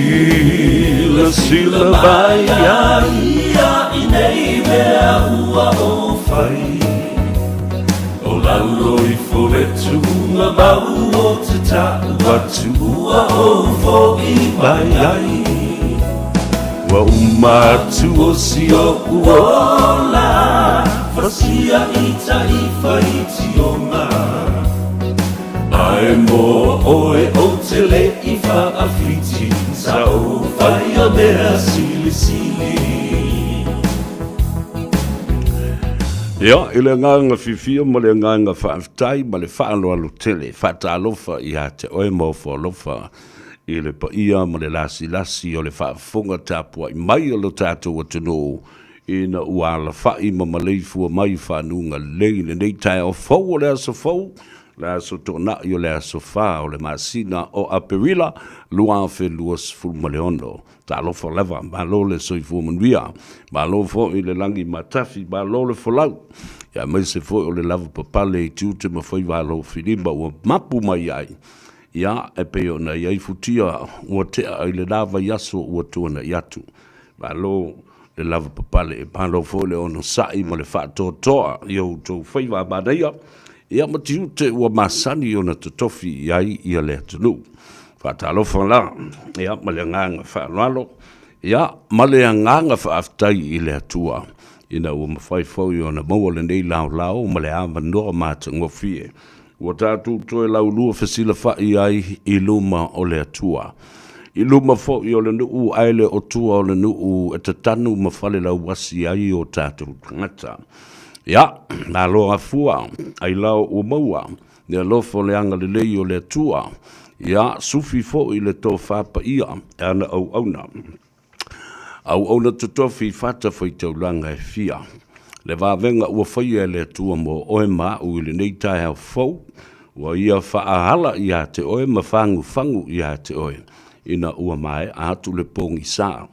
Silasila mai ia ia i nei mea ua ou fai. O lalo ifo le tuunga mau o te ta'u atu ua ou fo'i mai ai. Ua uma atu o si o'u ola, fasia i ta'i faitioga. Ae mo oe ou te le i fa'afiti, sa ou faia mea silisili. Ia, i le agaga fiafia ma le agaga faafetai ma le faaaloalo tele, faatalofa ia te oe ma ofo alofa i le paia ma le lasilasi o le faafofoga tapuai mai a lo tatou atunuu ina ua alafa'i ma maleifua mai i fanuga lelei i lenei taeao fou o le aso fou, le aso Toonai o le aso 4 o le masina o Aperila 2026. Talofa lava, malo le soifua manuia, malo foi le lagi matafi, malo le folau, aemaise foi o le lavapapale i tiute ma faiva alofilima ua mapu mai ai, ia, e pei ona i ai futia ua tea i lena vaiaso ua tuanai atu. Malo le lavapapale, malo foi le onosai ma le faatoatoa i outou faiva a manaia, ia ma tiute ua masani ona totofi i ai ia le atunuu. Faatalofa la, ia, ma le agaga faaaloalo, ia, ma le agaga faafetai i le Atua, ina ua mafai foi ona maua lenei laolao ma le avanoa matagofie ua tatou toe laulua fesilafa'i ai i luma o le Atua, i luma foi o le nuu ae le o tua o le nuu e tatanu ma falelauasi ai o tatou tagata. Ia, malo afua, ailao ua maua le alofa o le agalelei o le Atua, ia, sufi foi le tofa paia e ana auauna. Auauna totofi i fatafaitaulaga e fia. Le vavega ua faia e le Atua mo oe ma a'u i lenei taeao fou, ua ia faaala ia te oe ma fagufagu ia te oe, ina ua maea atu le pogisa.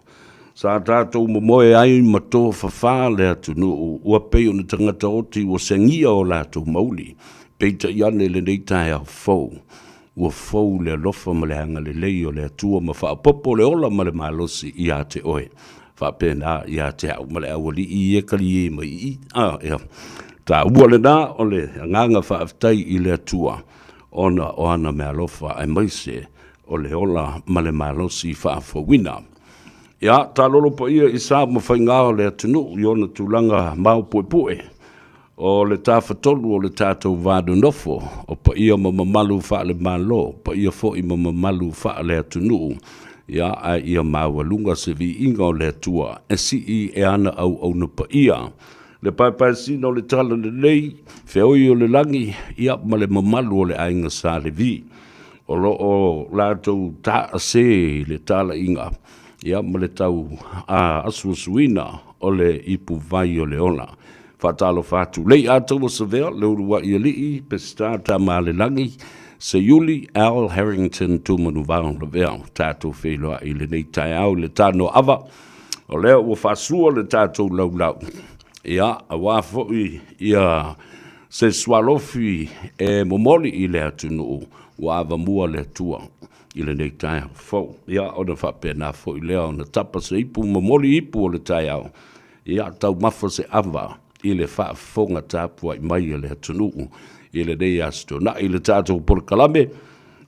Sa tatou momoe ai ma tofafa le atunuu, ua pei o ni tagata oti ua segia o latou mauli, peitai ane i lenei taeao fou, Ua fou le alofa ma le agalelei o le Atua ma faaopoopo le ola ma le malosi ia te oe. Faapena ia te au ma le aualii e kali mai i i. A, ia. Taua lena o le agaga faafetai i le Atua ona o ana meaalofa aemaise o le ola ma le malosi faafouina. Ia, taalolo paia i sa ma faiga o le atunuu i ona tulaga maopuepue. O le Tafatolu o le tatou va nonofo, o paia ma mamalu faale-Malo, paia foi ma mamalu faale-atunuu, ia, ae ia maualuga se viiga o le Atua e sii e ana auauna paia, le paepaesina o le talalelei, feoi o le lagi, ia, ma le mamalu o le aiga Sa Levi, o lo o latou taase i le talaiga, ia, ma le tau asuasuina o le ipuvai o le ola. Faatalofa atu. Lei Ataua Savea, Leulua'i Alii, Peseta Tamaalelagi, Seiuli, Al Harrington Tumanuvao Lavea. Tatou feiloai i lenei taeao i le tanoaava. O lea ua faasua le tatou laulau. Ia, aua foi ia se sualofi e momoli i le atunuu ua avamua le Atua i lenei taeao fou. Ia, ona faapena foi lea ona tapa se ipu momoli ipu o le taeao. Ia taumafa se ava i le faafofoga tapuai mai a le atunuu i lenei Aso Toonai i le tatou polokalame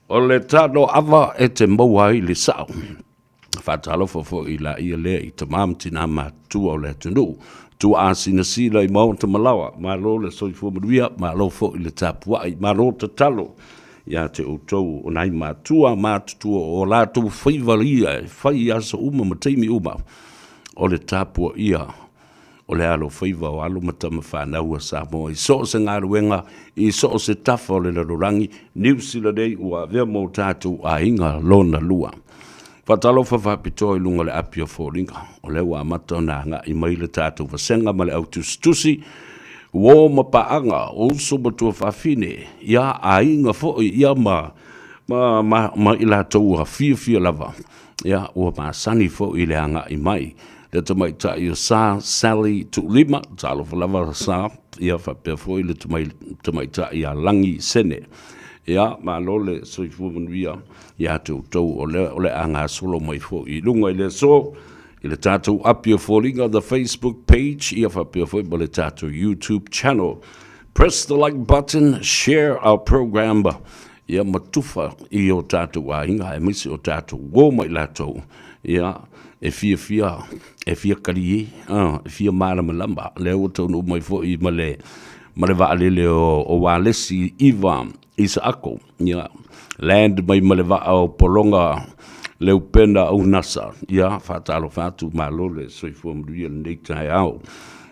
o le Tano Ava e te maua ai le sao. Faatalofa foi i laia lea i tama ma tina matutua o le atunuu, tuaasinasina i maota ma laoa, malo le soifua manuia, malo foi le tapuai, malo tatalo ia te outou o nai matua matutua o latou faiva ia e fai i aso uma ma taimi uma. O le tapuaia o le alofaiva o alo ma tama fanau a Samoa i so o se galuega, i so o se tafa o le lalolagi, Niu Sila nei ua avea ma o tatou aiga lona lua. Faatalofa faapitoa i luga o le api o foliga, o lea ua amata ona agai mai le tatou vasega ma le au tusitusi, uo ma paaga, o uso ma tuafafine, ia aiga foi, ia ma, ma, ma, ma i latou ua fiafia lava Ia, ua masani foi i le agai mai le tamaitai o Sa Sally Tuulima, talofa lava Sa, ia faapea foi le tamaitai ia Lagi Sene. Ia, malo le soifua manuia ia te outou o lea o le a gasolo mai foi i luga i le aso i le tatou api o foliga, the Facebook page, ia faapea foi ma le tatou YouTube channel. Press the like button, share our program, ia ma tufa i o tatou aiga aemaise o tatou uo ma i latou, ia, e fiafia, e fia kalie, e fia malamalama. Lea ua taunuu mai foi ma le ma le vaalele o, o Walesi Iva Isaako, ia, land mai ma le vaa o Pologa Leupena Unasa, ia, faatalofa atu, malo le soifua manuia lenei taeao.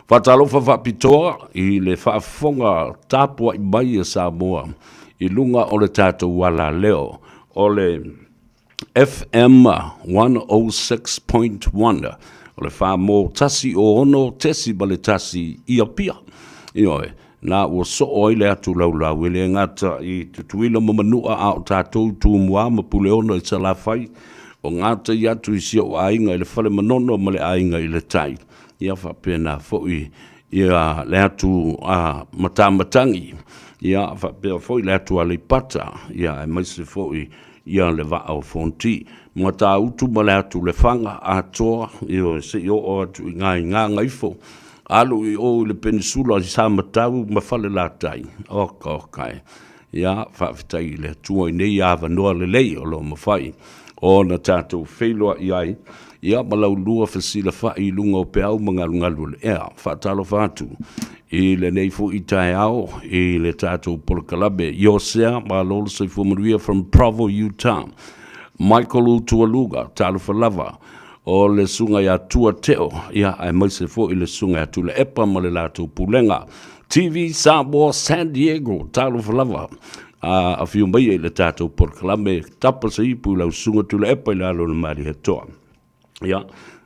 Faatalofa faapitoa i le faafofoga tapuai mai a Samoa i luga o le tatou alaleo o le FM 106.1, o le 4 106.1 i Apia. Ioe, na ua soo ai le atu laulau e le gata i Tutuila ma Manua a o tatou Tumua ma Puleono i Salafai, o gatai atu i si ou aiga i le Fale Manono ma le aiga i le Tai. Ia faapena foi ia le atu a Matamatagi, ia faapea foi le atu Aleipata, ia aemaise foi ia le vaa o Fonti, Matautu ma le atu Lefaga, Atoa, ioe, se i oo atu i ina i Gagaifo, alu i o i le Penisula i Samatau ma Falelatai. Oka oka e. Ia, faafetai i le Atua i nei avanoa lelei o lo o mafai ona tatou feiloai ai, ia ma laulua fesilafai i luga o peau ma galugalu o le ea. Faatalofa atu i lenei foi taeao i le tatou polokalame. Iosea, malo le soifua manuia from Provo, Utah. Michael Utualuga, talofa lava. O le susuga ia Tua Teo, ia, aemaise foi le susuga ia Tuilaepa ma le latou pulega. TV Samoa San Diego, talofa lava. A afio mai i le tatou polokalame, tapa se ipu i lau susuga Tuilaepa i lalo o le Malietoa. Ia,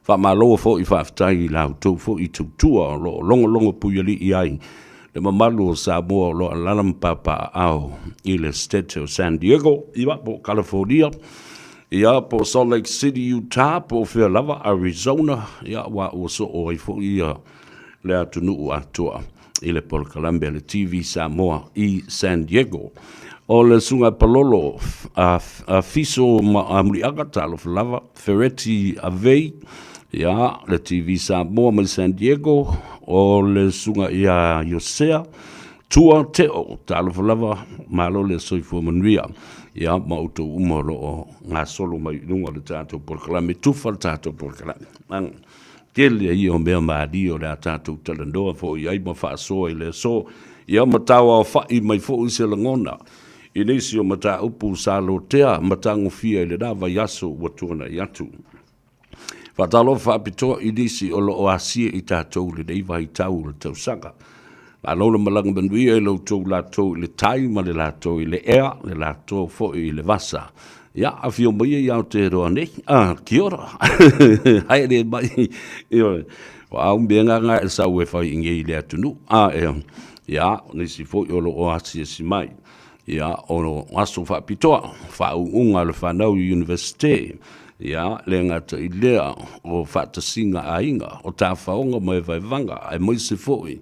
faamalo foi faafetai i la outou foi tautua o lo o logologo puialii ai le mamalu o Samoa o lo o alaala ma papaaao i le State o San Diego, ia, po o California, ia, po o Salt Lake City, Utah, po o fea lava, Arizona, ia, aua ua soo ai foi ia le atunuu atoa i le polokalame a le TV Samoa i San Diego. O le Susuga Palolo a, a Fiso ma a Muliaga, talofa lava, Fereti Avei, ia, le TV Samoa mai San Diego, o le Susuga ia Iosea, Tua Teo, talofa lava, malo le soifua manuia, ia, ma outou uma o lo o gasolo mai i luga o le tatou polokalame, tufa le tatou polokalame. Tele ia o mea malie o le a tatou talanoa foi i ai ma faasoa i le aso. Ia ma tauaofa'i mai foi se lagona i nisi o mataupu sa lotea ma tagofia i lena vaiaso ua tuanai atu. Faatalofa faapitoa i nisi o lo o asia i tatou i lenei vaitau o le tausaga. Malo le malaga manuia i lo outou latou i le tai ma le latou i le ea, le latou foi i le vasa. Ia, afio mai i Aotearoa nei. Ah, kia ora. Haere mai. Ioe. O au mea ngā ngā e sau e whai i ngei le atunuu. Ah, e, ia, nisi foi o lo o asiasi mai. Ia, o aso faapitoa, faauuga o le whanau i universite. Ia, le ngata i lea o faatasiga aiga, o tāwhaonga ma evaevaga, aemaise foi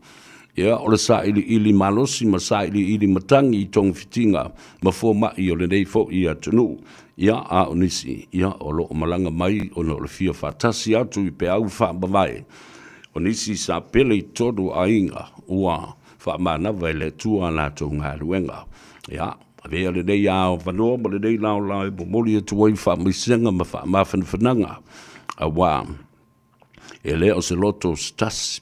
Ia, o le sailiili malosi ma sailiili matagi i togafitiga ma fomai o lenei foi atunuu. Ia, a o nisi, ia, o lo o malaga mai ona o le fia faatasi atu i peau faamavae. O nisi sa pele i totonu o aiga ua faamanava e le Atua a latou galuega. Ia, avea lenei avanoa ma lenei laolao e momoli atu ai faamaisega ma faamafanafanaga, aua E le o se loto o se tasi,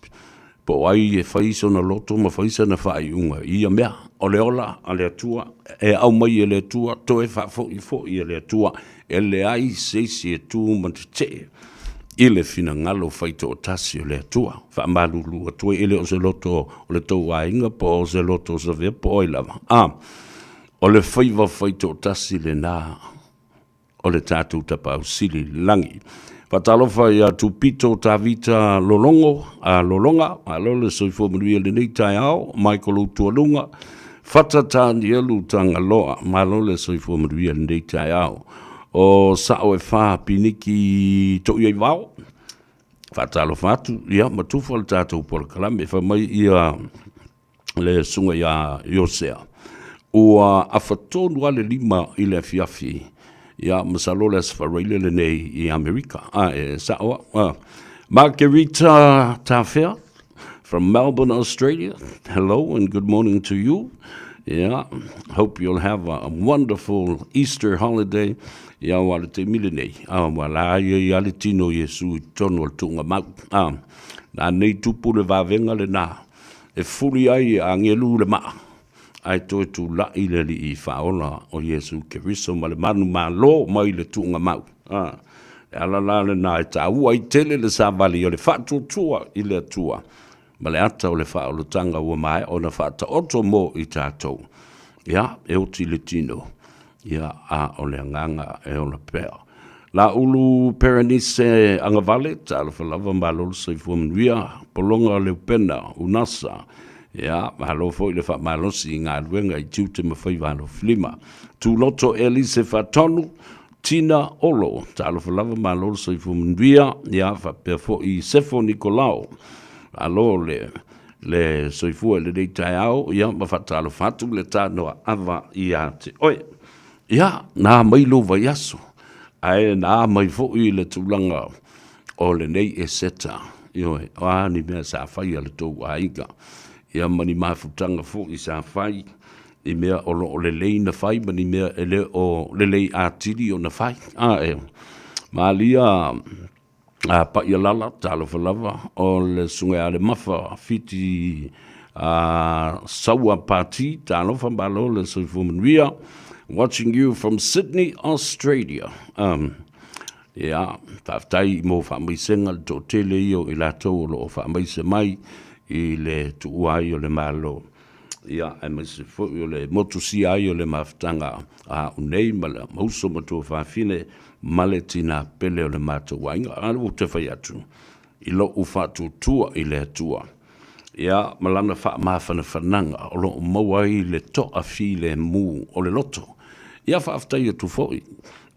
po o ai e fai sona loto ma fai sana faaiuga i ia mea. O le ola a le Atua, e aumai e le Atua, toe faafoi foi e le Atua. E leai se isi e tu ma tetee i le finagalo faitoatasi o le Atua. Faamalulu atu ai, e le o se loto o le tou aiga po o se loto o Savea po o ai lava. A, o le faiva faitoatasi lena o le tatou Tapaau Sili i le lagi. Faatalofa ia Tupito Tavita Lolongo, a Lologa, malo le soifua manuia i lenei taeao, Michael Utualuga, Fata Tanielu Tagaloa, malo le soifua manuia i lenei taeao. O Sao e Fa Piniki Toiaivao, faatalofa atu, ia ma tufa le tatou polokalame, fai mai ia le susuga ia Iosea. Ua afa tonu lava le 5 i le afiafi, ia, masalo o le Aso Faraile lenei i Amerika. A, e sao au. A. Margarita Tafea from Melbourne, Australia. Hello and good morning to you. Yeah, hope you'll have a wonderful Easter holiday. Ia ua le taimi lenei, a ua la ia i ale tino Iesu i totonu o le tuuga mau. A, na nei tupu le vavega lena, e fuli ai e agelu le maa, ae toe tulai le Alii Faaola o Iesu Keriso ma le manumalo mai le tuuga mau. A, le ala la lena e taua ai tele le savali o le faatuatua i le Atua ma le ata o le faaolataga ua maea ona faataoto mo i tatou. Ia, e oti le tino, ia, a o le agaga e ola pea. Laulu Perenise Agavale, talofa lava, malo le soifua manuia, Pologa Leupena, Unasa, ia, malo foi le faamalosi i galuega i tiute ma faiva alofilima. Tuloto Elise Faatonu, Tina Olo, talofa lava, malo le soifua manuia, ia, faapea foi Sefo Nikolao, malo le le soifua i lenei taeao, ia, ma faatalofa atu le tanoa ava ia te oe. Ia, na mai lou vaiaso, ae na mai foi le tulaga o lenei Eseta, ioe, o a ni mea sa fai a le tou aiga, ia ma ni mafutaga foi sa fai i mea o lo o lelei na fai ma ni mea e le o lelei atili ona fai. A e malia a Paialala, talofa lava, o le susuga ia Lemafa Fiti a Saua Pati, talofa, malo le soifua manuia. Watching you from Sydney, Australia. Ia, faafetai mo faamaisega le toatele ia o i latou o lo o faamaise mai i le tuua ai o le Malo. Ia, aemaise foi o le motusia ai o le mafutaga a au nei ma le ma uso ma tuafafine ma le tinā pele o le matou aiga. A ou te fai atu i lou faatuatua i le Atua, ia, ma lana faamafanafanaga o lo o maua ai le toafilemu o le loto. Ia, faafetai atu foi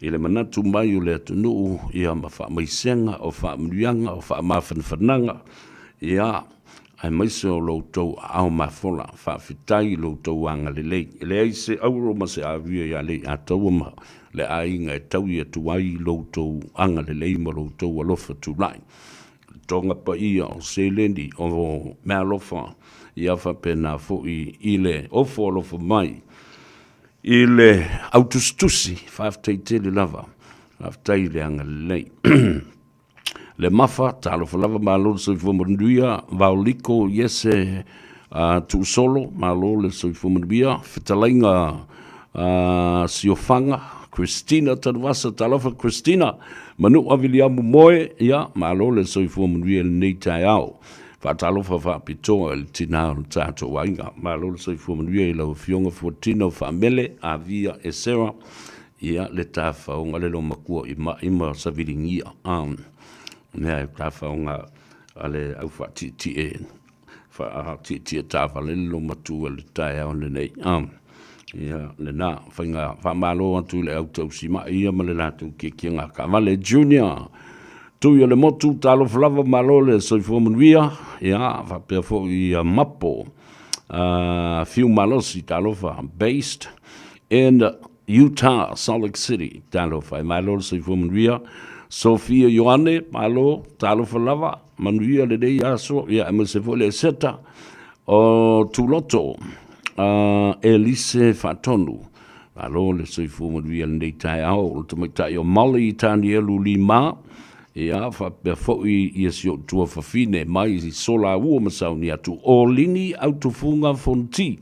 i le manatu mai o le atunuu, ia, ma faamaisega, o faamanuiaga, o faamafanafanaga, ia, aemaise o lo outou aao mafola. Faafetai i lo outou agalelei. E leai se auro ma se avia ia Leiataua ma le aiga e taui atu ai lo outou agalelei ma lo outou alofa tulai. Toga paia o seleni o meaalofa, ia faapena foi i le ofo alofa mai i le autusitusi. Faafetai tele lava, faafetai i le agalelei. Le Mafa, talofa lava, malo le soifua manuia. Vaoliko Iese Tuusolo, malo le soifua manuia. Fetalaiga Siofaga, Christina Tanuvasa, talofa Christina. Manua Viliamu Moe, ia, malo le soifua manuia i lenei taeao. Faatalofa faapitoa i le tinā o le tatou aiga. Malo le soifua manuia i lau Afioga Fuatino Faamele Avia Esera, ia le tafaoga le loomatua i ma'i ma saviligia a mea e tafaoga a le au faatietie faatietie taavale le loomatua i le taeao lenei a ia lena faiga faamalo atu i le au tausi ma'i ia ma le latou kiekiega taavale. Junior Tui o le Motu, talofa lava, malo le soifua manuia, ia faapea foi ia Mapo Fiu Malosi, talofa, based in Utah, Salt Lake City, talofa e malo le soifua manuia. Sofia Ioane, malo, talofa lava, manuia lenei aso, ia aemaise foi le Eseta o Tuloto, Elise Faatonu, malo le soifua manuia lenei taeao. O le tamaitai o Molly Tanielu Lima, ia faapea foi ia si ou tuafafine mai Solaua ma Sauniatu, o Lini Autufuga Fonti.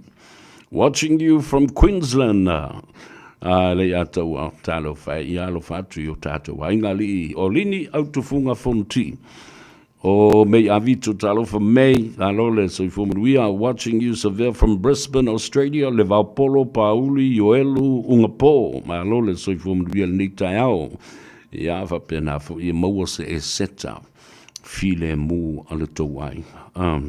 Watching you from Queensland. A le ia taua talofa e ia alofa atu i o tātou aiga alii o Lini Autufuga Fonti. O Mei Avito talofa Mei, alo le soifua manuia. Watching you Savea from Brisbane, Australia. Le Vaopolo, Pauli, Ioelu, Ungapo. Malo le soifua manuia lenei taeao. Ia faapena foi e maua se eseta filemu a le tou aiga.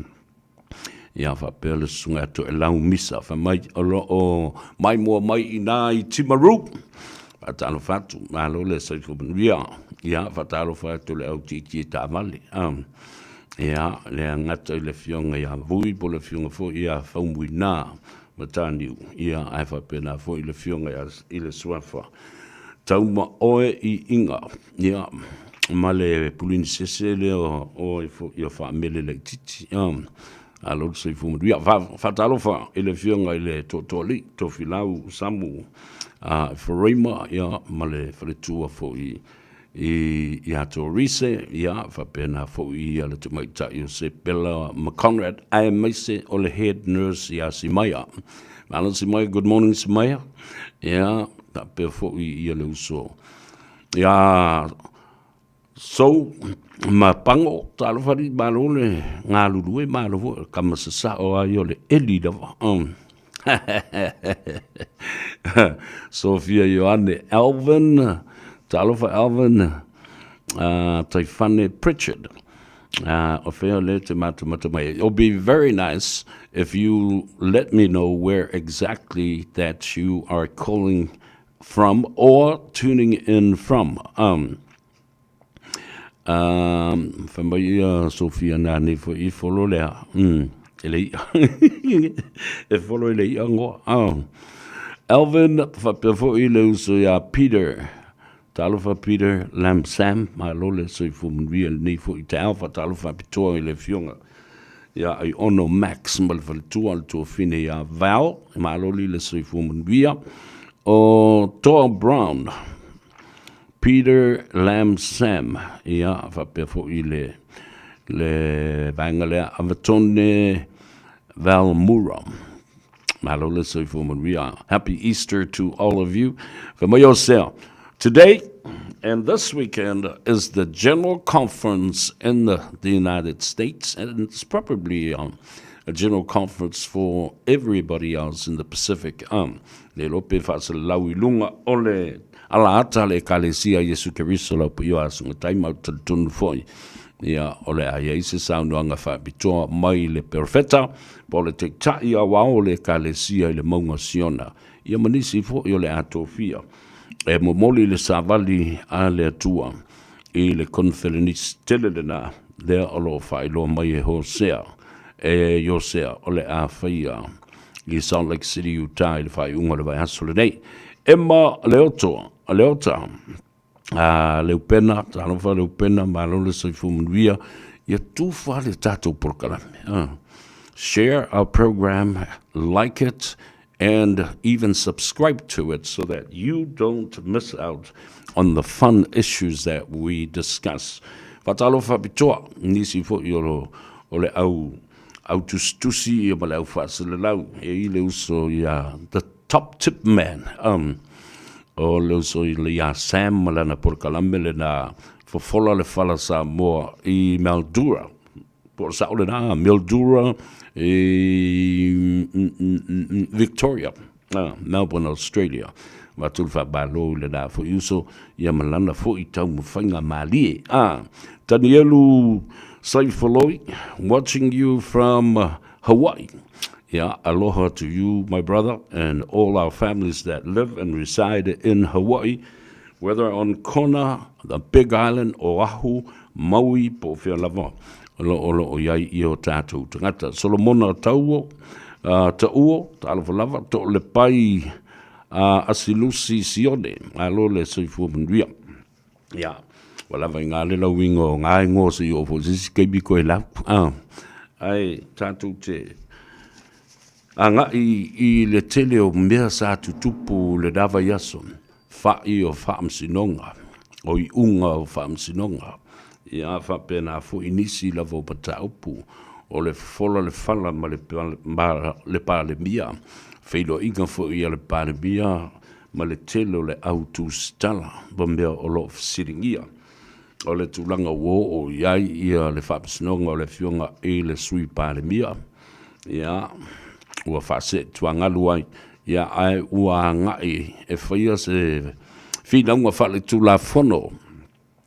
Ia faapea le susuga ia Toelau Misa fai mai o lo o maimoa mai i ina i Timaru. Faatalofa atu, malo le soifua manuia. Ia faatalofa atu le au tietie taavale. Ia le gata i le afioga ia Vui po o le afioga foi ia Faumuina. Mataniu, ia, ae faapena foi le Afioga ia, i le Suafa Tauma oe i Iga, ia, ma le Pulinisese lea o ia Faamele Laititi, ia, alo le soifua manuia. Faatalofa i le Afioga i le Tootooalii Tofilau Samu Ephraima, ia, ma le faletua foi i ia Torise, ia, faapena foi ia le tamaitai o Sepela ma Conrad, aemaise o le head nurse ia Simaia. Malo Simaia, good morning Simaia. Ia, faapea foi ia le uso ia Sou ma Pago, talofa alii, malo le galulue, malo foi kama sasao ai o le eli lava. Sofia Ioane Alvin, talofa Alvin, Taifane Pritchard. O fea le te matamata mai. It'll be very nice if you let me know where exactly that you are calling from or tuning in from. Fai mai ia Sofia nā nei foi i folo lea. E le ia. E folo e le ia ngoa. Alvin, faapea foi le uso ia Peter. Talofa Peter Lam Sam, malo le soifua manuia lenei foi taeao. Faatalofa faapitoa i le afioga ia Aiono Max ma le faletua le tuafine ia Val, malo li le soifua manuia. O Toa Brown, Peter Lam Sam, ia, faapea foi le, le vaega lea, Avatone Val Mura. Malo le soifua manuia. Happy Easter to all of you. Fai mai o sea. Today and this weekend is the General Conference in the, the United States, and it's probably a general conference for everybody else in the Pacific. Le lope faasalalau i luga o le ala ata le Ekalesia Iesu Keriso lau paia o aso matai mau talitonu foi. Ia, o le a i ai se saunoaga faapitoa mai le perofeta, po o le taitai aoao o le Ekalesia i le mauga o Siona, ia ma nisi foi o le a tofia e momoli le savali a le Atua i le koneferenisi tele lena lea o lo o faailoa mai e Hosea, e Iosea o le a faia i Salt Lake City, Utah i le faaiuga o le vaiaso lenei. Emma Leoto, Leota, a Leupena, talofa Leupena, malo le soifua manuia, ia tufa le tatou polokalame. Share our program, like it, and even subscribe to it so that you don't miss out on the fun issues that we discuss. Faatalofa faapitoa, nisi foi o, o le au au tusitusi ia ma le au faaselelau e i le uso ia the top tip man o le uso i le ia Sam ma lana polokalame lena fofola le fala Samoa i Mildura po o le sao lena Mildura i Victoria Melbourne Australia avatu le faamalo i lena foi uso ia ma lana foi taumafaiga malie. Tanielu Saifoloi, watching you from Hawaii. Yeah, aloha to you, my brother, and all our families that live and reside in Hawaii, whether on Kona, the Big Island, Oahu, Maui, po o fea lava, o lo o lo o i ai i o tātou tagata. Solomona Tauo, Tauo, talofa lava, to le pai Asilusi Sione, malo le soifua manuia. Ia, ua lava i ngā lela uiga o ngā ingoa se i oo foi se isi taimi koe lau. Ae tātou te agai i le tele o mea sa tutupu le na vaiaso, whai o faamasinoga, o iuga o faamasinoga, ia faapena foi nisi lava o mataupu o le fofola le fala ma le, ma le Palemia, feiloaiga foi a le Palemia ma le tele o le au tusitala ma mea o lo o fesiligia. O le tulaga ua oo i ai ia le faamasinoga o le Afioga i le Sui Palemia, ia, ua faaseetuagalu ai, ia, ae ua agai e faia se finauga faaletulafono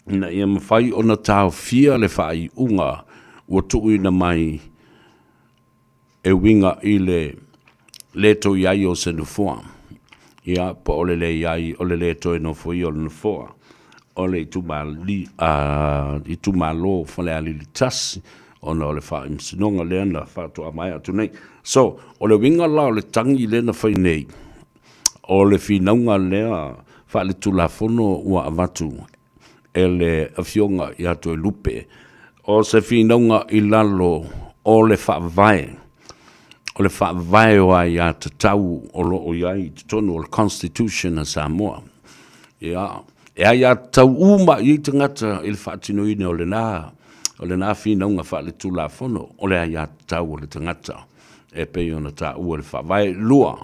ina ia mafai ona taofia le faaiuga ua tuuina mai e uiga i le lē toe i ai o se nofoa, ia, po o le leai o le lē toe nofoia o le nofoa o le itumalo Falealili 1. ona o le faamasinoga lea na faatoa maea atu nei. So, o le uiga la o le tagi lea na fai nei, o le finauga lea faaletulafono ua avatu e le Afioga ia Toelupe, o se finauga i lalo o le Faavae, o le Faavae o aiatatau o lo o i ai i totonu o le Constitution a Samoa. Ia, e aiatatau uma i ai tagata i le faatinoina o lena, o lena finauga faaletulafono, o le aiatatau a le tagata e pei ona taua i le Faavae. 2,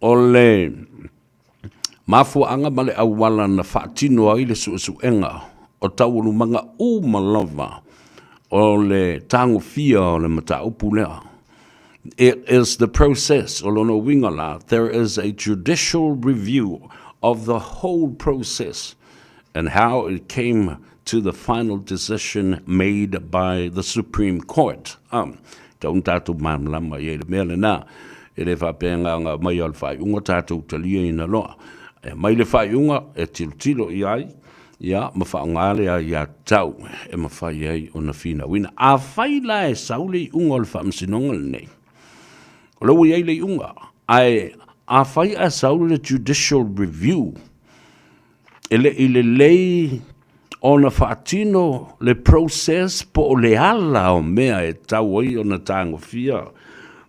o le mafuaaga ma le auala na faatino ai le suesuega o taualumaga uma lava o le tagofia o le mataupu lea. It is the process, o lona uiga la, there is a judicial review of the whole process and how it came to the final decision made by the Supreme Court. Tau na tatou malamalama i ai le mea lena. E le faapea na ona aumai o le faaiuga tatou taliaina loa. E aumai le faaiuga e tilotilo i ai, ia, ma faaaoga le aiatatau e mafai ai ona finauina. Afai la e sau le iuga o le faamasinoga lenei, o lea ua i ai le iuga, ae afai ae sau le judicial review, E le i lelei ona faatino le process po o le ala o mea e tatau ai ona tagofia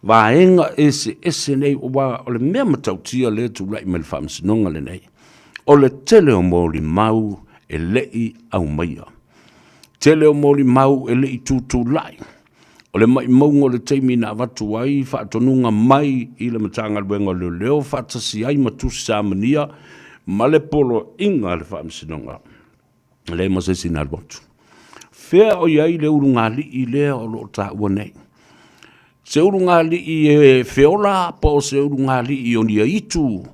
vaega eseese nei, aua o le mea matautia lea e tulai mai i le faamasinoga lenei, o le tele o molimau e le i aumaia, tele o molimau e le i tutulai. O le maimauga o le taimi na avatu ai faatonuga mai i le Matagaluega o Leoleo faatasi ai ma Tusi Samania ma le Poloaiga a le Faamasinoga, e leai ma se isi na alu atu. Fea o i ai le ulugalii lea o lo o taua nei? Se ulugalii e feola po o se ulugalii o ni aitu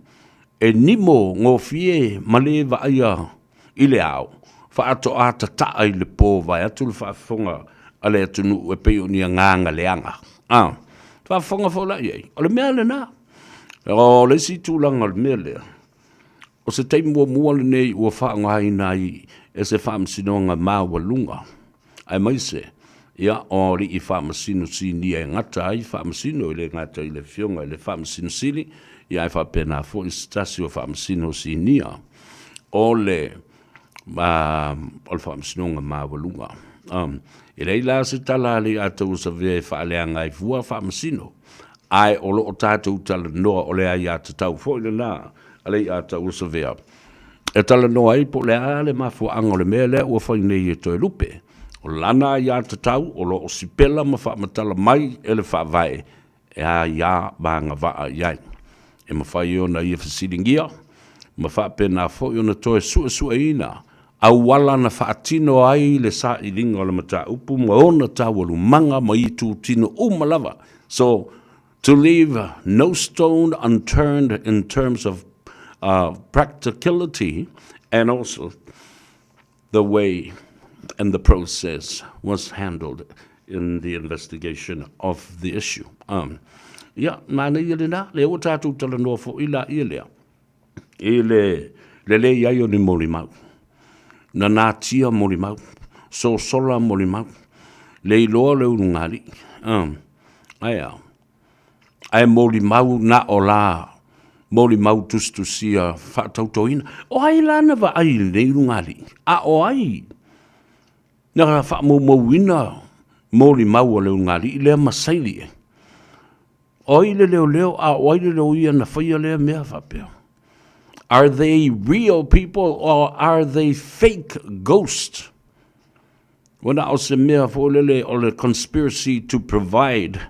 e nimo gofie ma le vaaia i le ao, faatoa tataa i le po vaeatu le faafofoga a le atunuu e pei o ni agaga leaga. A faafofoga foi la i ai, o le mea lena. O le isi tulaga o le mea lea, o se taimi muamua lenei ua faaaogaina ai e se faamasinoga maualuga, aemaise ia, o alii faamasino sinia e gata ai faamasino, e le gata i le Afioga i le Faamasino Sili, ia ae faapena foi se tasi o faamasino sinia o le o le Faamasinoga Maualuga. E leai la se tala a Leiataualesavea e faaleaga ai fua faamasino, ae o lo o tatou talanoa o le aiatatau foi lena a Leiataualesavea e talanoa ai po o le a le mafuaaga o le mea lea ua fai nei e Toelupe. O lana aiatatau o lo o sipela ma faamatala mai e le Faavae e aia ma agavaa i ai. E mafai ona ia fesiligia ma faapena foi ona toe suesueina auala na faatino ai le sailiga o le mataupu ma ona taualumaga ma itutino uma lava. So, to leave no stone unturned in terms of practicality and also the way and the process was handled in the investigation of the issue. Um, ia, manaia lena, lea ua tatou talanoa foi la ia lea, i le, le leai ai o ni molimau. Na natia molimau, sosola molimau, le iloa le ulugalii. Um, ae a? Ae molimau na o la molimau tusitusia faatautoina. O ai la na vaai i lenei ulugalii? A o ai na faamaumauina molimau a le ulugalii lea ma saili ai? O ai le leoleo a o ai le loia na faia lea mea faapea? Are they real people or are they fake ghosts? Ua na o se mea foi lele o le conspiracy to provide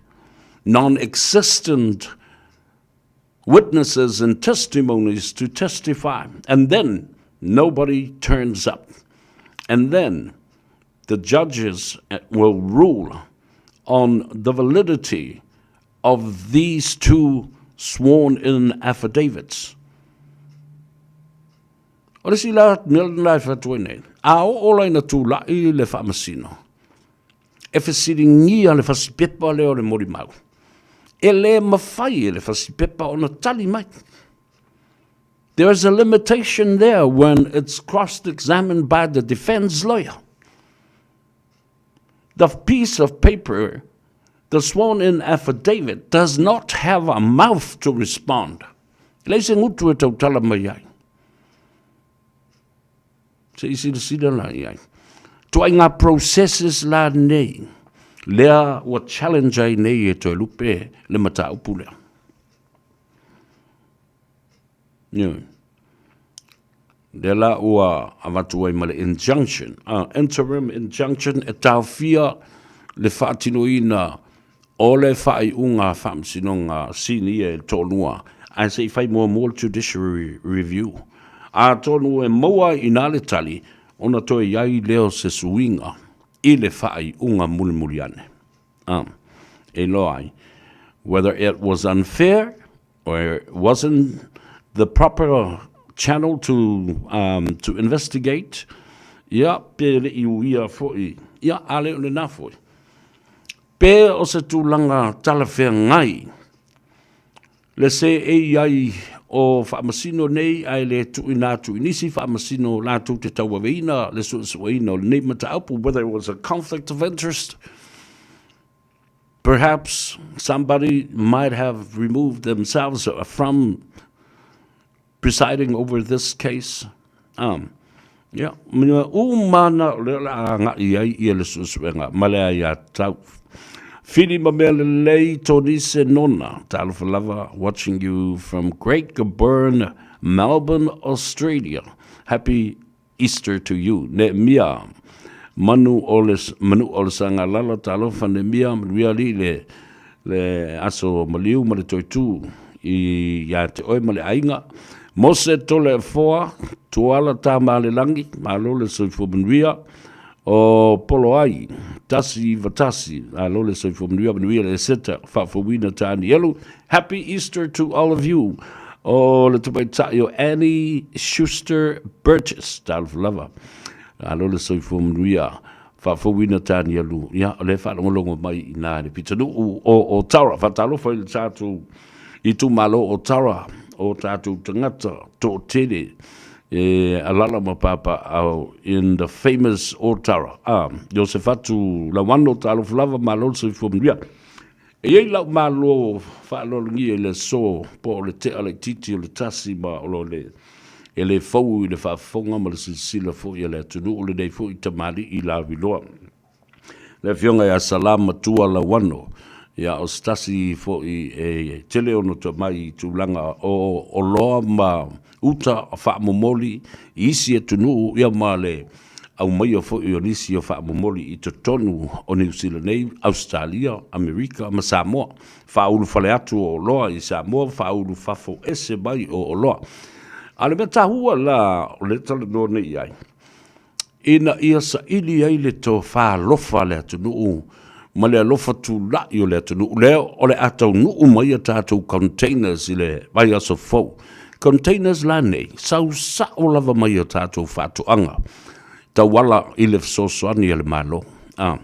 non-existent witnesses and testimonies to testify and then nobody turns up and then the judges will rule on the validity of these two sworn in affidavits. O le isi la mea lena e fai atu ai nei, a oo la ina tulai le faamasino, e fesiligia le fasipepa lea o le molimau, e le mafai e le fasipepa ona tali mai. There is a limitation there when it's cross-examined by the defense lawyer. The piece of paper, the sworn in affidavit does not have a mouth to respond. E leai se gutu e tautala mai ai. Se i silasila la i ai. Tuaiga processes la nei, lea ua challenge ai nei e Toelupe le mataupu lea. Ioe. Lea la ua avatu ai ma le injunction, interim injunction e taofia le faatinoina o le faaiuga a Faamasinoga Sinia e toalua, ae se i fai muamua le judiciary review. Atonu e maua ai i ina le tali ona toe i ai lea o se suiga i le faaiuga mulimuli ane. E iloa ai whether it was unfair or it wasn't the proper channel to, um, to investigate, ia, pe le i uia foi, ia, a le o lena foi. Pe o se tulaga talafeagai le seei ai o faamasino nei ae le tuuina atu i nisi faamasino latou te tauaveina le suesueina o lenei mataupu, whether it was a conflict of interest, perhaps somebody might have removed themselves from presiding over this case. Um, ia, mea uma ana o lea o le a agai ai ia le suesuega ma le aiatatau. Fili ma mea lelei Tonise Nona, talofa lava, watching you from Craigieburn, Melbourne, Australia. Happy Easter to you. Neemia, manu o le, manu o le Sagalala, talofa Neemia, manuia alii le, le aso maliu ma le toetū i ia te oe ma le aiga. Mose Toleafoa, Tuala Tamalelangi, malo le soifua manuia. O Poloai, 191, malo le soifua manuia, manuia le Eseta, faafouina Tanielu. Happy Easter to all of you. O le tamaitai o Annie Schuster Burgess, talofa lava. Malo le soifua manuia. Faafouina Tanielu, ia, o lea e faalogologo mai i ina i le pitonuu o Otara. Faatalofa i le tatou itumalo o Otara, o tatou tagata toatele e alala ma papaau in the famous Otara. Ah, Iosefatu Lawano, talofa lava, malo le soifua manuia. E i ai lau malo faaaloalogia i le aso po o le tea laitiiti o le tasi ma o lo le e le fou i le faafofoga ma le silasila foi a le atunuu lenei foi tamalii laviloa. Le afioga ia Salama Tua Lauano, ia o se tasi foi e tele ona tomai i tulaga o oloa ma uta faamomoli i isi atunuu ia ma le aumaia foi o nisi o faamomoli i totonu o Niu Sila nei, Ausetalia, Amerika ma Samoa. Faaulufale atu o oloa i Samoa, faaulufafo ese mai o oloa. A o le mea tahua la o lea e talanoa nei i ai, ina ia saili ai le tofa alofa a le atunuu ma le alofa tulai o le atunuu lea o le a taunuu mai a tatou containers i le vaiaso fou. Containers la nei, sau sao lava mai a tatou faatoaga tauala i le fesoasoani a le Malo. A,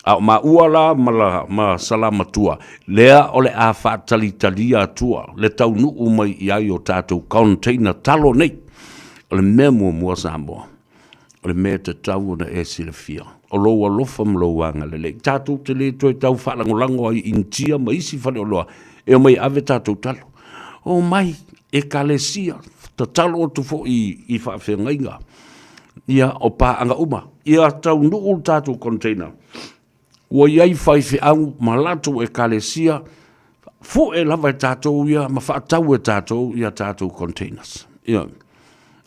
a o maua la ma, la, ma Salamatua, lea o le a faatalitalia atua le taunuu mai i ai o tatou container talo nei. O le mea muamua Samoa, o le mea e tatau ona e silafia, o lou alofa ma lou agalelei. Tatou te le toe tau faalagolago ai i Initia ma isi faleoloa e omai e ave tatou talo. Omai, Ekalesia, tatalo atu foi i faafeagaiga, ia, o paaga uma, ia taunuu le tatou container. Ua i ai faifeau ma latou Ekalesia, fue lava e tatou ia ma faatau e tatou ia tatou containers. Ia.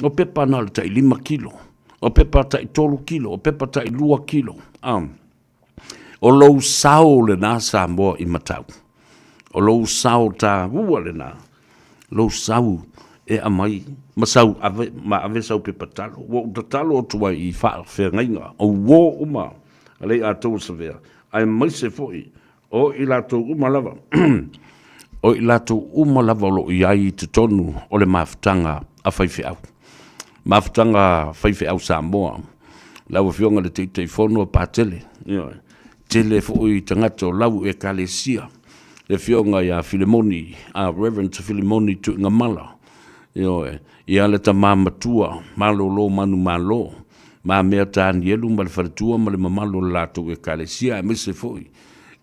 O pepa na o le tai 5 kilo, o pepa tai 3 kilo, o pepa tai 2 kilo. O lou sao lena Samoa i matau. O lou sao taua lena, lou sau e aumai ma sau ave, ma ave sau pepa talo. Ua ou tatalo atu ai i faafeagaiga o uo uma a le Atua Savea, aemaise foi o i latou uma lava, o i latou uma lava o lo o i ai i totonu o le mafutaga a faifeau. Mafutaga Faifeau Samoa, lau Afioga i le Taitaifono a Patele, ioe, tele foi tagata o lau Ekalesia, le Afioga ia Filemoni, a Reverend Filemoni Tuigamala, ioe, ia le tama matua, malolo manumalo. Mamea Tanielu ma le faletua ma le mamalu o le latou Ekalesia aemaise foi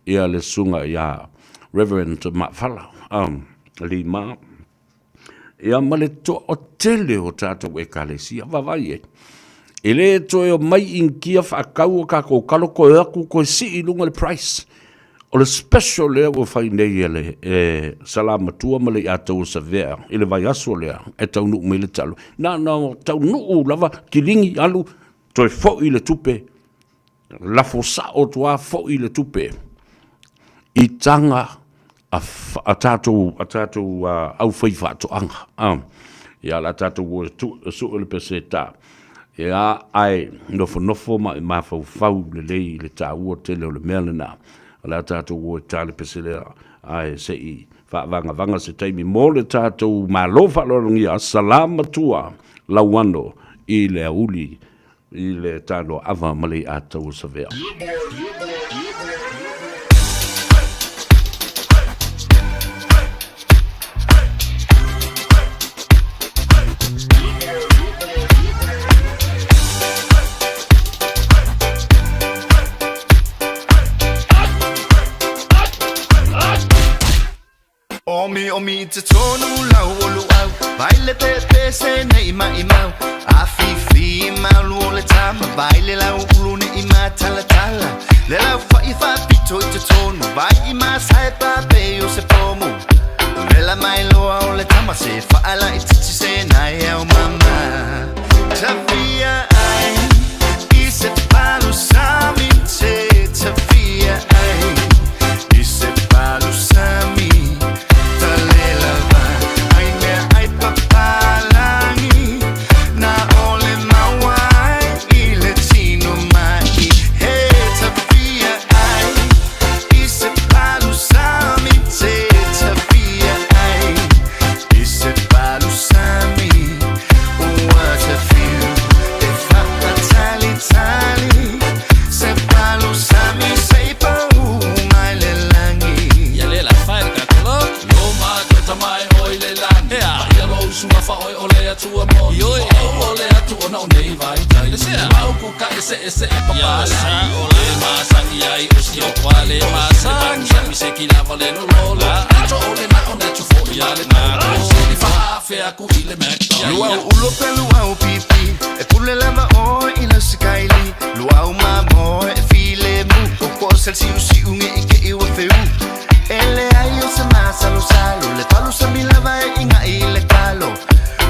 ia le susuga ia Reverend Maafala Lima ia ma le toatele o tatou Ekalesia. Vaavaai i ai. E le toe omai Initia faatau o tatou talo toe o atu toe sii i luga le price. O le special lea ua fai nei e le e Salamatua ma le Iataua Savea i le vaiaso lea e taunuu mai le talo. Na ona taunuu lava kiligi alu toe foi le tupe, lafo sao atu lava foi le tupe i taga a tatou a tatou aufaifaatoaga. Ia o le a tatou o e sue le peseta. Ia, ae nofonofo ma e mafaufau lelei i le taua tele o le mea lena. O le a tatou o e ta le pese lea, ae se i faavagavaga se taimi mo le tatou Malo faaaloalogia Salamatua Lauano i le aoauli i le Tanoaava ma le Iataua Savea. Omi omi i te tonu lau o luau Vai le pepe se nei mai mau A fifi malu o le tama Vai le lau ulu ne i matala tala Le lau whai wha pito i te tonu Vai i masai pa pe o se pomu Vela mai loa o le tama se whaala i titi se nai au mama Tawhia ai i se palu sami te Tawhia ai i se palu sami Talela va ai mea ai papalangi Na ole maua ai i le tino mai He tawhia ai i se palu sami te Tawhia ai i se palu sami Ua tawhiu e whaatalitali Se palu sami se i pau mai le langi Ia le la fai le kakolo. Loma to tamai oi le lani. Ea. Ia lo usua fa oi o le atua moni. Ioi. O o le atu ona o nei vai tai. Le sea. Mau ku ka ese ese e papa. Ia sa o le masangi ai o si o kwa le masangi. Sami se ki lava le lo lo lo. To o le na o na tu fo ia le na. Ni fa afe aku i le McDonald's. Luau ulo pe luau pipi E pule lava oe i le sikaili Luau mamoe e file mu O ko sel siu siu nge i ke iwa feu E le ai o se masalo salo Le palu sa mila vai inga i le kalo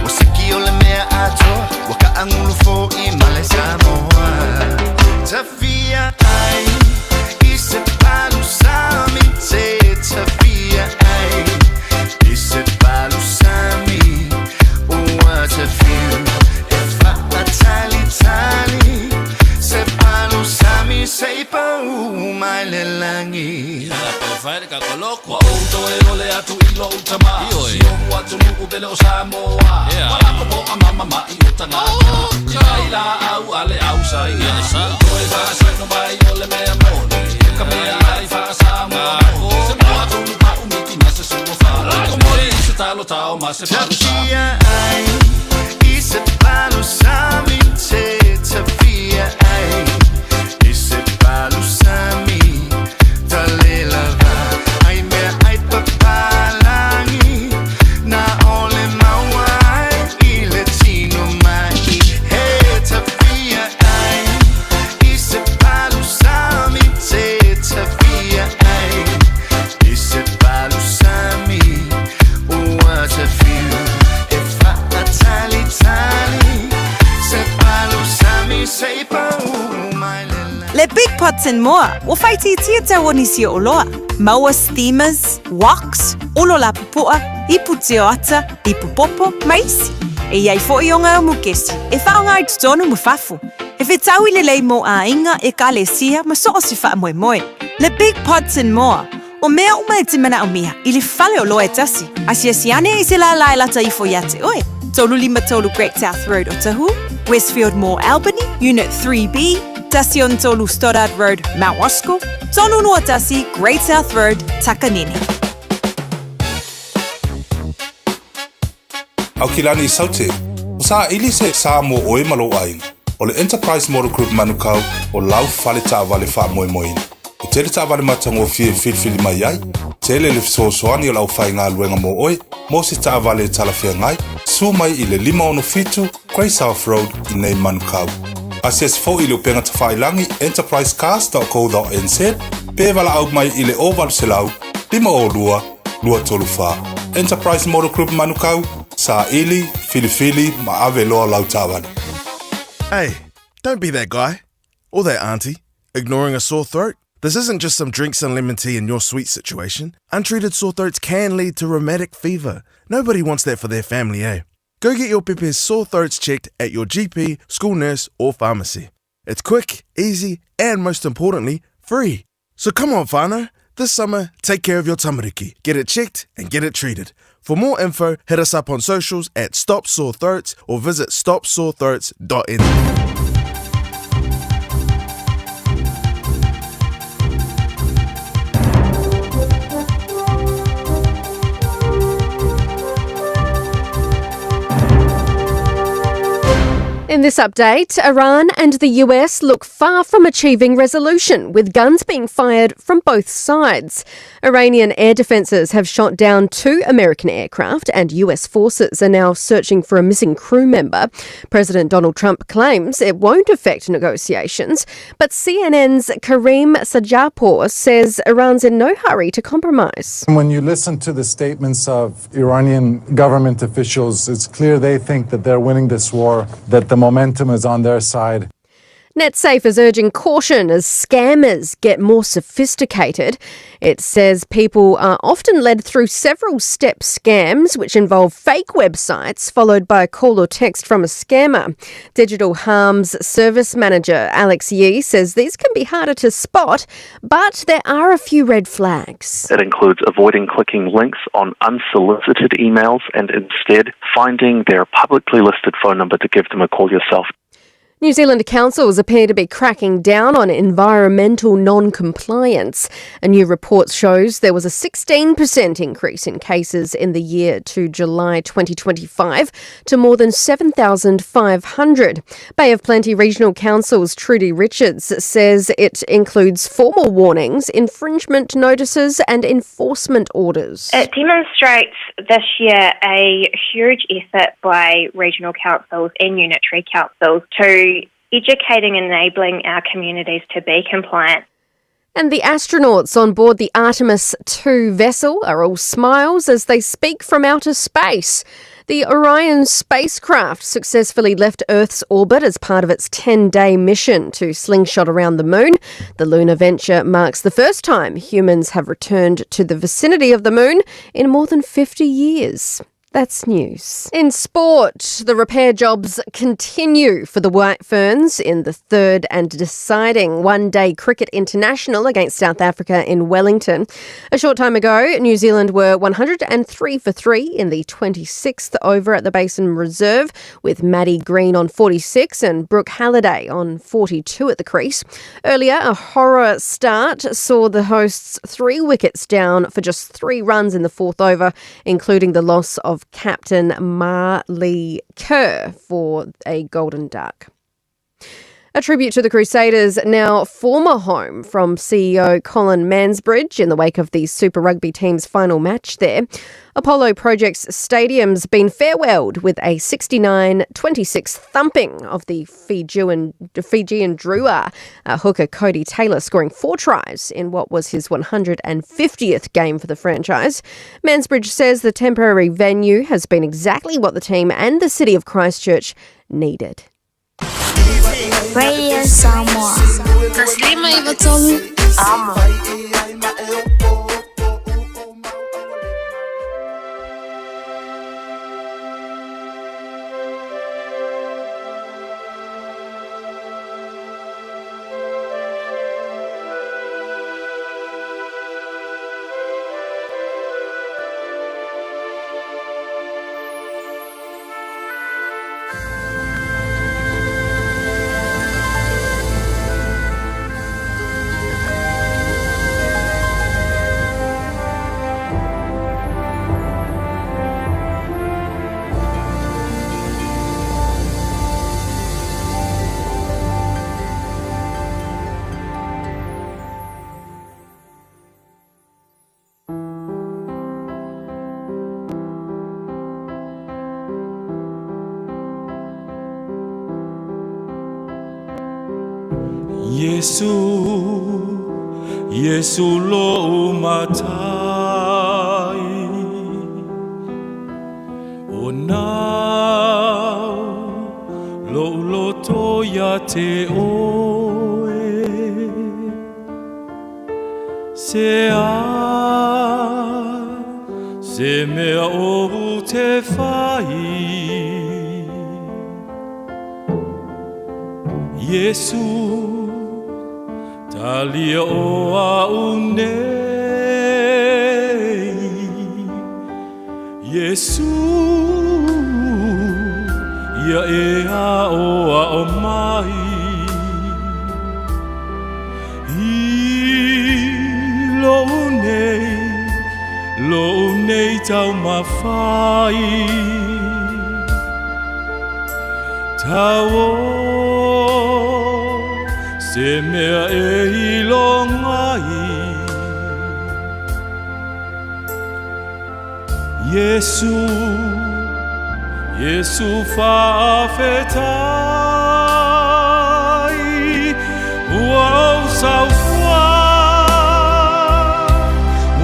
O siki o le mea atoa Ua ka angulu fo i male Samoa Tawhia ai i se palu sami te Tawhia ai i se palu sami Ua tawhiu e whaatalitali Se palu sami se i pau mai le langi Ia pe fai le kakolo. Kua ou toe ole atu i lou tama. Ioe. Si ou atunuu pele o Samoa. Ea. Ua lako po a mama ma i o tagata. I kai la au a le au sa ia. Toe faasino mai o le mea moni. Ka mea ai faa-Samoa moni. Se moa tonu pa umiki na se sua fa. Lako moli i se talo tao ma se palu sami. Tawhia ai i se palu sami te Tawhia ai i se palu sami Talela va ai mea ai papalangi Na ole maua ai i le tino mai He tawhia ai i se palu sami te Tawhia ai i se palu sami Ua tawhiu e whaatalitali Se palu sami se i pau mai le langi. Le Big Pots and More, ua faaitiitia tau o nisi o oloa, maua steamers, woks, olo lapupu'a, ipu tioata, ipu popo, ma isi. E i ai fo'i o ngā mukesi e faaaoga ai totonu ma fafo, e fetaui lelei mo āiga, ekalesia ma so o se faamoemoe. Le Big Pots and More, o mea uma e te manaomia i le fale oloa e tasi, asiasi ane i se lālā e lata ifo iā te oe. 353 Great South Road Otahuhu, Westfield Mall Albany, Unit 3B, 13 Stoddard Road, Mount Roskill, 321 Great South Road, Takanini. Aukilani Saute, ua saʻili se sa mo ʻoe ma lou ʻāina. O le Enterprise Motor Group Manukau o lau fale taavale faamoemoeina. E tele taavale matagofie e filifili mai ai, tele le fesoasoani o le aufaigaluega mo oe mo se taavale e talafeagai, susu mai i le 567 Grey South Road i nei Manukau. Asiasi foi i le upega tafailagi enterprisecars.co.nz pe valaau mai i le 0800 502 234. Enterprise Motor Group Manukau, saili, filifili ma ave loa lau taavale. Hey, don't be that guy or that auntie ignoring a sore throat. This isn't just some drinks and lemon tea in your sweet situation. Untreated sore throats can lead to rheumatic fever. Nobody wants that for their family, eh? Go get your pepe's sore throats checked at your GP, school nurse, or pharmacy. It's quick, easy, and most importantly, free. So come on, whānau. This summer, take care of your tamariki. Get it checked and get it treated. For more info, hit us up on socials at Stop Sore Throats or visit stopsorethroats.nz. In this update, Iran and the US look far from achieving resolution, with guns being fired from both sides. Iranian air defences have shot down two American aircraft, and US forces are now searching for a missing crew member. President Donald Trump claims it won't affect negotiations, but CNN's Karim Sadjadpour says Iran's in no hurry to compromise. When you listen to the statements of Iranian government officials, it's clear they think that they're winning this war, that the momentum is on their side. NetSafe is urging caution as scammers get more sophisticated. It says people are often led through several step scams, which involve fake websites followed by a call or text from a scammer. Digital Harms Service Manager Alex Yee says these can be harder to spot, but there are a few red flags. It includes avoiding clicking links on unsolicited emails and instead finding their publicly listed phone number to give them a call yourself. New Zealand councils appear to be cracking down on environmental non compliance. A new report shows there was a 16% increase in cases in the year to July 2025 to more than 7,500. Bay of Plenty Regional Council's Trudy Richards says it includes formal warnings, infringement notices, and enforcement orders. It demonstrates this year a huge effort by regional councils and unitary councils to educating and enabling our communities to be compliant. And the astronauts on board the Artemis 2 vessel are all smiles as they speak from outer space. The Orion spacecraft successfully left Earth's orbit as part of its 10 day mission to slingshot around the moon. The lunar venture marks the first time humans have returned to the vicinity of the moon in more than 50 years. That's news. In sport, the repair jobs continue for the White Ferns in the third and deciding one day cricket international against South Africa in Wellington. A short time ago, New Zealand were 103 for 3 in the 26th over at the Basin Reserve, with Maddie Green on 46 and Brooke Halliday on 42 at the crease. Earlier, a horror start saw the hosts three wickets down for just three runs in the fourth over, including the loss of captain Marlie Kerr for a golden duck. A tribute to the Crusaders' now former home from CEO Colin Mansbridge in the wake of the Super Rugby team's final match there. Apollo Projects Stadium's been farewelled with a 69-26 thumping of the Fijian, Fijian Drua. Uh, hooker Cody Taylor scoring four tries in what was his 150th game for the franchise. Mansbridge says the temporary venue has been exactly what the team and the city of Christchurch needed. Radio Samoa. Amo. Iesu, Iesu lou matai O nau lou loto ia te oe Se a se mea ou te fai Iesu talia o au nei Iesu ia e ao ao mai I lou nei lou nei taumafai Tau o se mea e iloga ai Iesu, Iesu faafetai Ua ou saofua,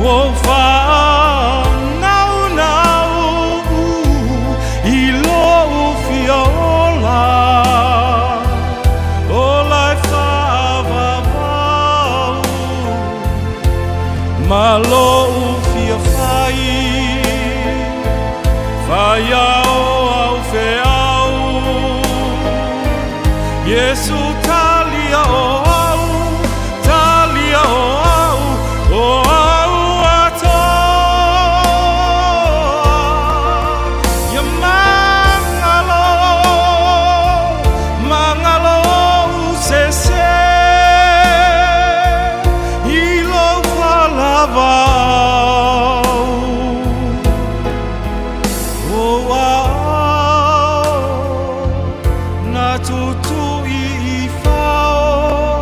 ua ou faanaunau I lou fia ola, ola e faavavau Ma lou fia fai, fai ao au feau Iesu talia o au, talia o au, o au atoa Ia magalo, magalo ou sese I lou faalavau Ou aao na tuutu'i i fao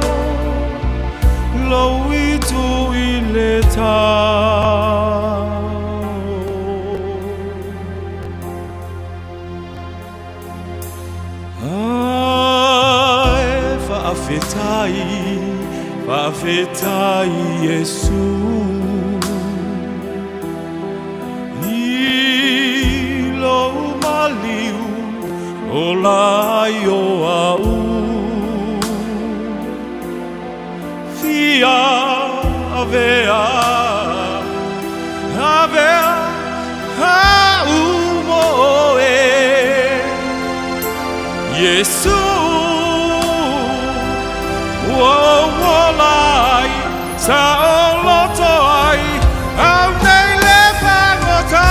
Lou itu i le tau Ae faafetai, faafetai Iesu I lou maliu ola ai o au Fia avea, avea au mo oe Iesu ua ou ola ai saoloto ai au nei le fagota.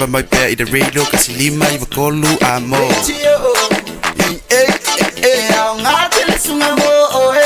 mai pea i le radio 153 a mo. E aoga tele suga mo oe.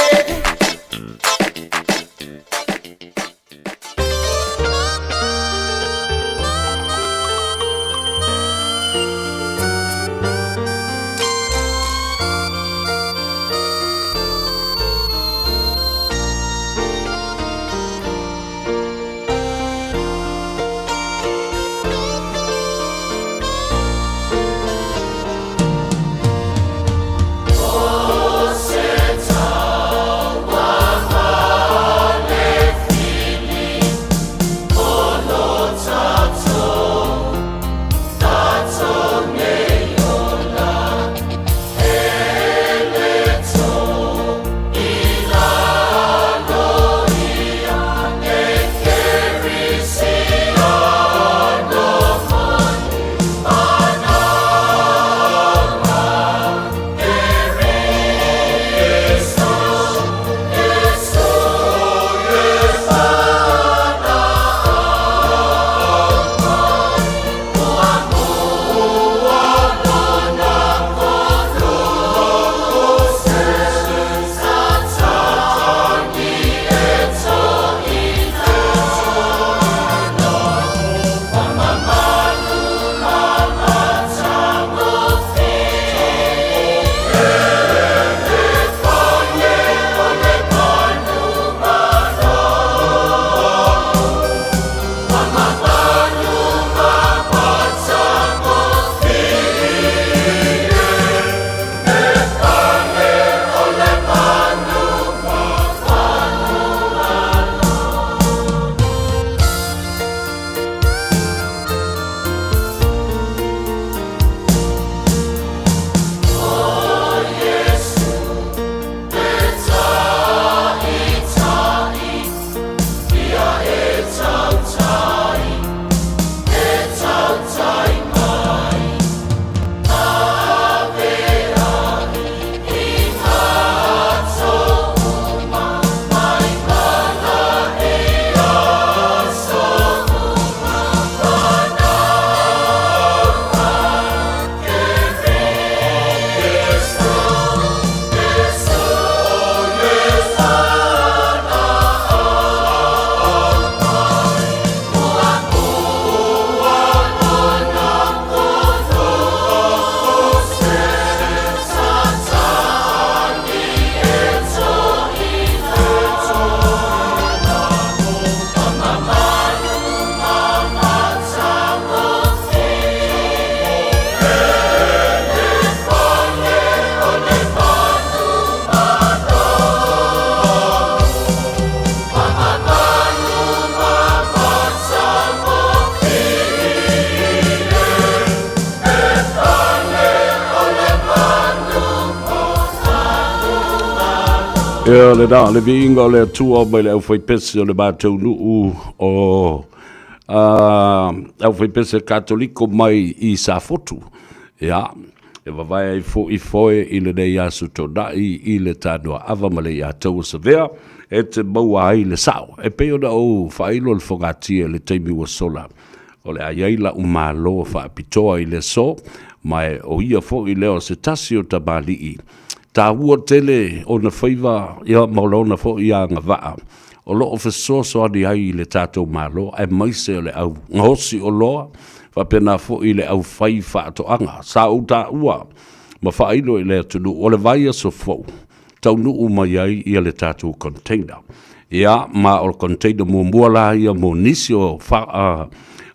Ia lena, le viiga o le Atua mai le aufaipese o le matou nuu o aufaipese Katoliko mai i Safotu. Ia, e vavae ai fo'i foe i lenei aso tona'i i le tanoa ava ma le iātaua savea e te maua ai le sa'o. E pei ona ou faailo le fogatia i le taimi ua sola, o le a i ai la'u malo faapitoa i le aso, ma e o ia fo'i lea o se tasi o tamalii taua tele ona faiva, ia, ma lona fo'i agavaa o lo o fesoasoani ai i le tatou Malo, aemaise o le au gaosi oloa, faapena foi i le au fai faatoaga. Sa ou taua ma faailo i le atunuu, o le vaiaso fou, taunuu mai ai ia le tatou container. Ia, ma o le container muamua la ia mo nisi o fa, a,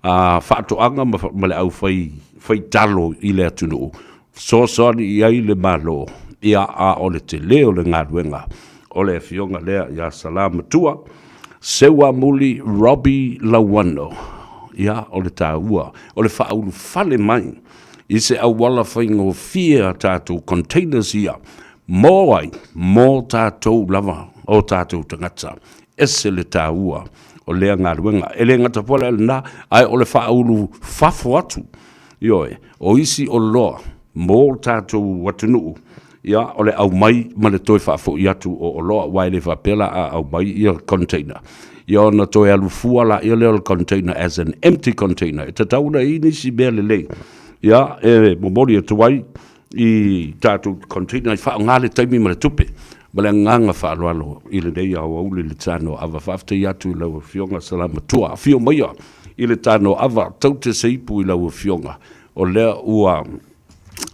a, faatoaga ma, ma le au fai, fai talo i le atunuu, Fesoasoani i ai le Malo, ia, a o le tele o le galuega o le afioga lea ia Salamatua Seuamuli Robbie Lauano. Ia, o le taua o le faaulufale mai i se auala faigofie a tatou containers ia, mo ai? Mo tatou lava, o tatou tagata. Ese le taua o lea galuega. E le gata foi la i lena, ae o le faaulu fafo atu Ioe, o isi oloa mo le tatou atunuu, ia, o le aumai ma le toe faafoi atu o oloa, aua e le faapea la a aumai ia container, Ia ona toe alu fua laia lea o le container as an empty container. E tatau ona i ai nisi mea lelei, ia, e momoli atu ai i tatou container e faaaoga le taimi ma le tupe. Ma le agaga faaaloalo i lenei aoauli i le Tanoava. Faafetai atu i lau Afioga Salamatua. Afio maia i le Tanoava, taute se ipu i lau Afioga, o lea ua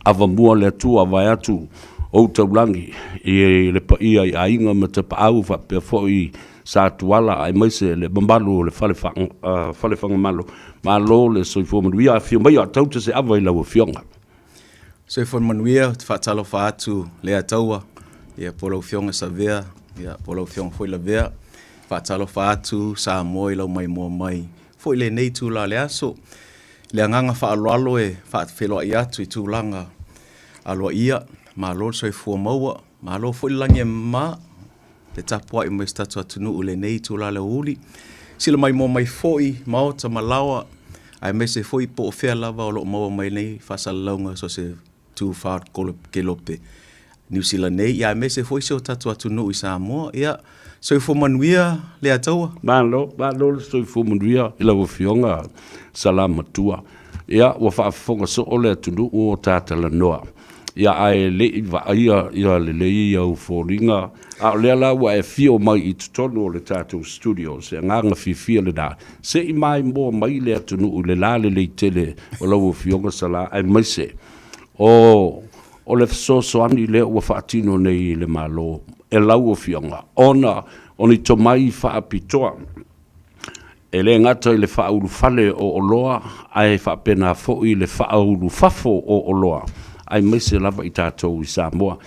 avamua le Atua vaeatu ou taulagi i le paia i aiga ma tapaau faapea foi Satuala aemaise le mamalu o le fale Fagamalo. Malo le soifua manuia, afio maia taute se ava i lau Afioga. Soifua manuia, ou te faatalofa atu Leiataua, ia po o lau Afioga Savea, ia po o lau Afioga foi Lavea. Faatalofa atu Samoa i lau maimoa mai foi lenei itula o le aso. I le agaga faaaloalo e faafeiloai atu i tulaga aloaia, malo le soifua maua, malo foi le lagi e mama, le tapuai mai si tatou atunuu i lenei itula o le aoauli. Sila maimoa mai foi maota ma laoa, aemaise foi po o fea lava o lo o maua mai nei faasalalauga so o se tufa o kelope Niu Sila nei, ia aemaise foi si o tatou atunuu i Samoa. Ia, soifua manuia Leiataua. Malo, malo le soifua manuia i lau Afioga Salamatua. Ia, ua faafofoga soo le atunuu o ta talanoa. Ia, ae le i vaaia ia lelei au foliga, a o lea la ua e afio mai i totonu o le tatou studio, o se agaga fiafia lena. Se i maimoa mai le atunuu i le lalelei tele o lau Afioga Sala, aemaise o o le fesoasoani lea ua faatino nei e le Malo e lau Afioga, ona o ni tomai faapitoa e le gata i le faaulufale o oloa ae faapena foi le faaulufafo o oloa, aemaise lava i tatou i Samoa.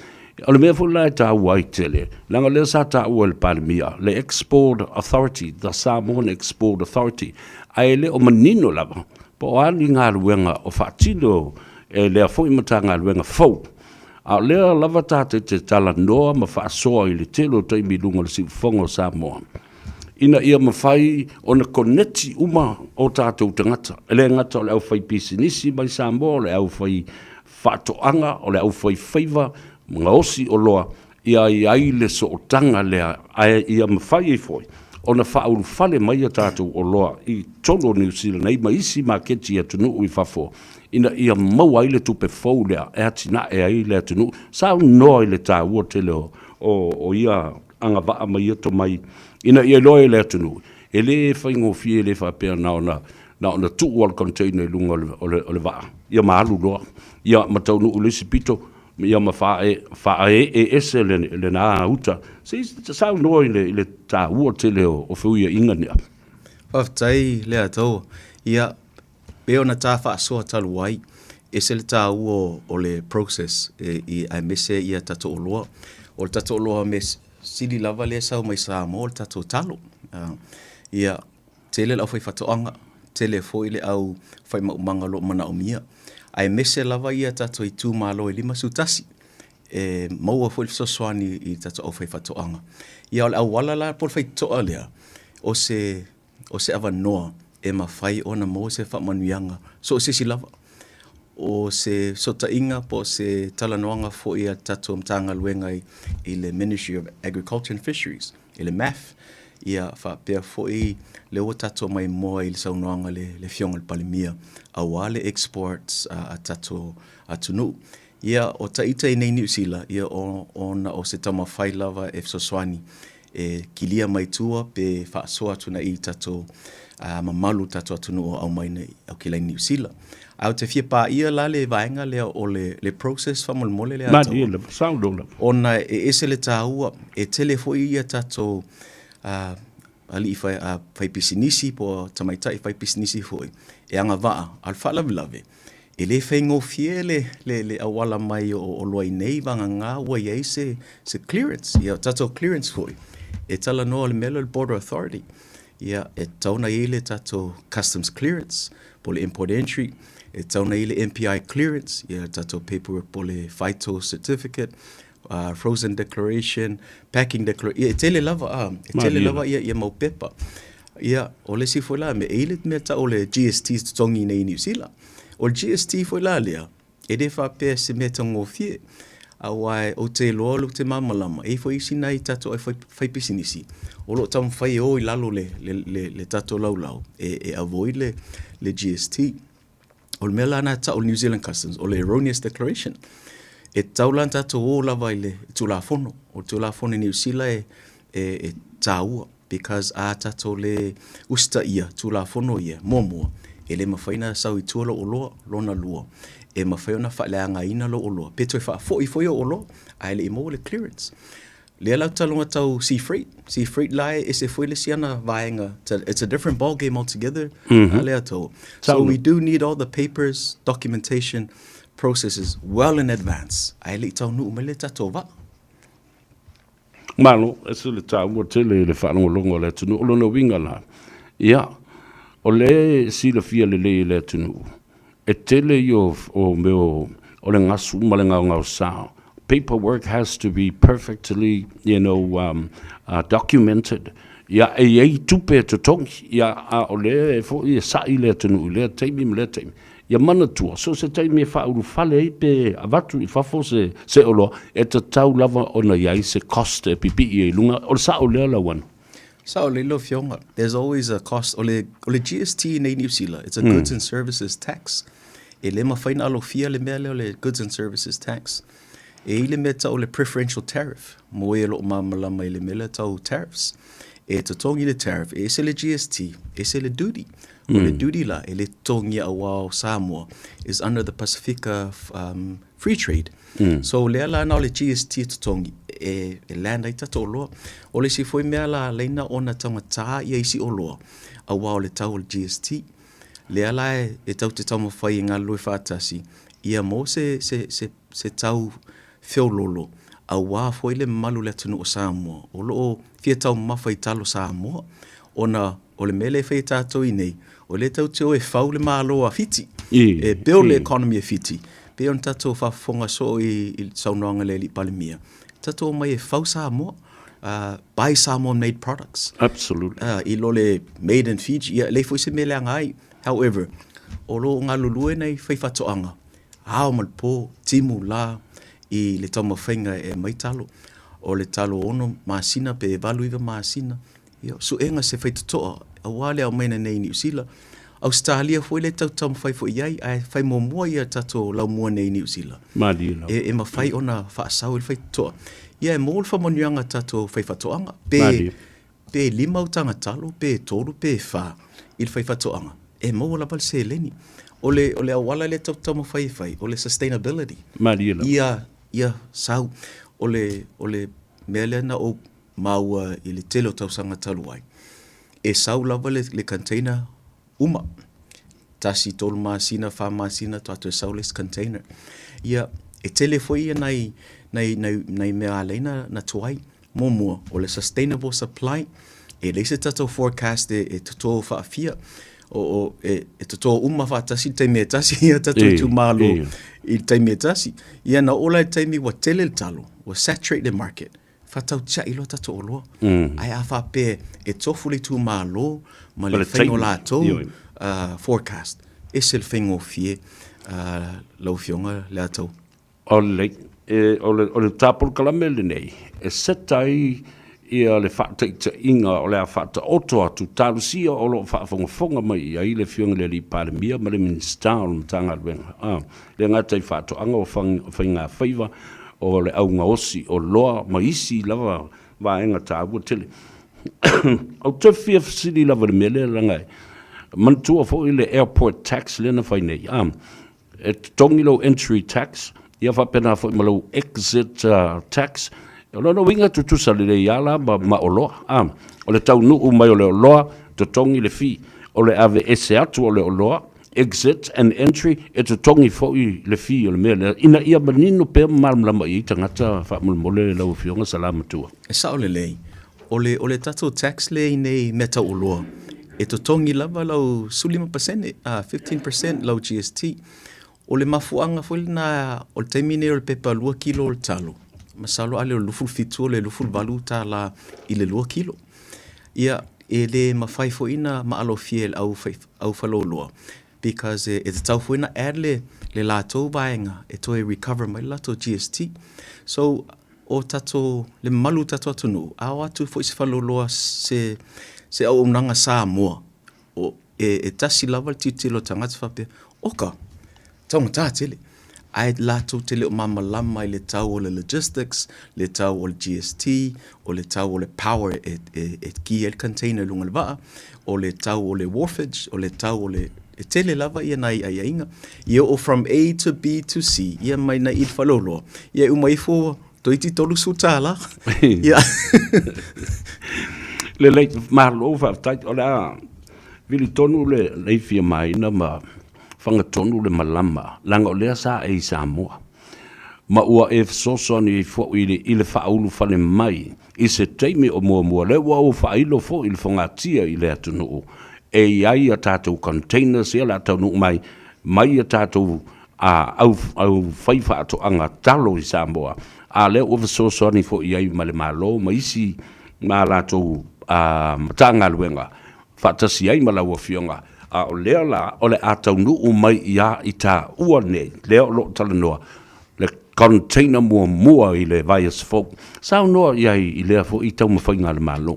O le mea foi la e taua ai tele, leaga o lea sa taua e le Palemia le Export Authority, the Samoan Export Authority, ae le o manino lava po o a ni galuega o faatino e lea foi Matagaluega fou. A o lea lava tatou te talanoa ma faasoa i le tele o taimi i luga o le siufofoga o Samoa, ina ia mafai ona koneti uma o tatou tagata. E le gata o le aufaipisinisi mai Samoa, o le aufaifaatoaga, o le aufaifaiva, gaosi oloa, ia i ai le sootaga lea, ae ia mafai ai foi ona faaulufale mai a tatou oloa i totonu o Niu Sila nei ma isi maketi i atunuu i fafo, ina ia maua ai le tupe fou lea e atinae ai le atunuu. Saunoa i le taua tele o ia agavaa ma ia tomai ina ia iloa e le atunuu, e le faigofie, e le faapea na ona na ona tuu lava o le container i luga o le vaa, ia ma alu loa, ia ma taunuu i le isi pito, ia ma faaee ese lena uta. Se i saunoa i le taua tele o feuiaiga nei. Faafetai Leataua. Ia, pei ona ta faasoa talu ai, ese le taua o le process aemaise ia tatou oloa. O le tatou oloa mea sili lava lea e sau mai Samoa o le tatou talo. Ia, tele le aufaifaatoaga, tele foi le au faimaumaga o lo o manaomia, aemaise lava ia tatou itumalo e 51 e maua foi le fesoasoani i tatou aufaifaatoaga. Ia o le auala la po o le faitotoa lea, o se o se avanoa e mafai ona maua se faamanuiaga so o se isi lava. O se fesootaiga po o se talanoaga foi a le tatou Matagaluega i le Ministry of Agriculture and Fisheries, i le MAF, ia faapea foi lea ua tatou maimoa i le saunoaga a le Afioga i le Palemia aua le exports a tatou atunuu. Ia, o ta ita i nei Niu Sila, ia ona o se taumafai lava e fesoasoani e kilia mai tua pe faasoa atu na i tatou mamalu tatou atunuu o aumai nei aukilai Niu Sila. Ae ou te fia paia la le vaega lea o le, le process faamolemole lea Malie lava, saunoa lava. Ona e ese le taua, e tele foi ia tatou alii fai, faipisinisi po o tamaitai faipisinisi foi e agavaa, a o le faalavelave, E le faigofie le, le, le auala mai o oloa i nei vagana ua i ai se, se clearance. Ia, o tatou clearance foi, e talanoa o le mea lea o le Border Authority. Ia, e tatau ona i ai le tatou customs clearance, po o le import entry, e tatau ona i ai le MPI clearance, ia, le tatou paperwork po o le phyto certificate, frozen declaration, packing declaration, ia e tele lava, a, e tele lava ia, ia mau pepa. Ia, o le isi foi la mea, e i ai le mea tau o le GST e totogi nei i Niu Sila. O le GST foi la lea, e le faapea se mea taugofie. Aua ou te iloa o lea ou te malamalama, e i ai foi isi nai tatou ai faipisinisi o lo o taumafai e o i lalo le, le, le, le tatou laulau e, e avoid le, le GST. O le mea la na tau New Zealand Customs, o le erroneous declaration. E tatau la ona tatou o lava i le Tulafono. O le Tulafono i Niu Sila e, e, e taua because a tatou le usitaia Tulafono ia, muamua, e le mafai ona sau i tua lou oloa, lona lua, e mafai ona faaleagaina lou oloa, pe toe faafoi foi ou oloa ae le i maua le clearance. Lea la ou te talanoa tau sea freight, sea freight la e ese foi le isi ana vaega, it's a different ball game altogether, a lea tou. So we do need all the papers, documentation, processes well in advance, ae le i taunuu mai le tatou vaa. Malo, ese le taua tele i le faalogologo a le atunuu. O lona uiga la, ia, o lea e silafia lelei e le atunuu, e tele ia o mea o le gasu ma le gaogaosa. Paperwork has to be perfectly, you know, documented. Ia, e i ai tupe e totogi, ia, a o lea foi e sa'i le atunuu i lea taimi ma lea taimi. Ia manatua, so o se taimi e faaulufale ai pe avatu i fafo se se oloa, e tatau lava ona i ai se cost e pipii ai i luga. O le sao lea Lauano? Sao lelei lau Afioga. There's always a cost. O le, o le GST nei i Niu Sila, it's a goods and services tax. E le mafai ona alofia le mea lea o le goods and services tax. E i ai le mea tau o le preferential tariff, mo e o lo o malamalama i le mea lea tau tariffs. E totogi le tariff, e ese le GST, ese le duty. O le duty la, e le totogia aua o Samoa is under the Pasifika um, Free Trade. So lea la na o le GST e totogi e, e land ai tatou oloa. O le isi foi mea la laina ona taugata ia isi oloa aua o le tau o le GST. Lea la e, e tau te taumafai e galulue faatasi ia mo se, se, se, se tau feololo aua foi le mamalu o le atunuu o Samoa o lo o fia taumamafa i talo Samoa ona O le mea lea e fai e tātou i nei, o lea tatou te o e fau le Malo a Fiti, e build le economy a Fiti. Pei ona tatou faafofoga soo i le saunoaga a le Alii Palemia, tatou omai e fau Samoa, buy Samoan made products. Absolutely. I lo le made in Fiji, ia, e leai foi se mea leaga ai. However, o lo o galulue nai faifaatoaga, ao ma le po, timu la, i le taumafaiga e aumai talo. O le talo ono masina pe 8, 9 masina, Ia, suega se faitotoa aua le aumaiga nei i Niu Sila. Ausetalia foi lea tatou taumafai foi i ai, ae fai muamua ia tatou laumua nei i Niu Sila. Malie lava. E, e mafai ona faasau i le faitotoa. Ia, e maua le faamanuiaga a tatou faifaatoaga, pe, Malie. pe lima au tagatalo, pe tolu, pe fa i le faifaatoaga, e maua lava le seleni. O le, o le auala lea tatou te taumafai e fai, o le sustainability. Malie lava. Ia, ia sau. O le, o le mea lea na ou maua i le tele o tausaga talu ai, e sau lava le, le container uma. Tasi, tolu masina, wha masina, toa toe sau le isi container. Ia, e tele foi ia nai, nai, nai, nai mea alai na, na tuai. Muamua, o le sustainable supply, e leai se tatou forecast e, e totō faafia. O, o, e, e totō uma faatasi i le taimi e tasi ia tatou itumalo i le taimi e tasi. Ia na oo la i le taimi ua tele le talo, ua saturate le market. Faatautia'i loa tatou oloa. Ae a faapea e tofu le itumalo ma le faiga o latou forecast, ese le faigofie lau Afioga Leataua. O le, o le, o le ta polokalame lenei e seta ai ia le faataitaiga o le a faataoto atu talosia o lo o faafogafoga mai i ai le Afioga i le Alii Palemia ma le Minisita o le Matagaluega, a le gata i faatoaga o faigafaiva, o le augaosi oloa ma isi lava vaega taua tele. Ou te fia fesili lava i le mea lea leaga e manatua foi le airport tax lea na fai nei, a, e totogi lou entry tax, ia faapena foi ma lou exit tax. O lona uiga e tutusa lelei lava la ma, ma oloa, a. O le taunuu mai o le oloa, totogi le fee. O le aveese atu o le oloa, exit and entry, e totogi foi le fee o le mea lea, ina ia manino pea ma malamalama i ai tagata faamolemole lau Afioga Salamatua. E sao lelei. O le, o le tatou tax lea i nei mea tau oloa, e totogi lava lau 15%, 15% lau GST. O le mafuaaga foi lena o le taimi nei o le pepa lua kilo o le talo, masalo a le o le 27 o le 28 tala i le lua kilo. Ia, e le mafai foi ona maalofia e le au, au faleoloa. Because e tatau foi ona add le le latou vaega e toe recover mai le latou GST. So, o tatou, le mamalu o tatou atunuu, a o atu foi se faleoloa se se auaunaga Samoa, o, e, e tasi lava le tilotilo a le tagata faapea, oka, taugata tele. Ae latou te le o malamalama i le tau o le logistics, le tau o le GST, o le tau o le power e, e, e ki ai le container i luga o le vaa, o le tau o le wharfage, o le tau o le... E tele lava ia nai aiaiga. Ia oo from A to B to C, ia mai nai i le faleoloa, ia e uma ifo toeitiiti $30. Ia. Lelei, malo faafetai. O le a vili tonu le leifia maina ma fagatonu le malama, leaga o lea sa e i Samoa, ma ua e fesoasoani ai foi i le, i le faaulufale mai i se taimi o muamua. Lea ua ou faailo foi i le fogatia i le atunuu e i ai a tatou containers ia o le a taunuu mai, mai a tatou a, au, au faifaatoaga talo i Samoa, a lea ua fesoasoani foi i ai ma le Malo ma isi ma a latou a, Matagaluega faatasi ai ma lau Afioga, a o lea la o le a taunuu mai ia i taua nei, lea o lo o talanoa, le container muamua i le vaiaso fou. Saunoa i ai i lea foi taumafaiga a le Malo.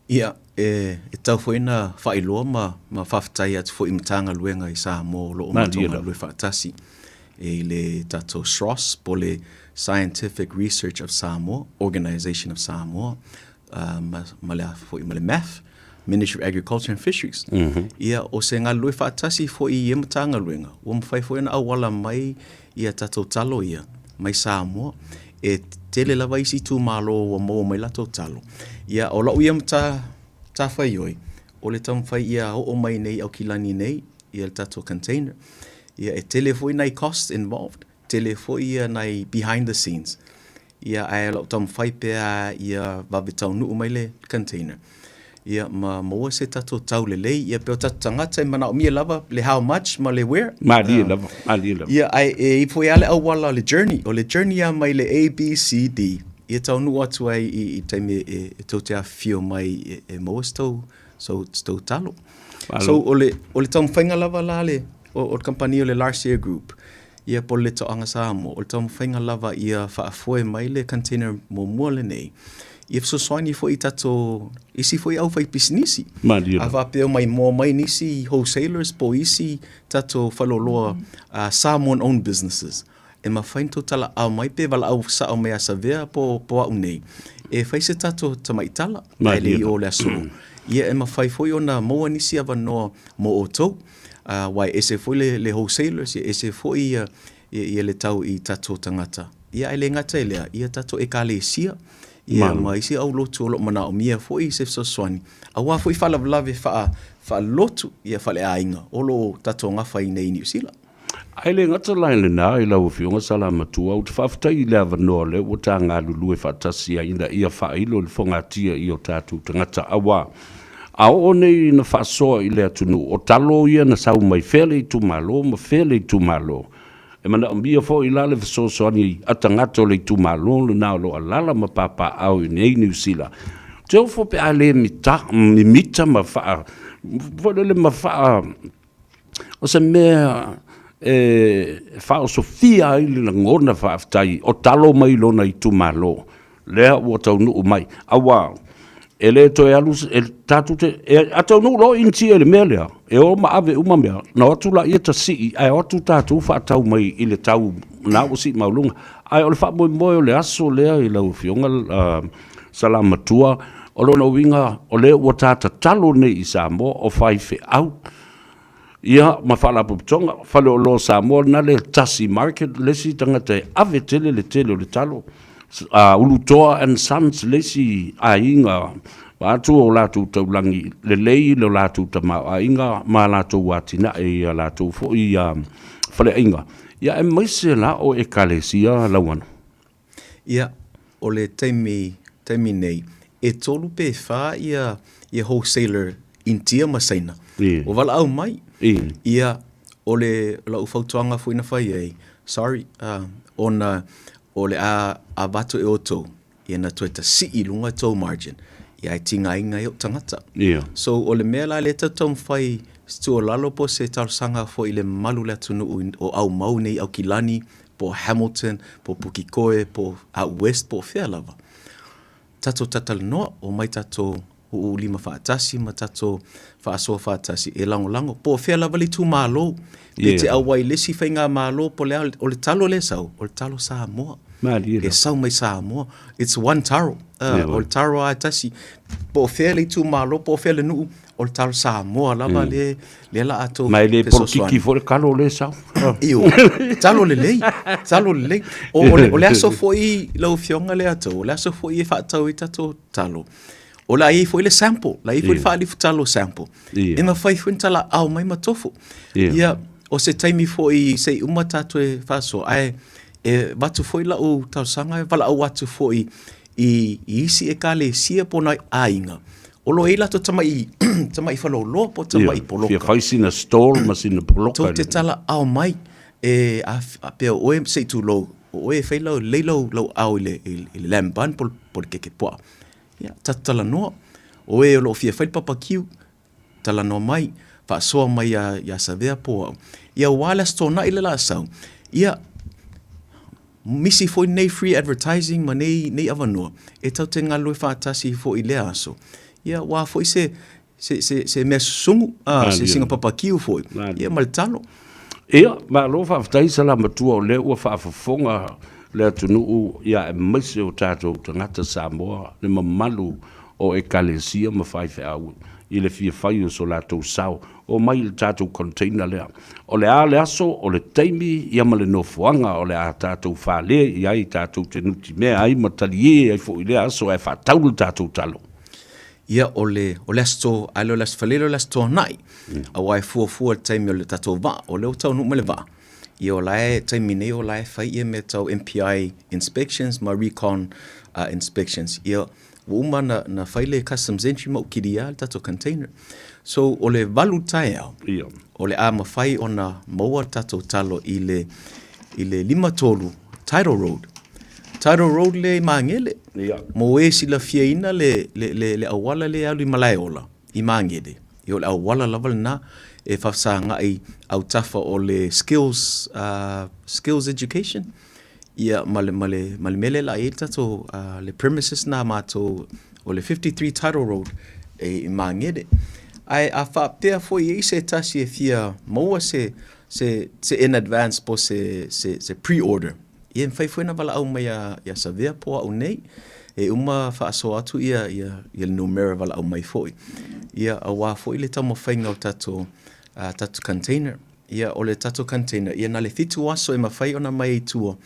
Ia, e tatau foi ona faailoa ma, ma faafetai atu foi i Matagaluega i Samoa o lo o matou galulue faatasi i le tatou SROS po o le Scientific Research of Samoa, Organization of Samoa, ma, ma le a foi ma le MAF, Ministry of Agriculture and Fisheries. Mm -hmm. Ia, o se galulue faatasi foi i ia Matagaluega, ua mafai foi ona auala mai ia tatou talo ia, mai Samoa. E tele lava isi itumalo ua maua mai latou talo. Ia, o lau ia mata, matafaioi, o le taumafai ia oo mai nei Aukilani nei, ia le tatou container. Ia, e tele foi nai costs involved, tele foi ia nai behind the scenes. Ia, ae o lau taumafai pea ia vave taunuu mai le container, ia, ma maua se tatou tau lelei. Ia, pei o tatou tagata e manaomia lava le how much ma le where. Malie lava, malie lava. Ia, ae e i ai foi lava le auala o le journey, o le journey lava mai le A, B, C, D, ia taunuu atu ai i le taimi e tou te afifio mai e maua se tou, se tou talo. So, o le, o le taumafaiga lava la le, o le kamupani o le Larsia Group, Ia po o le Toaga Samoa, o le taumafaiga lava ia faafoe mai le container muamua lenei, ia fesoasoani foi i tatou isi foi aufaipisinisi. Malie A faapea mai moa mai nisi wholesalers po o isi tatou faleoloa uh, Samoan owned businesses, e mafai ona tou talaau mai pe valaau sao mai ia Savea po, po au nei, e fai se tatou tamaitala, ae le i o le aso. Ia e mafai foi ona maua nisi avanoa mo outou. Aua e ese foi le, le wholesalers, e ese foi ia, ia, ia le tau i tatou tagata. Ia ae le gata i lea, ia tatou ekalesia, ia ma isi aulotu o lo o manaomia foi se fesoasoani, aua foi faalavelave faa, faalotu, ia faaleaiga o lo o tatou gafa ai nei i Niu Sila. Ae le gata la i lena i lau Afioga Salamatua, ou te faafetai i le avanoa lea ua ta galulue faatasi ai ina ia faailo i le fogatia i o tatou tagata aua a oo nei ina faasoa i le atunuu, o talo ia na sau mai fea le itumalo ma fea le itumalo. E manaomia foi la le fesoasoani a tagata o le itumalo lena o lo o alaala ma papaaao i nei Niu Sila. Ou te ofo pe a le mita, mimita ma faa, foi lele ma faa, O se mea e faaosofia ai le lagona faafetai o talo mai lona itumalo, lea ua taunuu mai. Aua e le toe alu, e tatou te, e, a taunuu loa Initia i le mea lea, e o ma ave uma mea, ona o atu laia tasii, ae o atu tatou faatau mai i le tau na ua sii maualuga. Ae o le faamoemoe o le aso lea i lau Afioga uh, Salamatua, o lona uiga o lea ua ta tatalo nei i Samoa o faifeau ia ma faalapotopotoga faleoloa Samoa lena le tasi market le isi tagata e ave tele le tele o le talo uh, Ulutoa and Sons le isi aiga vaeatu o latou taulagi lelei le latou tamaoaiga ma latou atinae i a latou foi uh, faleaiga ia aemaise la o ekalesia Lauano. Ia, o le taimi, taimi nei, e tolu pe whā ia, ia wholesaler Initia ma Saina. Ī. Ua valaau mai. Ī. Ia, o le, lau fautuaga foi na fai ai, sorry, uh, ona o le a avatu e outou, ia na toe tasii i luga tou margin. Ia, e tigaina ai ou tagata. So, o le mea la lea tatou te taumafai, se tuualalo po o se talosaga foi i le mamalu o le atunuu o aumau nei i Aukilani, po o Hamilton, po o Pukikoe, po o Out West, po o fea lava, tatou talatalanoa, omai tatou uu lima faatasi ma tatou faasoa faatasi e lagolago, po o fea lava le itumalo, pe te auai i le isi faigamalo po o le a, o le talo lea e sau, o le talo Samoa. E sau mai Samoa. It's one taro. O le taro lava e tasi. Po o fea le itumalo, po o fea le nuu, o le talo Samoa lava lea lea la a tou Ma e le polokiki foi le talo lea e sau. Ioe, talo lelei, talo lelei. O, o, le, o le aso foi lau Afioga lea tou, o le aso foi e faatau ai tatou talo, o le a i ai foi le sample, o le a i ai foi le faalifu talo sample. E mafai foi ona talaau mai ma tofu. Ia, o se taimi foi se i uma tatou e faasoa, ae e avatu foi lau talosaga e valaau atu foi i, i isi ekalesia po o nai aiga o lo o i ai latou tamai, tamai faleoloa po o tamai poloka. Fia fai sina stall ma sina poloka. Tou te talaau mai e a, a pea o oe se i tulou, o oe e fai lau, lei lau, lau ao i le, i le lamb bun po, po le keke puaa. Ia, tatou talanoa. O e o lo o fia fai le papakiu, talanoa mai, faasoa mai iā, iā Savea po o au. Ia aua le Aso Toonai le la sau, ia, misi foi nei free advertising ma nei, nei avanoa, e tatou te galulue faatasi foi i lea aso. Ia, aua foi se, se, se, se mea susugu, a, se singa papakiu foi, ia ma le talo. Ia, malo faafetai Salamatua o lea ua faafofoga le atunuu ia aemaise o tatou tagata Samoa, le mamalu o Ekalesia ma faifeau i le fia fai o so latou sao. Omai i le tatou container lea. O le a le aso, o le taimi ia ma le nofoaga o le a tatou fale i ai tatou te nutimea ai ma talie ai foi i lea aso ae faatau le tatou talo. Ia, o le, o le Aso To, ae le o le Aso Faraile, o le Aso Toonai. Aua e fuafua i le taimi o le tatou vaa, o lea ua taunuu mai le vaa. Ia o la e, taimi nei o la e fai ia mea tau MPI inspections ma recon inspections. Ia, ua uma na, na fai le customs entry ma ua kilia le tatou container. So, o le 8 taeao, Ia. o le a mafai ona maua le tatou talo i le, i le 53 Tidal Road. Tidal Road lea i Magele. Ia. Mo e silafiaina le, le, le, le auala lea e alu i Malaeola, i Magele. Ia o le auala lava lena e faafesagai autafa o le skills, uh, skills education. Ia, ma le, ma le, ma le mea lea la i ai le tatou, uh, le premises na matou, o le 53 Tidal Road e, i Magere. Ae a faapea foi e i ai se tasi e fia maua se, se, se in advance po se, se, se pre-order, ia e mafai foi ona valaau mai ia, ia Savea po au nei, e uma faasoa atu ia, ia, ia le numera valaau mai foi. Ia, aua foi le taumafaiga o tatou, uh, tatou container. Ia, o le tatou container, ia na le fitu aso e mafai ona mai ai tua,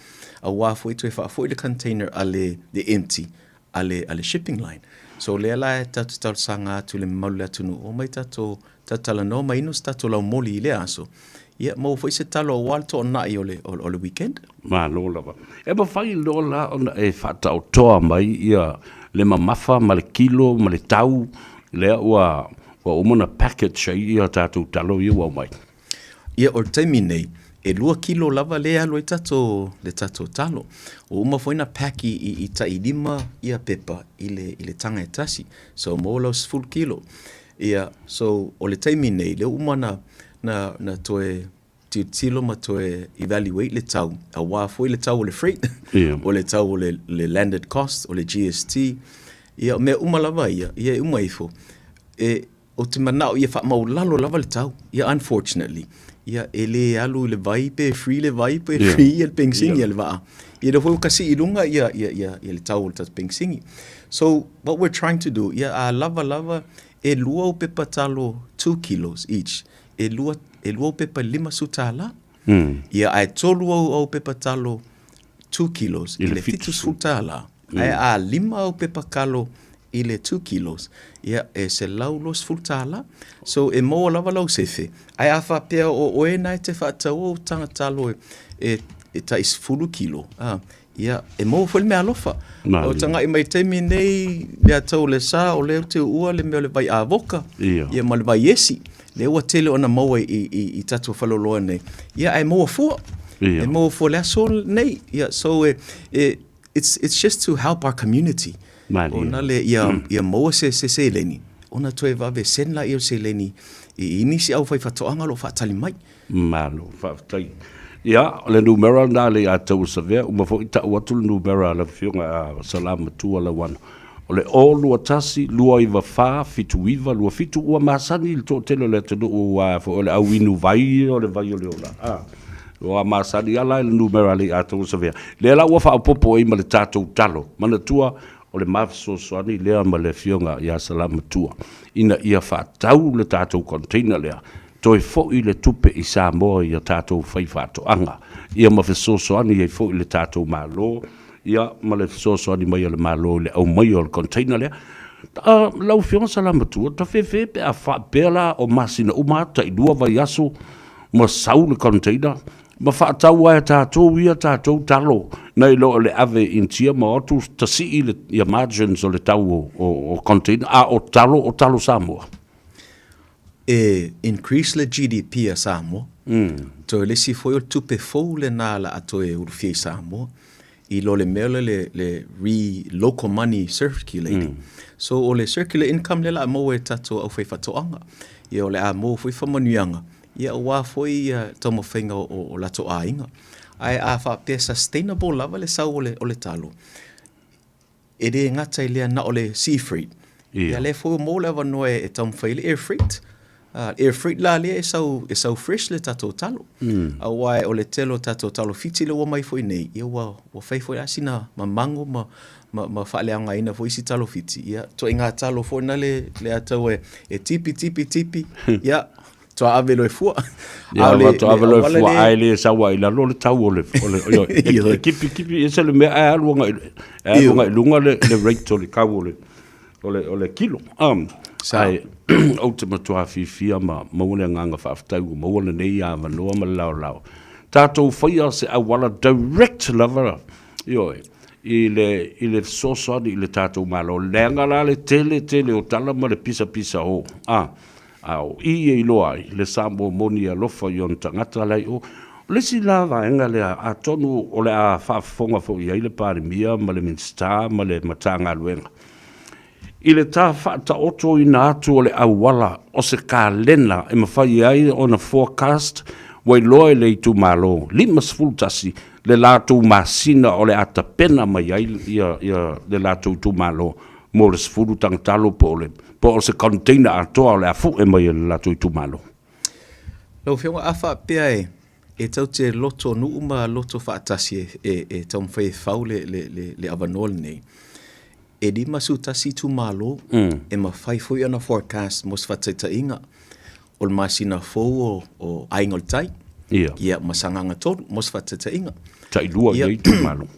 aua foi toe faafoi le container a le, le empty, a le, a le shipping line. So lea la e tatou te talosaga atu i le mamalu o le atunuu, omai tatou, tatou talanoa ma inu se tatou laumoli i lea aso. Ia, maua foi se talo aua le toonai o le, o, o le weekend. Malo lava. E mafai loa la ona e faataotoa mai ia le mamafa ma le kilo ma le tau lea ua Ua uma ona package ai ia tatou talo ia ua aumai. Ia, o le taimi nei, e lua kilo lava lea e alu ai tatou, le tatou talo. Ua uma foi ona pack i, i, i tailima ia pepa i le, i le taga e tasi. So, maua lau 10 kilo. Ia, so, o le taimi nei, lea ua uma ona, na, na toe tilotilo ma toe evaluate le tau, aua foi le tau o le freight, yeah. o le tau o le, le landed cost, o le GST, ia, o mea uma lava ia, ia e uma ifo. E, ou te manao ia faamaualalo lava le tau. Ia, unfortunately, ia, e le alu i le vai pe free le vai pe yeah. free ia le penisini yeah. le vaa. Ia lea foi ua kasii i luga ia, ia, ia, ia le tau o le tatou penisini. So, what we're trying to do, ia a lava lava, e lua au pepa talo 2 kilos each. E lua, e lua au pepa 50 tālā. Mm. Ia, ae tolu au, au pepa talo 2 kilos i le 70 tālā. Mm. Ae a lima au pepa kalo i le 2 kilos, ia, e 120 tālā. So, e maua lava lau sefe. Ae a faapea o oe nā e te faataua o taga talo e, e, e tai 10 kilo, ah, Ia, e maua foi le meaalofa. Malie. O tagai mai taimi nei, lea tau le sa, o lea ou te uua le mea o le vai avoka, Ia. ia ma le vai esi. Lea ua tele ona maua i, i, i tatou faleoloa nei. Ia, ae maua fua. Ia. E maua fua le aso nei. Ia, so e, e, it's, it's just to help our community. Malie. Ona le, ia, ia maua se, se seleni, ona toe vave send laia o seleni i, i nisi aufaifatoaga o lo o faatali mai. Malo, faafetai. Ia, o le numera lena le ia Tauasavea, uma foi tau atu le numera a lau Afioga a Salamatua Lauano. O le 0 2 1 2 9 4 7 9 2 7 ua masani i le toatele o le atunuu aua foi o le au inu vai o le vai o le ola. A, ua masani lava la i le numera a le ia Tauasavea. Lea la ua faaopoopo ai ma le tatou talo. Manatua, o le ma fesoasoani lea ma le Afioga ia Salamatua ina ia faatau le tatou container lea Toe foi le tupe i Samoa i a tatou faifaatoaga, ia ma fesoasoani ai foi le tatou Malo, ia ma le fesoasoani mai a le Malo i le aumaia o le container lea. A, lau Afioga Salamatua, ta fefe pe a faapea la o masina uma lava, tailua vaiaso ma sau le container, ma faatau ai e tatou ia tatou talo, nai lo o le ave i Initia ma o atu tasii le, ia margins o le tau o, o, o container, a o talo, o talo Samoa. E increase le GDP a Samoa, toe le isi foi o le tupe fou lena la a toe ulufia i Samoa, i lo le mea lea le, le re local money circulating. So o le circular income lea la a maua e tatou aufaifaatoaga, ia o le a maua foi faamanuiaga, ia aua foi ia taumafaiga o, o latou aiga. Ae a faapea sustainable lava le sau o le, o le talo, E le gata i lea na o le sea freight. Ia lea foi ua maua le avanoa e taumafai ai le air freight. Air freight la lea e sau, e sau fresh le tatou talo. Aua o le tele o tatou talo Fiti lea ua mai foi nei, ia ua, ua fai foi lava sina mamago ma, ma, ma faaleaogaina foi isi talo Fiti. Ia, ituaiga talo foi na le, le a tau e, e tipi, tipi, tipi, ia, Toa ave loe fua. Ia, le, toa ave loe fua, ae le sau ai lalo le tau o le, o le, o, e, e kipi, kipi, ese le mea, ae alu agai, e alu agai lunga le, le rate o le kau o le, o le, o le kilo. Ae, ou te matua fiafia ma maua le agaga faafetai ua maua lenei avanoa ma le laolao. Tatou faia se auala direct lava, ioe, i le, i le fesoasoani i le tatou Malo. Leaga la le tele tele o tala ma le pisapisa o, a, A o i e iloa ai le Samoa moni e alofa i ona tagata la i o. O le isi la vaega lea, atonu o le a faafofoga foi i ai le Palemia ma le Minisita ma le Matagaluega i le ta faataotoina atu o le auala o se kalena e mafai ai ona forecast ua iloa e le itumalo 51 le latou masina o le a tapena mai ai ia, ia le latou itumalo mo le 10 tagatalo po o le po o se container atoa o le a fue mai e le latou itumalo. Lau Afioga, a faapea e, e tatou te loto nuu ma loto faatasi e, e, e taumafai e fau le, le, le, le avanoa lenei, e 51 itumalo mm. e mafai foi ona forecast mo se faataitaiga o le masina fou o, o Aiga o le Tai, ia, ia ma Sagaga 3 mo se faataitaiga. Tailua ia itumalo.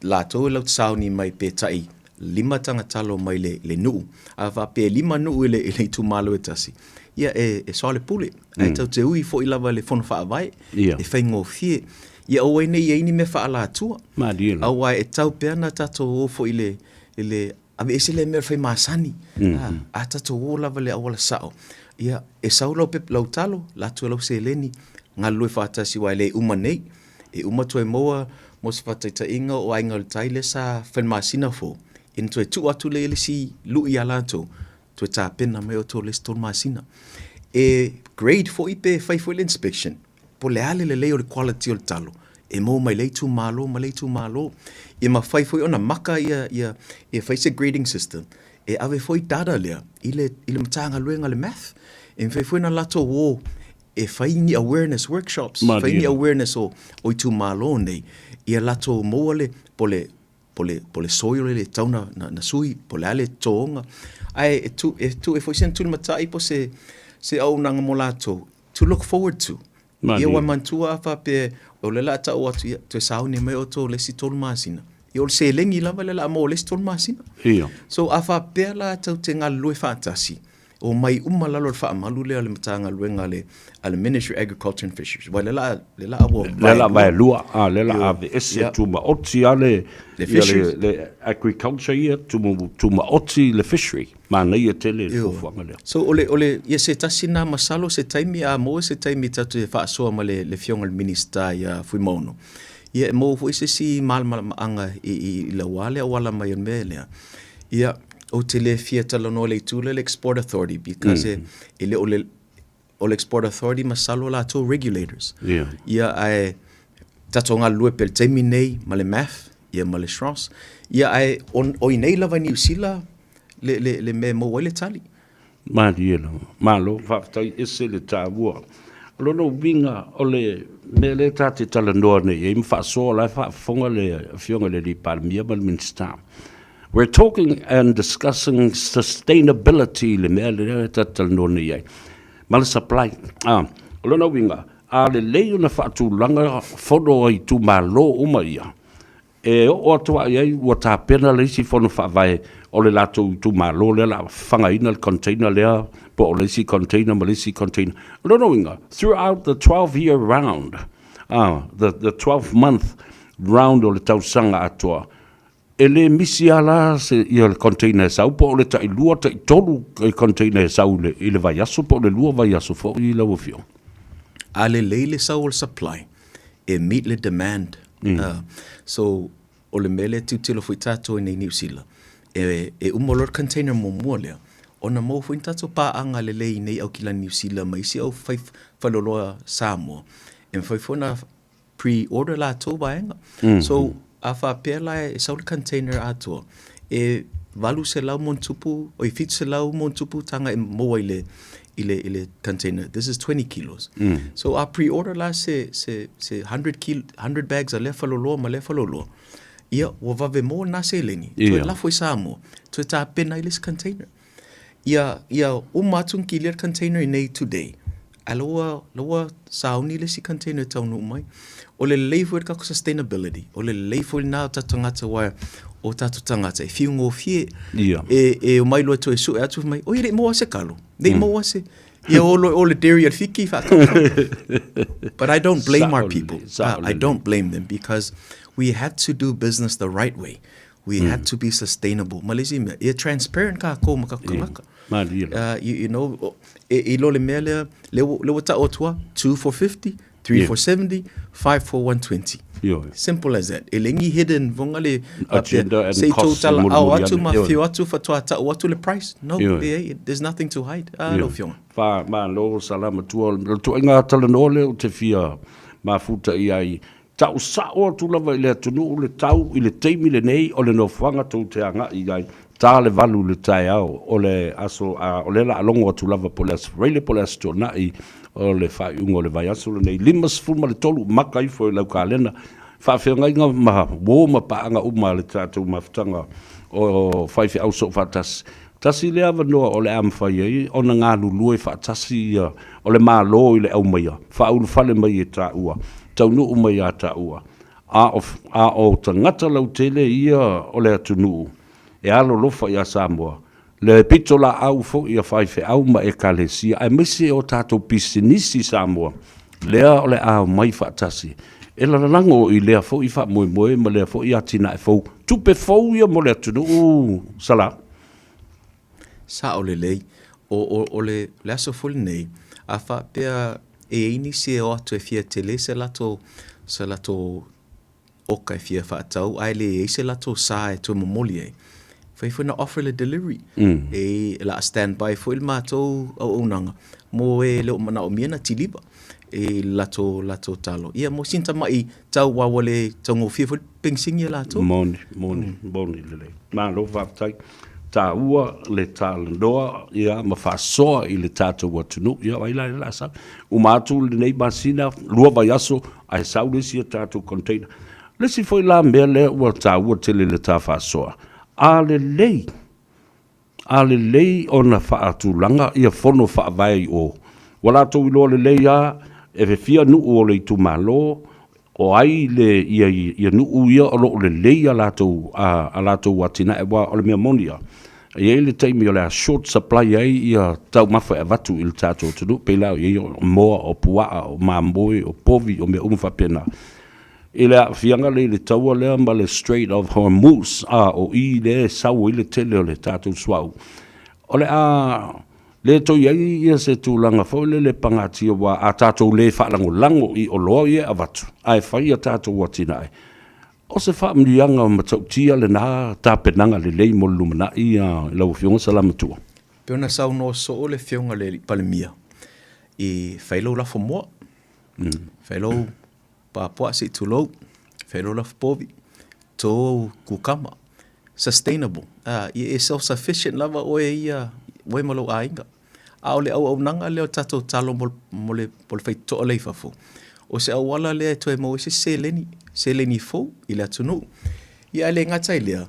Latou e lautesauni mai pe tai lima tagatalo mai le, le nuu. A faapea e lima nuu i le, i le itumalo e tasi, ia e, e soalepule. Mm. Ae tatou te ui foi lava i le fono faavae, yeah. e faigofie. Ia aua ai ne i ai ni mea faalatua. Malie la. Aua e tau pea na tatou o foi i le, i le aveese lea mea o le fai masani. Mm -hmm. A, a tatou o lava i le auala sao, ia e sau lau pepa, lau talo, la atu e lau seleni, galulue faatasi aua e le uma nei. E uma toe maua mo se faataitaiga o Aiga o le Tai lea sa fai le masina fou, ina toe tuu atu lea i le isi lui ia latou, toe tapena mai outou le isi tolu masina. E grade foi pe fai foi le inspection, po o le a le lelei o le quality o le talo e maua mai lea itumalo ma lea itumalo. Ia mafai foi ona maka ia, ia, e fai se grading system, e ave foi data lea i le, i le Matagaluega a le MAF. E mafai foi ona latou o e fai ni awareness workshops, fai ni awareness o, o itumalo nei, ia latou maua le, po le, po le, po le soil le tau na, na, na sui, po le a le totoga. Ae e tu, e tu e foi se tulimatai po se, se auaunaga mo latou, to look forward to. Ia ua manatua a faapea, o lea o le a tau atu, ia, toe sauni mai outou le isi tolu masina. Ia o le seleni lava lea o le a maua le isi tolu masina. Ia. So a faapea la tou te galulue faatasi, Omai uma lalo o le faamalu lea o le Matagaluega a le, a le Ministry of Agriculture and Fisheries. Aua lea la, lea la ua Lea la vaelua, a, lea la aveese Ia. tumaoti a le, Le ia le, fisheries. le agriculture ia, tumu, tumaoti le fishery. Manaia tele le Ioe. fuafuaga lea. So o le, o le, ia se tasi na masalo se taimi a maua se taimi tatou te faasoa ma le, le Afioga i le Minisita ia Fuimaono. Ia e maua foi se isi malamalamaaga i, i, i lau lava lea auala mai o le mea lea. Ia, ou te le fia talanoa i le itu lea le Export Authority because mm. e, e le o le, o le Export Authority masalo latou regulators. Yeah. Ia, ae tatou galulue pea i le taimi nei ma le MAF, ia ma le SHROS. Ia, ae o, o i nei lava i Niu Sila le, le, le mea e maua ai le tali. Malie lava. Malo, faafetai ese le taua. O lona uiga o le mea lea ta te talanoa nei i ai ma faasoa, o la e faafofoga le Afioga i le Alii Palemia ma le Minisita. We're talking and discussing sustainability i le mea lea ta te talanoa nei i ai ma le supply. Ah, o lona uiga, a lelei ona faatulaga fono a itumalo uma ia, E oo atu lava i ai ua tapena le isi fono faavae o le latou itumalo lea o le a fagaina le container lea po o le isi container ma le isi container. O lona uiga, throughout the 12 year round, the, the 12 month round o le tausaga atoa, e le misi lava la se, ia le container e sau po o le tailua, taitolu container e sau i le, i le vaiaso po o le lua vaiaso foi lau Afioga. A lelei le sau o le supply, e meet le demand. Mm. So, o le mea lea tilotilo foi tātou i nei Niu Sila, e, e uma loa le container muamua lea, ona maua foi ni tātou pāaga lelei i nei Aukilani Niu Sila ma isi au fai faleoloa Samoa, e mafai foi ona pre-order latou vaega. Mm. So, a faapea la e sau le container atoa, e 800 ma ona tupu, oi, 700 ma ona tupu taga e maua i le, i le, i le container. This is 20 kilos. Mm. So a pre-order la se, se, se 100, kil, 100 bags a lea faleoloa ma lea faleoloa, ia, ua vave maua lena seleni. Yeah. Toe lafo i Samoa, toe tapena ai le isi container. Ia, ia uma atu ni kilia le container i nei today, ae la ua, la ua sauni le isi container e taunuu mai. O le lelei foi o le tatou sustainability, o le lelei foi lena o tatou tagata aua o tatou tagata e fiu gofie. Ia. E, e omai loa e toe sue atu fai mai, oi e le i maua se kalo, le i maua se, ia o loa o le dairy a le Fiki whaatau. But I don't blame our people. I don't blame them because we had to do business the right way. We mm. had to be sustainable. Ma le isi mea, ia transparent kākou ma kākou kanaka. Yeah. You, you know, e, i lo le mea lea, le, le ua ta'o atu a, 2 for 50, 3 yeah. for 70, 5 for 120. Yeah. Simple as that. E le ngi hidden vonga le agenda and se cost. tala ao atu ma whio atu whatoa ta'o atu le price. No, yeah. le, there's nothing to hide. Ah, yeah. lau fionga. Wha, ma lo salama tua. Le tuaiga talanoa lea o te fia mafuta i ai Tau sao atu lava i le atunuu le tau i le taimi lenei o le nofoaga tou te agai i ai, ta le valu i le taeao o le aso a o lea la a logo atu lava po o le Aso Faraile po o le Aso Tuanai o le faaiuga o le vaiaso lenei, 53 maka ifo i lau kalena, faafeagaiga ma uo ma paaga uma a le tatou mafutaga o faifeau soofaatasi. Tasi lea avanoa o le a mafai ai ona galulue faatasi ia o le Malo i le aumaia faaulufale mai e taua, taunuu mai ia taua, a o, a o tagata lautele ia o le atunuu e alolofa ia Samoa, le pitolaau foi a faifeau ma Ekalesia aemaise o tatou pisinisi Samoa, lea o le a omai faatasi e lalalago i lea foi faamoemoe ma lea foi atinae fou, tupe fou ia mo le atunuu, Sala. Sao lelei. O, o, o le, le aso foi lenei, a faapea e i ai nisi e o atu e fia tele se latou, se latou oka e fia faatau ae le i ai se latou sa e toe momoli ai, fai foi na offer le delivery. Mm. E la a stand by foi le matou auaunaga mo e le o manaomia na tiliva i le latou, latou talo. Ia mo sina tamai tau aua ua le taugofie foi le pegisini a latou. Moni, moni, mm. moni lelei. Malo faafetai. Taua le talanoa ia ma faasoa i le tatou atunuu. Ia ai la la sau. Uma atu lenei masina, lua vaiaso, ae sau le isi a tatou container. Le isi foi la mea lea ua taua tele le ta faasoa. A lelei A lelei ona faatulaga ia fono faavae i o. Ua latou iloa lelei lava e fia nuu o le itumalo, o ai le ia ia nuu ia o lo o lelei a latou a latou atinae aua o le mea moni lava, e i ai le taimi o le a short supply ai ia taumafa e avatu i le tatou atunuu, pei la o i ai o moa, o puaa, o mamoe, o povi, o mea uma faapena. I le aafiaga lea i le taua lea ma le Strait of Hormuz, a o i lea e sau ai le tele o le tatou suauu, o le a Le toe i ai ia se tulaga foi lele pagatia aua a tatou le faalagolago i oloa ia e avatu ae fai a tatou atinae, o se faamanuiaga matautia lena tapenaga lelei mo le lumanai lau Afioga Salamatua. Pei ona saunoa soo le Afioga i le Palemia, i fai lou lafo moa, fai lou papuaa se i tulou, fai lou lafo povi, to ou kukama, sustainable, a, ia e self sufficient lava oe ia, oe ma lou aiga. A o le auaunaga lea o le tatou talo mo, mo le, mo le faitotoa lea i fafo, o se auala lea e toe maua ai se seleni, seleni fou i le atunuu. Ia ae le gata i lea,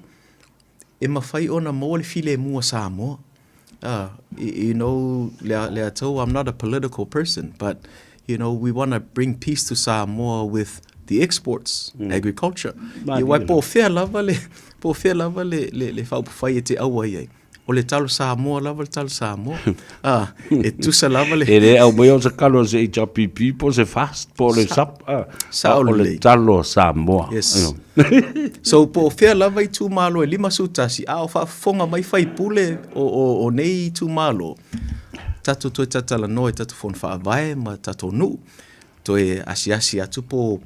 e mafai ona maua le filemu a Samoa. You know, Leatou, I'm not a political person, but, you know, we want to bring peace to Samoa with the exports, agriculture. Ia, aua po o fea lava le, po o fea lava le, le, le faaupufai e te auai ai. O le talo Samoa lava le talo Samoa. Ah, e tusa lava le... E le aumaia o se talo a se HRPP po o se FAST po o le SUP. Ah, Sao o le talo a Samoa. Yes. So po o fea lava itumalo e 51, a o faafofoga mai faipule o, o, o nei itumalo, tatou toe tatalanoa i tatou fono faavae ma tatou nuu, toe asiasi atu po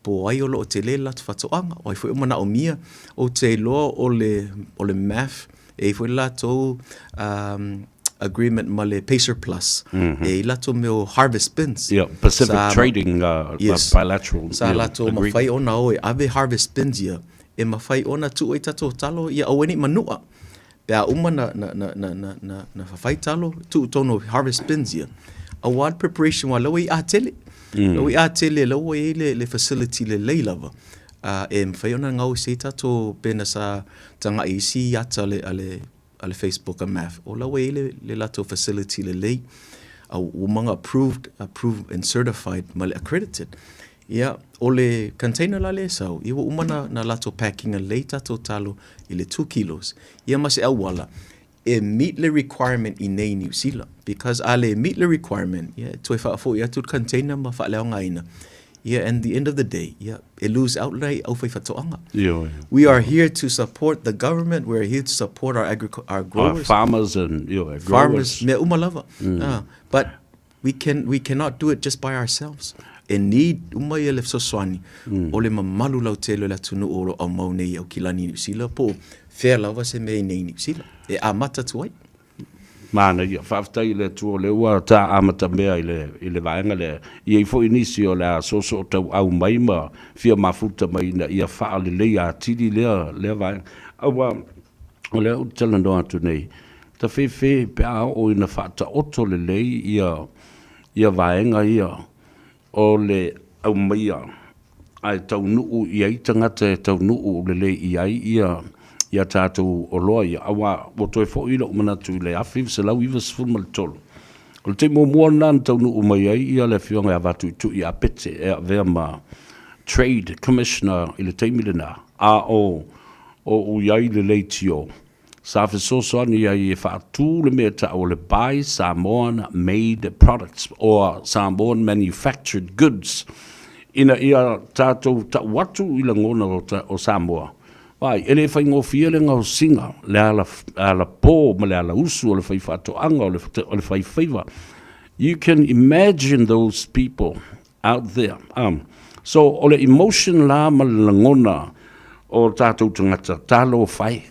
po ai o lo o tele le latou faatoaga, o ai foi o manaomia. Ou te iloa o le, o le MAF, e i ai foi le latou um, agreement ma le Pacer Plus, mm -hmm. e i latou mea o harvest bins. Yeah, Pacific sa, Trading yes, Bilateral. Sa yeah, latou mawhai ona o e ave harvest bins ia, e mawhai ona tuu ai tatou talo ia aua nei manua. Pe a uma na, na, na, na, na, na, na whawhai talo, tuu tonu harvest bins ia. Aua le preparation wa laua i atele. Laua i atele, laua i le, le facility lelei lava. A e mawhai ona ngau se tatou pena sa tagai isi ata le, a le, a le Facebook a MAF, o la ua i ai le, le latou facility lelei, a ua uma approved, approved and certified ma le accredited. Ia, o le container la lea e sau, ia ua uma na, na latou packing lelei tatou talo i le 2 kilos, ia ma se auala e meet le requirement i nei i Niu Sila. Because a le meet le requirement, ia, e toe faafoi atu le container ma faaleaogaina. Ia, and the end of the day, ia, e lose out le aufaifaatoaga. Ioe. We are here to support the government, we are here to support our agric our growers. Our farmers and ioe, growers. Farmers, mea uma lava. But we can we cannot do it just by ourselves. E need uma ia le fesoasoani o le mamalu lautele o le atunuu o lo o aumau nei i Aukilani i Niu Sila po o fea lava se mea i nei i Niu Sila e amata atu ai. Manaia, faafetai i le Atua o lea ua ta amatamea i le, i le vaega lea. E i ai foi nisi o le a soosootauau mai ma fia mafuta mai ina ia faaleleia atili lea, lea vaega. Aua o lea ou te talanoa atu nei, tafefe pe a oo ina faataoto lelei ia, ia vaega ia o le aumaia ae taunuu i ai tagata e taunuu lelei i ai ia ia tatou oloa ia, aua ua toe foi lou manatu i le 1993. O le taimi muamua lena na taunuu mai ai ia le Afioga ia Vatuitui Apete e avea ma Trade Commissioner i le taimi lena, a o ou i ai i le leitio Sa fesoasoani ai e faatū le mea e ta'u o le Buy Samoan Made Products or Samoan Manufactured Goods ina ia tātou ta'u atu i lagona o Samoa. Vaai, e le faigofie le gaosiga, le ala, ala pō ma le ala usu o le faifaatoaga, o le, o le faifaiva. You can imagine those people out there. So, o le emotion la ma le lagona o tatou tagata, talofa e.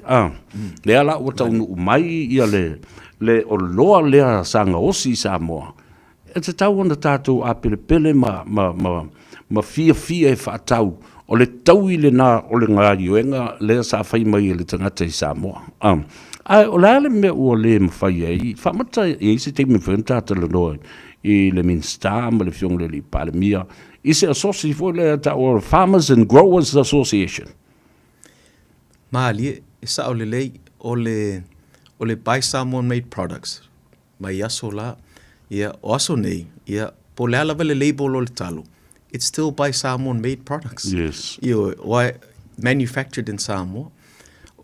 Lea la ua taunuu mai ia le, le oloa lea sa gaosi i Samoa, e tatau ona tatou apelepele ma, ma, ma, ma fiafia e faatau, o le taui lena o le gaioega lea sa fai mai e le tagata i Samoa. Ae o le a le mea ua le mafai ai, faamata e i ai se taimi e mafai ona ta talanoa i le Minisita ma le Afioga i le Alii Palemia i se asosi foi lea e ta'u o le Farmers and Growers Association. Malie, e sao lelei, o le, o le Buy Samoan Made Products, mai aso la, ia, o aso nei, ia, po o le a lava le label o le talo, it's still Buy Samoan Made Products. Yes. Ioe, why, manufactured in Samoa,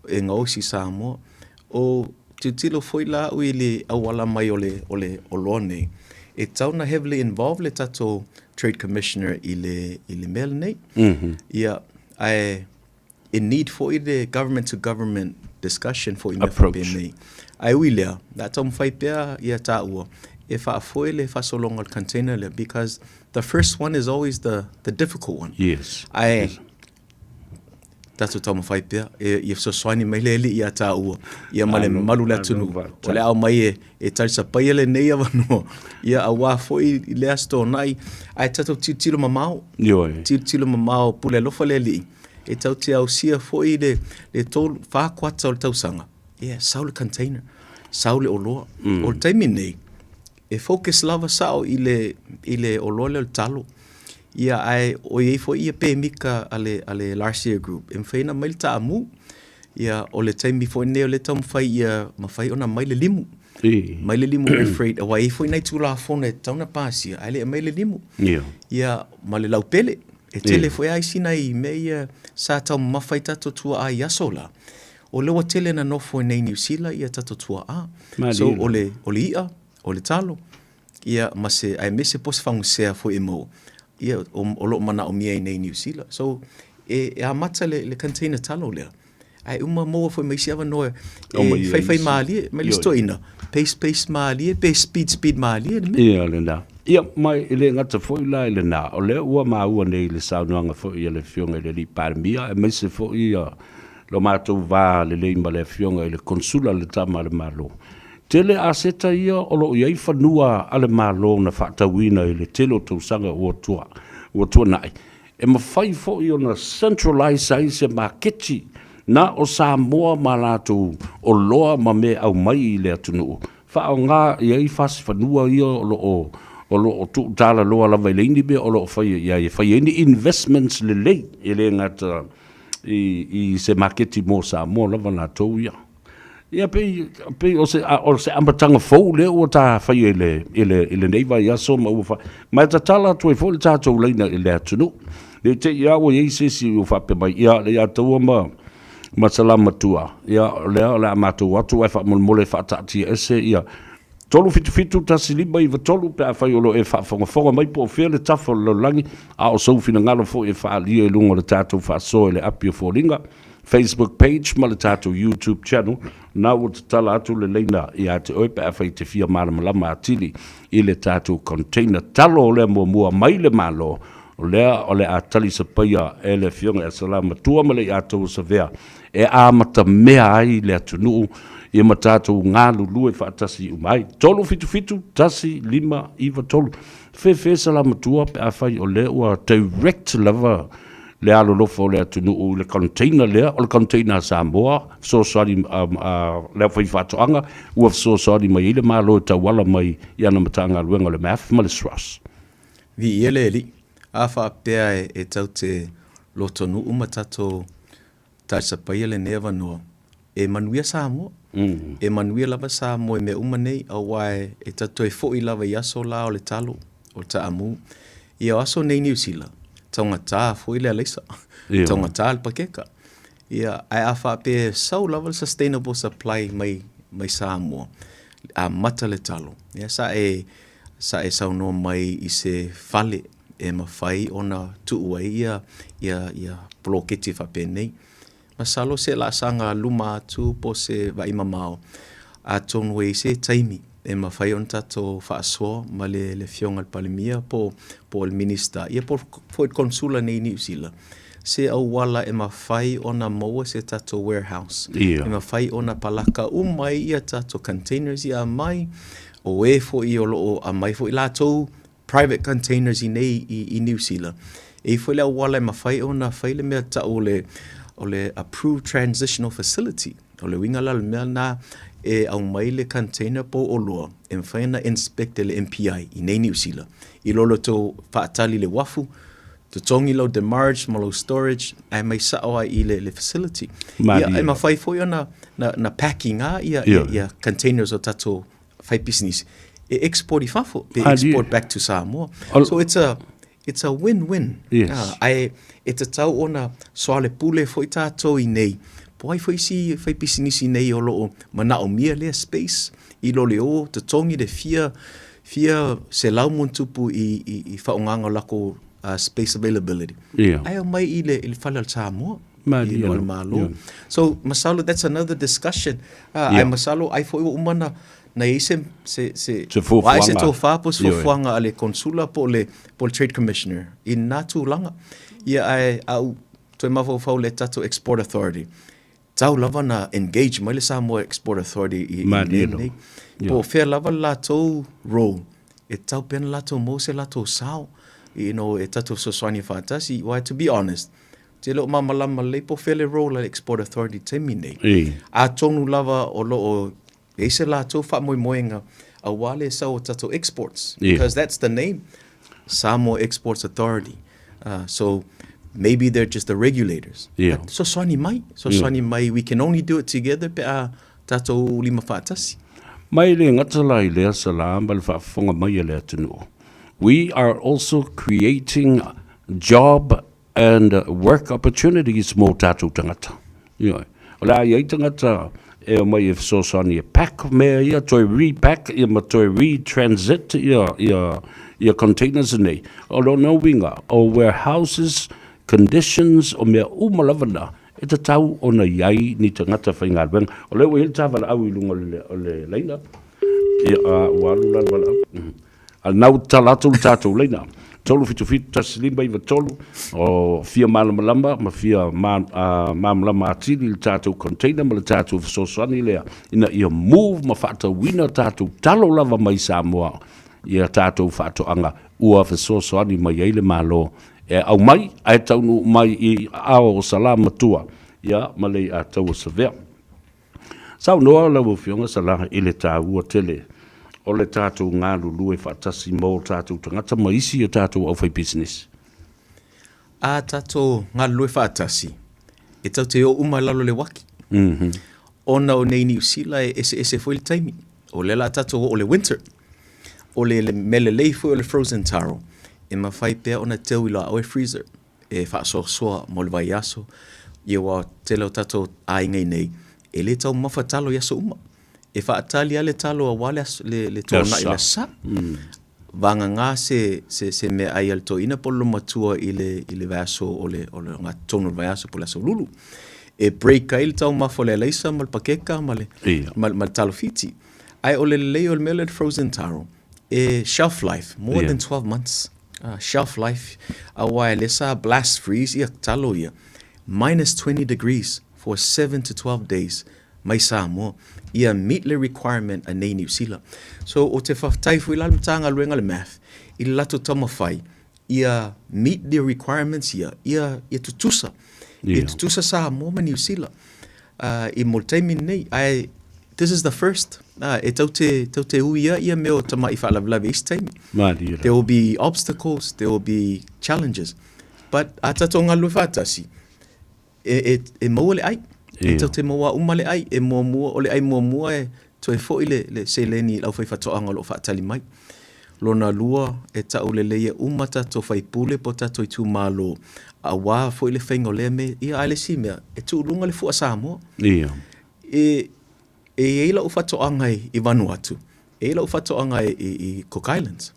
e gaosi i Samoa. O tilotilo foi la au i le auala mai o le, o le oloa nei, e tatau ona heavily involved le tatou Trade Commissioner i le, i le mea lenei. Ia, ae e need foi le government to government. discussion foi i mea faapenei. Ae ui i lea, o le a taumafai pea ia tāua e faafoe le faasologa o le container lea because the first one is always the, the difficult one. Yes. Ae yes. tatou taumafai pea e, ia fesoasoani mai le Alii iā tāua ia ma le mamalu o le atunuu o le a aumai e, e talisapaia lenei avanoa ia auā foi i le Aso Toonai ae tatou tilotilo mamao Ioe. tilotilo mamao pule alofa le Alii e tatou te ausia foi le, le tolu, whā kuata o le tausaga ia sau le container sau le oloa mm. o le taimi nei e focus lava sao i le, i le oloa lea o le talo Ia, ae o i ai foi ia pemika a le, a le Larsia Group e mafai ona aumai le taamu. Ia, o le taimi foi lenei o lea e taumafai ia mafai ona aumai le limu. Mai le limu air freight, aua e i ai foi nai Tulafono e tatau ona pasia, ae le i aumai le limu. Ia, ma le laupele. E tele foi lava isi nai mea ia sa taumamafa ai tatou tuaa i aso la. O lea ua tele ina nofo i inei i Niu Sila ia tatou tuaa. So, o le, o le i'a, o le talo, ia ma se aemaise po o se fagusea foi e maua ia o, o lo o manaomia i inei i Niu Sila. So e, e amata le, le container talo lea ae uma maua foi ma isi avanoa e faifai mālie mai le isi toeaina pace pace mālie pe speed speed mālie le mea. Ia lena. Ia ma e le gata foi la i lena, o lea ua maua nei i le saunoaga foi a le Afioga i le Alii Palemia aemaise foi ia lo matou va lelei ma le Afioga i le Konsula le Tama a le Malo. Tele aseta ia o lo o i ai fanua a le Malo na faatauina i le tele o tausaga ua tua, ua tuanai, e mafai foi ona centralize ai se maketi na o Samoa ma latou oloa ma mea aumai i le atunuu, faaaoga i ai fasi fanua ia o lo o o lo o tuutalaloa lava i le ini mea o lo o faia i ai e fai ai ni investments lelei, e le gata i i se maketi mo Samoa lava latou ia. Ia pei, pei o se, o se amataga fou lea ua ta faia i le, i le, i lenei vaiaso ma ua fa, ma e tatala atu ai foi le tatou laina i le atunuu. Ne i te i lava ua i ai se isi ua faapea mai, ia, le ia taua ma, ma Salamatua, ia, o lea o le a matou o atu ae faamolemole faataatia ese ia 377 1593 pe afai o lo o e faafogafoga mai po o fea le tafa o le lalolagi, a o sou finagalo foi e faaalia i luga o le tatou faasoa i le api o foliga. Facebook page ma le tatou YouTube channel, na ua tatala atu le laina ia te oe pe afai e te fia malamalama atili i le tatou container talo lea muamua mai le Malo, o lea o le a talisapaia e le Afioga ia Salamatua ma le Iataua Savea e amatamea ai le atunuu ia ma tatou galulue faatasi uma ai. 377 1593 Fefe Salamatua pe afai o lea ua direct lava le alolofa o le atunuu i le container lea, o le container a Samoa, fesoasoani a le aufaifaatoaga, ua fesoasoani mai ai le Malo e tauala mai i ana Matagaluega o le MAF ma le SROS. Viia le Alii, a faapea e tau te lotonuu ma tatou talisapaia lenei avanoa, e manuia Samoa. E manuia lava Samoa i mea uma nei, aua e tatou toe foi lava i aso la o le talo, o le taamu. Ia o aso nei i Niu Sila, taugata foi le alaisa, taugata le pakeka. Ia, ae a faapea e sau lava le sustainable supply mai, mai Samoa, amata le talo, ia sa e, sa e saunoa mai i se fale e mafai ona tuu ai ia, ia, ia poloketi faapenei. Masalo se laasaga luma atu po o se vaai mamao, atonu e i ai se taimi e mafai ona tatou faasoa ma le le Afioga i le Palemia po po o le Minista, ia po foi le Konesula nei i Niu Sila, se auala e mafai ona maua se tatou warehouse, e mafai ona palaka uma ai ia tatou containers ia aumai, o e foi o lo o aumai foi latou private containers i nei i, i Niu Sila. E i ai foi le auala e mafai ona fai le mea tau o le, o le approved transitional facility. O le uiga la o le mea lena e aumai le container po o oloa e mafai ona inspect e le MPI i nei Niu Sila. I lo le tou faatali i le uafu, totogi lau demurrage ma lou storage ae mai sao lava i le, le facility. Ia, e mafai foi ona na, na packing lava ia, ia, ia containers o tatou fai pisinisi e export i fafo pe export back to Samoa. So it's a it's a win-win. Yes. Ae e tatau ona soalepule foi tatou i nei. Po ai foi isi fai pisinisi nei o lo o manaomia lea space i lo le o totogi le fia fia selau ma ona tupu i i i faaaogaga o lakou space availability. Ia. Ae omai i le i le fale o le Samoa. i luga o le Malo. So, masalo that's another discussion. Ae masalo ai foi ua uma na na i ai se se se Se fuafuaga. Se tofa po o se fuafuaga a le Konsula po o le po o le Trade Commissioner i na tulaga. Ia ae a ou toe mafaufau i le tatou Export Authority, tau lava na engage mai le Samoa Export Authority i i mea nei. Po o fea lava le latou role, e tatau pea ona latou maua se latou sao, you know, e tatou fesoasoani faatasi. Aua to be honest, ou te le o malamalama lelei po o fea le role a le Export Authority i le taimi nei. Atonu lava o lo o i ai se latou faamoemoega aua le sau o tatou exports, because that's the name, Samoa Exports Authority. So maybe they're just the regulators. But fesoasoani mai, fesoasoani mai, we can only do it together pe a tatou lima faatasi. Ma e le gata la i lea sala ma le faafofoga mai a le atunuu. We are also creating job and work opportunities mō tātou tangata. Ioe. O le a i ai tangata e omai e fesoasoani e pack mea ia, toe repack ia ma toe retransit ia, ia, ia containers nei. O lona uiga, o warehouses, conditions, o mea uma lava na, e tatau ona i ai ni tagata faigaluega. O lea ua i ai le tāvalaau i luga o le, o le laina. Ia, a, ua alu la le valaau. Mm. A lena ua tatala atu le tatou laina. 377 1593, o fia malamalama ma fia ma, uh, malamalama atili i le tatou container ma le tatou fesoasoani lea ina ia move ma faatauina tatou talo lava mai Samoa ia tatou faatoaga ua fesoasoani mai ai le Malo e aumai ae taunuu mai i aao o Salamatua ia ma le iataua Savea. Saunoa lau Afioga Salah i le taua tele o le tatou galulue faatasi mo tatou tagata ma isi o tatou aufaipisinisi. A tatou galulue faatasi, e tatou te o uma i lalo o le uaki. Ona o nei Niu Sila e eseese foi le taimi. O lea o le a tatou oo i le winter. O le mea lelei foi o le frozen taro, e mafai pea ona teu i la oe freezer e faasoasoa mo le vaiaso. Ia aua o le tele o tatou aiga i nei, e le taumafa talo i aso uma. E faatali lava le talo aua le aso, le, le tuanai i le Aso Sa. Vagana se, se, se meaai a le toeaina po o le olomatua i le, i le vaiaso o le, o le ogatotonu o le vaiaso po o le Aso Lulu. E break ai le taumafa o le alaisa ma le pakeka ma le, Ia. ma, ma le talo fiti. Ae o le lelei o le mea lea o le frozen taro, e shelf life, more Ia. than 12 months. Shelf life, aua e le sa blast freeze ia talo ia, minus 20 degrees for 7 to 12 days mai Samoa, ia meet le requirement a nei Niu Sila. So o te whawhetai foi la le Matagaluega le MAF i le latou taumawhai ia meet the requirements ia, ia, ia tutusa, ia tutusa Samoa ma Niu Sila i mo le taimi lenei. Ae this is the first, e tau te, tau te uia ia mea o tama'i faalavelave i isi taimi. Malie There will be obstacles, there will be challenges, but a tatou galulue faatasi, e, e, e maua le ai. E tau te maua uma le ai, e muamua, o le ai muamua e toe foi le, le seleni i le aufaifaatoaga o lo o faatali mai. Lona lua, e tau lelei e uma tatou faipule po o tatou itumalo, aua foi le faiga o lea mea. Ia, a le isi mea, e tuu i luga le fua Samoa. Ia. E, e i ai lau faatoaga i, i Vanuatu, e i ai lau faatoaga i, i, i Cook Islands.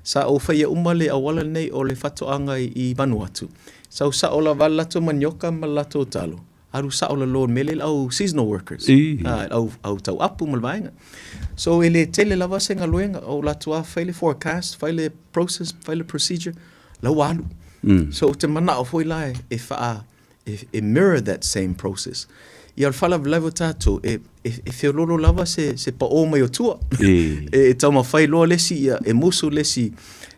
Sa ou faia uma le auala lenei o le faatoaga i Vanuatu. Sau sao lava le latou manioka ma le latou talo, alu sao lalo i le mea lea i le au seasonal workers, I. le au, au tauapu ma le vaega. So e le tele lava se galuega, o latou lava fai le forecast, fai le process, fai le procedure, la ua alu. So ou te manao foi la e faa, e mirror that same process. Ia o le faalavelave o tatou, e, e, e feololo lava se, se paō mai o tua. E. E, e taumafai loa le isi, ia, e musu le isi,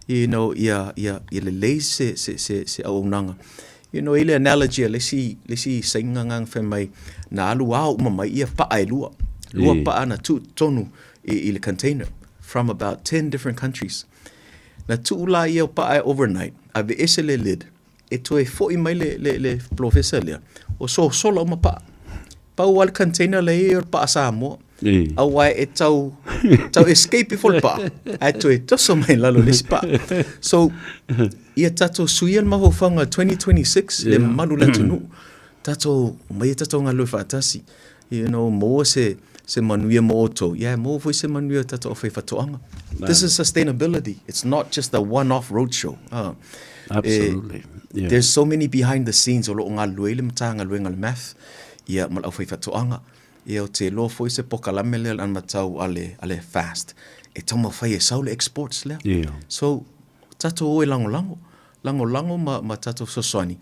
you know, ia, ia, ia lelei se, se, se, se auaunaga. You know, e i le analogy a le isi, le isi Saina na fai mai, na alu ao uma mai ia paa e lua. Lua E. paa na tuu totonu i, i le container from about 10 different countries. Na tuu la ia o paa e overnight, aveese le lid, e toe foi mai le, le, le polofesa lea, ua sosola uma paa. Pau lava le container lea i ai o le paa Samoa. E. Aua e tau, tau escape ifo le paa, ae toe toso mai lalo le isi paa. So, ia tatou suia le mafaufauga 2026, le mamalu o le atunuu, tatou, omai tatou galulue faatasi, you know, maua se, se manuia mo outou, ia e maua foi se manuia o tatou aufaifaatoaga. This is sustainability. It's not just a one-off roadshow. Ah. Absolutely. Yeah. There's so many behind the scenes o loo galulue ai le Matagaluega o le MAF, ia ma le aufaifaatoaga. Ia ou te iloa foi se pokalame lea o le anavatau a le, a le FAST e taumafai e sau le exports lea. Yeah. So, tatou o e lagolago, lagolago ma, ma tatou fesoasoani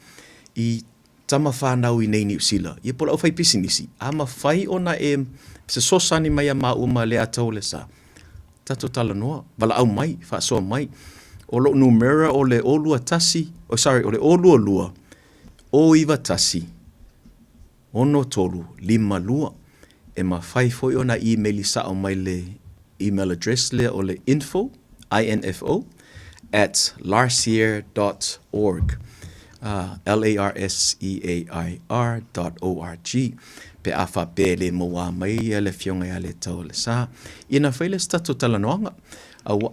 i tama whanau i nei Niu Sila, ia po o le aufaipisinisi, a mafai ona e fesoasoani mai iā māua ma Leataua le Sa, tatou talanoa, valaau mai, faasoa mai. O lou numera o le 021, oh sorry, o le 022 091 6352. E mafai foi ona email sao mai le email address lea o le info, I-N-F-O, at larseair dot org, L-A-R-S-E-A-I-R dot O-R-G, pe a faapea e le mauā mai le Afioga ia Letaoalesa. Ia na fai lea o se tatou talanoaga,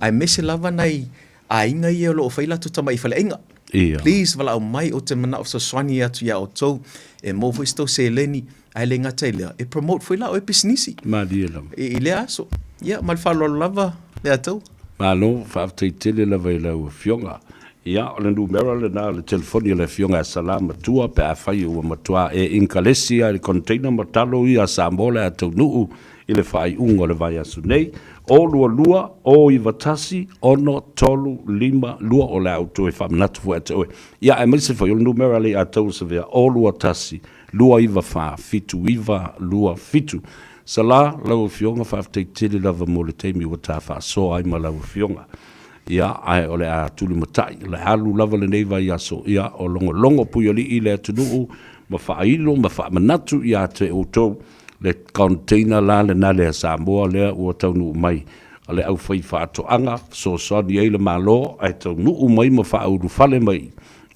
aemaise lava nai aiga ia o lo o fai latou tamai faleaiga. Ia. Please valaau mai, ou te manao fesoasoani atu iā outou, e maua foi se tou seleni, ae le gata i lea, e promote foi la oe pisinisi. Malie lava. I, i lea aso. Ia, ma le faaaloalo lava, Leataua. Malo, faafetai tele lava i lau Afioga. Ia, o le numera lena o le telefoni a le Afioga ia Salã Matua pe afai ua matua e inkalesi lava i le container ma talo ia a Samoa o le a taunuu i le faaiuga o le vaiaso nei, 0 2 2 0 9 1 6 3 5 2, o le a ou toe faamanatu foi ia te oe. Ia, aemaise foi o le numera le i a Savea, 0 2 1 2 9 4 7 9 2 7. Salã, lau Afioga, faafetai tele lava mo le taimi ua ta faasoa ai ma lau Afioga. Ia, ae o le a tulimatai, o le a alu lava lenei vaiaso, ia, o logologo Puialii i le atunuu ma faailo ma faamanatu ia te outou le container la lena lea Samoa lea ua taunuu mai a le aufaifaatoaga, fesoasoani ai le Malo ae taunuu mai ma faaulufale mai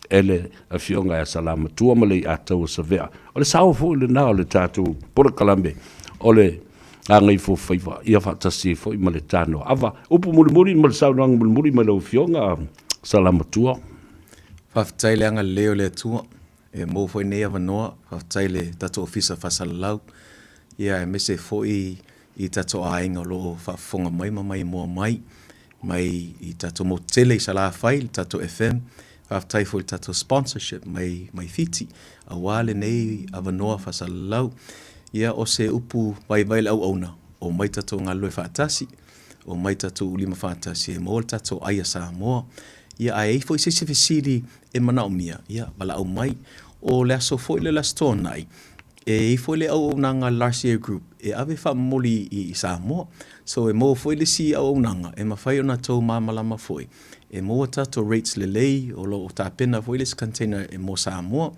e le Afioga ia Salamatua ma Leiataua Savea. O le sao foi lena o le tatou polokalame o le Gagaifofaiva ia faatasi ai foi ma le Tanoaava. Upu mulimuli ma le saunoaga mulimuli mai lau Afioga Salamatua. Faafetai le agalelei o le Atua e maua foi nei avanoa, faafetai i le tatou Ofisa Faasalalau, ia aemaise foi i tatou aiga o lo o faafofoga mai ma maimoa mai, mai i tatou motu tele i Salafai, le tatou FM, faafetai foi i le tatou sponsorship mai, mai Fiti, aua lenei avanoa faasalalau. Ia, o se upu vaivai le auauna, omai tatou galulue faatasi, omai tatou ulima faatasi e maua le tatou ai a Samoa. Ia, a i ai foi se isi fesili e manaomia, ia, valaau mai. O le aso foi lea o le Aso Toonai, e i ai foi le auaunaga a le Larcier Group e ave faamomoli i Samoa. So e maua foi le isi auaunaga e mafai ona tou malamalama foi, e maua tatou rates lelei, o lo o tapena foi le isi container mo Samoa.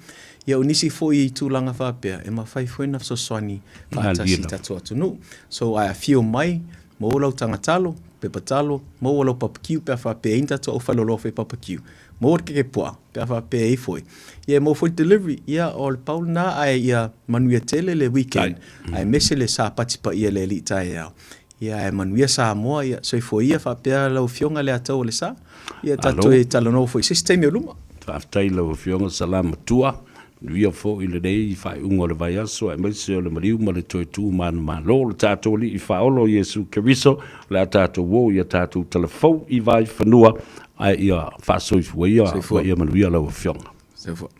Ia o nisi foi i tulaga faapea, e mafai foi ona fesoasoani faatasi i tatou atunuu. So ae afio mai, maua lau taga talo, pepa talo, maua lau papakiu pe a faapea e i ai ni tatou aufailoaloa fai papakiu. Maua le keke puaa, pe a faapea e i ai foi. Ia e maua foi le delivery, ia o le pau lena ae ia manuia tele le weekend, aemaise le Sapati paia i le alii taeao. Ia ae manuia Samoa, ia soifua ia faapea lau Afioga Leataua Lesa. Ia tatou e talanoa foi i se isi taimi o luma. Faafetai i lau Afioga Salamatua. Manuia foi lenei faaiuga o le vaiaso aemaise o le maliu ma le toe tu manumalo o le tatou Alii Faaola o Iesu Keriso. O le a tatou o i a tatou talafou i Vaifanua ae ia faasoifua ia ma ia manuia lau Afioga. Soifua.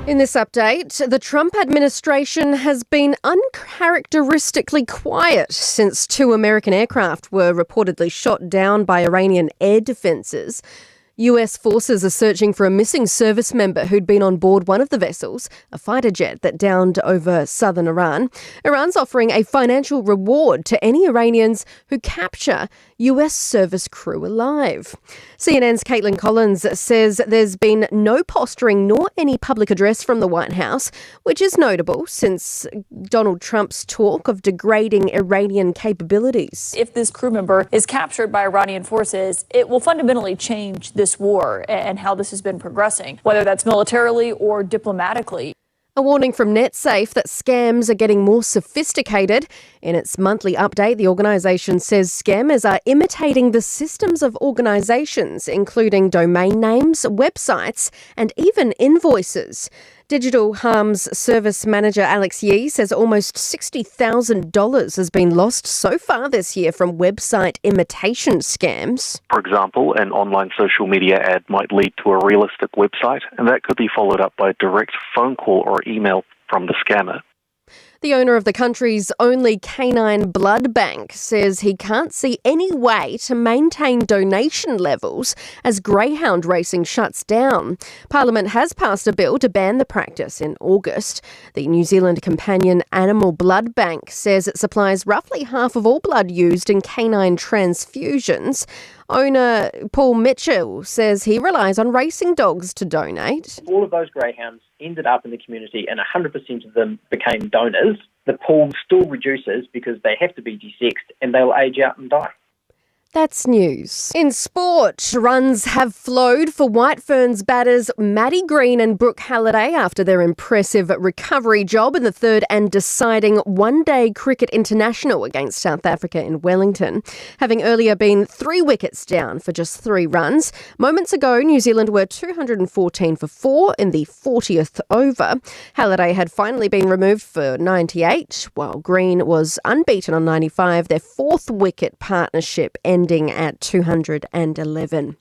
In this update, the Trump administration has been uncharacteristically quiet since two American aircraft were reportedly shot down by Iranian air defenses. US forces are searching for a missing service member who'd been on board one of the vessels, a fighter jet that downed over southern Iran. Iran's offering a financial reward to any Iranians who capture US service crew alive. CNN's Kaitlan Collins says there's been no posturing nor any public address from the White House, which is notable since Donald Trump's talk of degrading Iranian capabilities. If this crew member is captured by Iranian forces, it will fundamentally change this war and how this has been progressing, whether that's militarily or diplomatically. A warning from NetSafe that scams are getting more sophisticated. In its monthly update, the organisation says scammers are imitating the systems of organisations, including domain names, websites, and even invoices. Digital Harms Service Manager Alex Yee says almost $60,000 has been lost so far this year from website imitation scams. For example, an online social media ad might lead to a realistic website, and that could be followed up by a direct phone call or email from the scammer. The owner of the country's only canine blood bank says he can't see any way to maintain donation levels as greyhound racing shuts down. Parliament has passed a bill to ban the practice in August. The New Zealand Companion Animal Blood Bank says it supplies roughly half of all blood used in canine transfusions. Owner Paul Mitchell says he relies on racing dogs to donate. All of those greyhounds ended up in the community and 100% of them became donors. The pool still reduces because they have to be desexed and they'll age out and die. That's news. In sport, runs have flowed for White Ferns batters Maddie Green and Brooke Halliday after their impressive recovery job in the third and deciding one-day cricket international against South Africa in Wellington. Having earlier been 3 wickets down for just 3 runs, moments ago New Zealand were 214 for 4 in the 40th over. Halliday had finally been removed for 98, while Green was unbeaten on 95, their fourth wicket partnership ending at 211.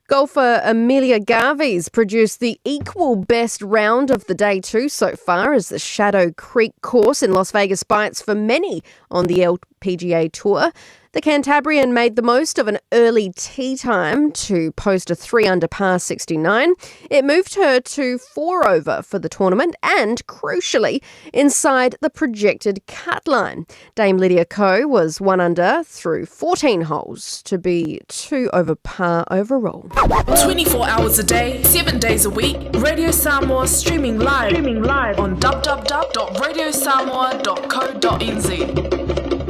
Golfer Amelia Garvey's produced the equal best round of the day two so far as the Shadow Creek course in Las Vegas bites for many on the LPGA Tour. The Cantabrian made the most of an early tee time to post a 3 under par 69. It moved her to 4 over for the tournament and, crucially, inside the projected cut line. Dame Lydia Ko was 1 under through 14 holes to be 2 over par overall. 24 hours a day, 7 days a week, Radio Samoa streaming live on www.radiosamoa.co.nz.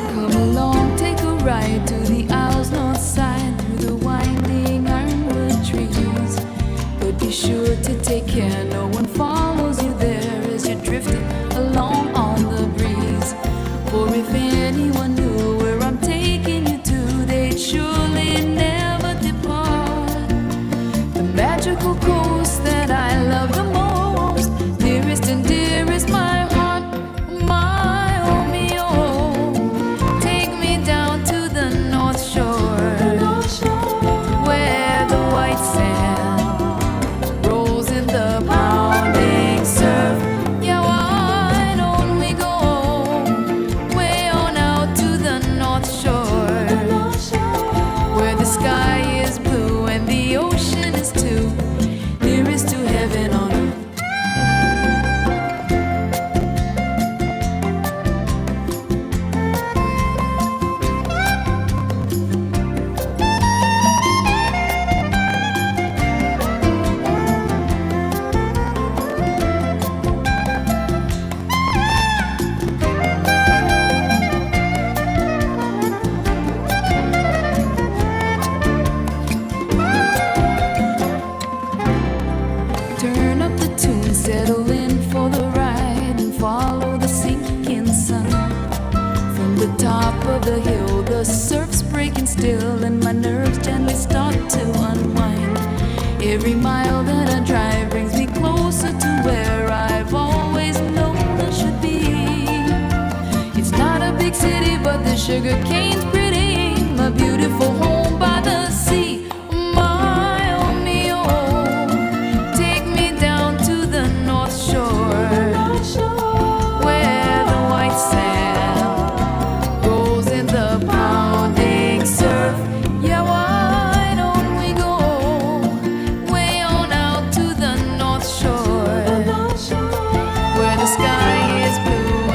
Come along, take a ride to the Isles North side through the winding ironwood trees. But be sure to take care, no one follows you there as you're drifting along on the breeze. For if anyone knew where I'm taking you to, they'd surely never depart. The magical coast that I love the most, nearest and dearest my heart, my oh me oh. Take me down to the North Shore, where the white sand rolls in the pounding surf. Yeah, why don't we go way on out to the North Shore, where the sky is blue and the ocean is too, nearest to heaven on earth. Turn up the tune, settle in for the ride, and follow the sinking sun. From the top of the hill, the surf's breaking still, and my nerves gently start to unwind. Every mile that I drive brings me closer to where I've always known I should be. It's not a big city, but the sugar cane's pretty. My beautiful home by the sea. My oh me oh, take me down to the North Shore, where the white sand rolls in the pounding surf. Yeah, why don't we go way on out to the North Shore, where the sky is blue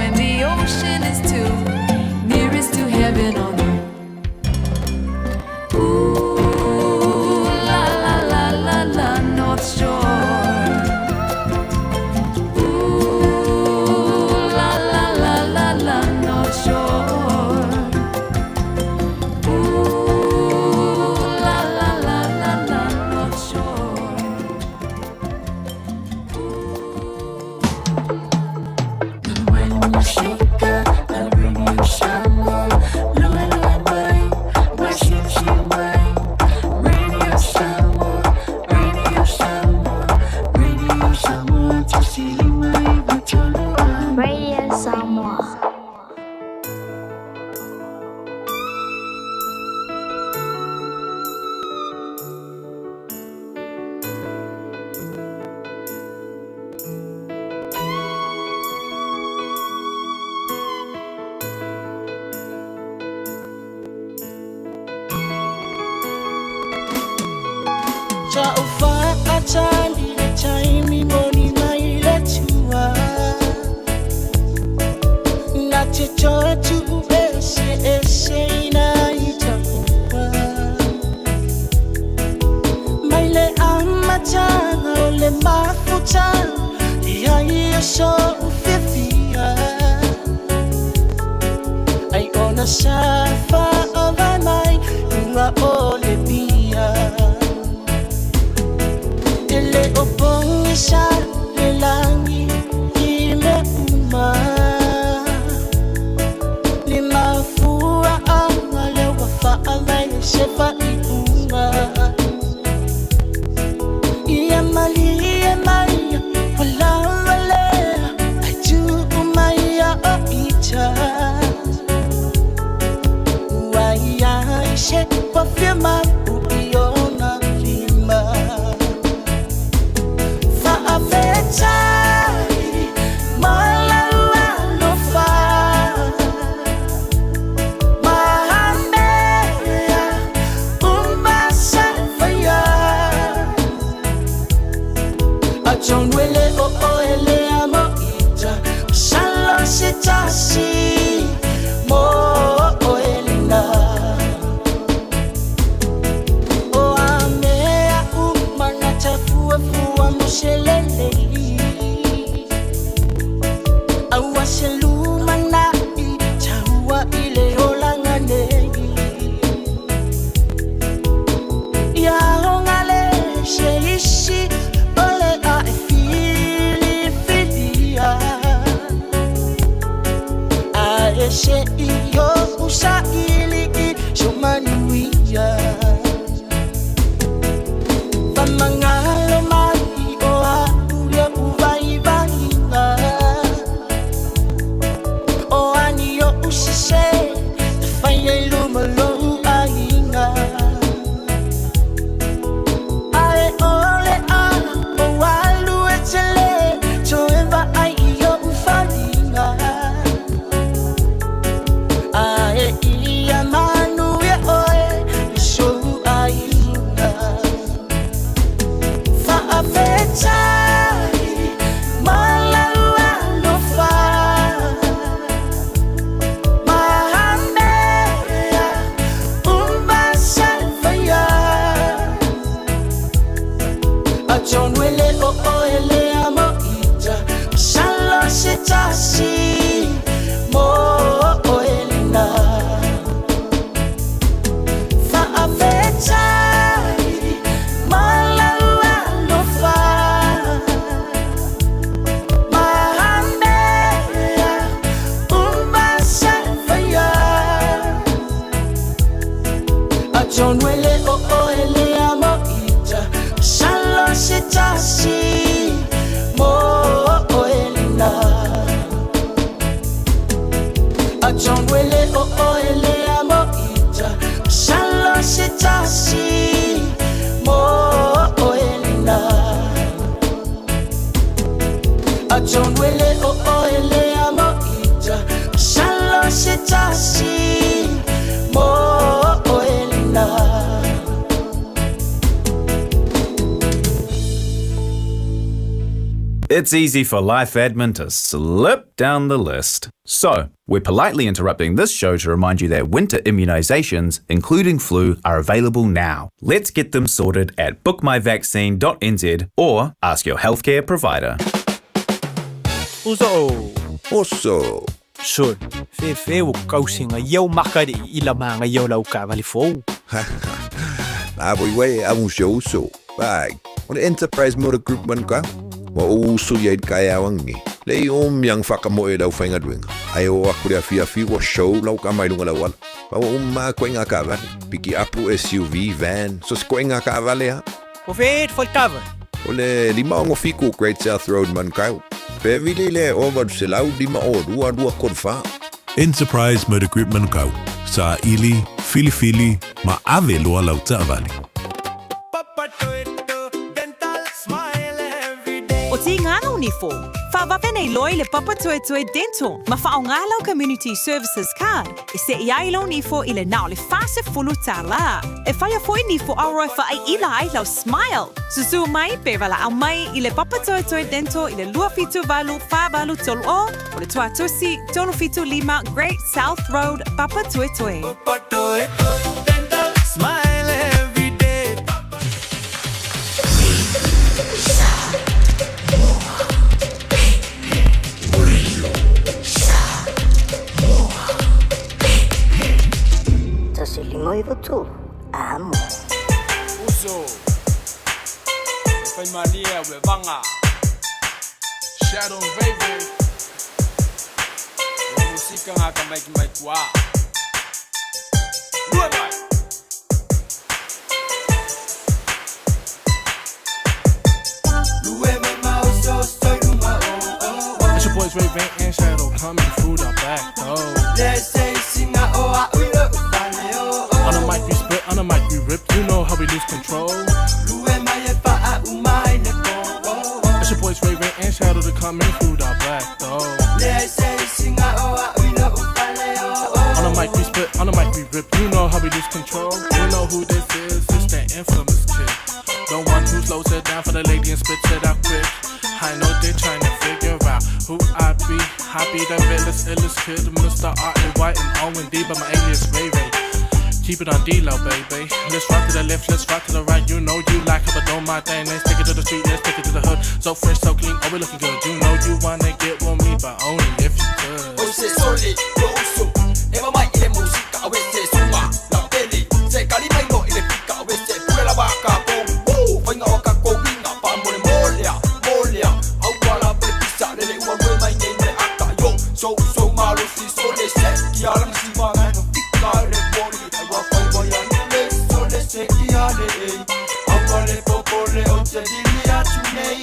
It's easy for life admin to slip down the list. So, we're politely interrupting this show to remind you that winter immunisations, including flu, are available now. Let's get them sorted at bookmyvaccine.nz or ask your healthcare provider. Uso. Oso. Sol, fefe o kausinga iau makari i la manga iau lau kavali fou. Na voi wei a un show so. Bai. O le Enterprise Motor Group man ka. Wa o usu ia i kai awangi. Le i om yang whakamoe lau whainga duenga. Ai o aku rea fia fi wa show lau ka mai lunga lau ala. Pa wa umma koe ngā kavale. Piki apu SUV, van, so se koe ngā kavale ha. O fe et fal kava. O le lima ongo fiku Great South Road man kau. Pe vili le o valu se lau lima o lua lua kolu fa. Enterprise Motor Group Manukau, Saili, Filifili, ma ave loa lau taavale. O Tīngana o Nifo. Faavave nei loa i le Papatoetoe Dental ma faaaoga lau Community Services Card e seʻi ai lou nifo i le na o le $40. E faia foi nifo auro e faaiʻila ai lau smile. Susu mai pe valaau mai i le Papatoetoe Dental i le 278 483 o o le Tuatusi 375 Great South Road, Papatoetoe. Papatoetoe Dental, smile every day. 153, Amo. Uso, e fai malie ue vanga. Shadow Ray Ray. Ua musika ngā ka mai ki mai kua. Lue mai! It's your boys Ray Ray and Shadow coming through the back door. On the mic we spit, on the mic we rip. You know how we lose control. It's your boys Ray Ray and Shadow to coming through the back door. On the mic we spit, on the mic we rip. You know how we lose control. You know who this is, it's that infamous kid. The one who slows it down for the lady and spits it out quick. I know they trying to figure out who I be. I be the realest, illest kid, Mr. R A Y M O N D, but my alias Ray Ray. Keep it on D-Lo, baby. Let's rock to the left, let's rock to the right. You know you like how I do my thing. Let's take it to the street, let's take it to the hood. So fresh, so clean, oh we looking good. You know you wanna get with me, but only if you could. O se sole lo uso E va mai i le musika a wese sunga La pele Se kali mai no i le pika a wese Pule la waka po Woo Whainga o ka kowinga Pa mole molea Molea Au wala pele pisa Lele ua rue mai nei mele aka Yo So so malo si sole Se ki alanga si wanga no fika Le wori Ai wa whai wai anu le sole Se ki ale e Au wale popole O te dili atu nei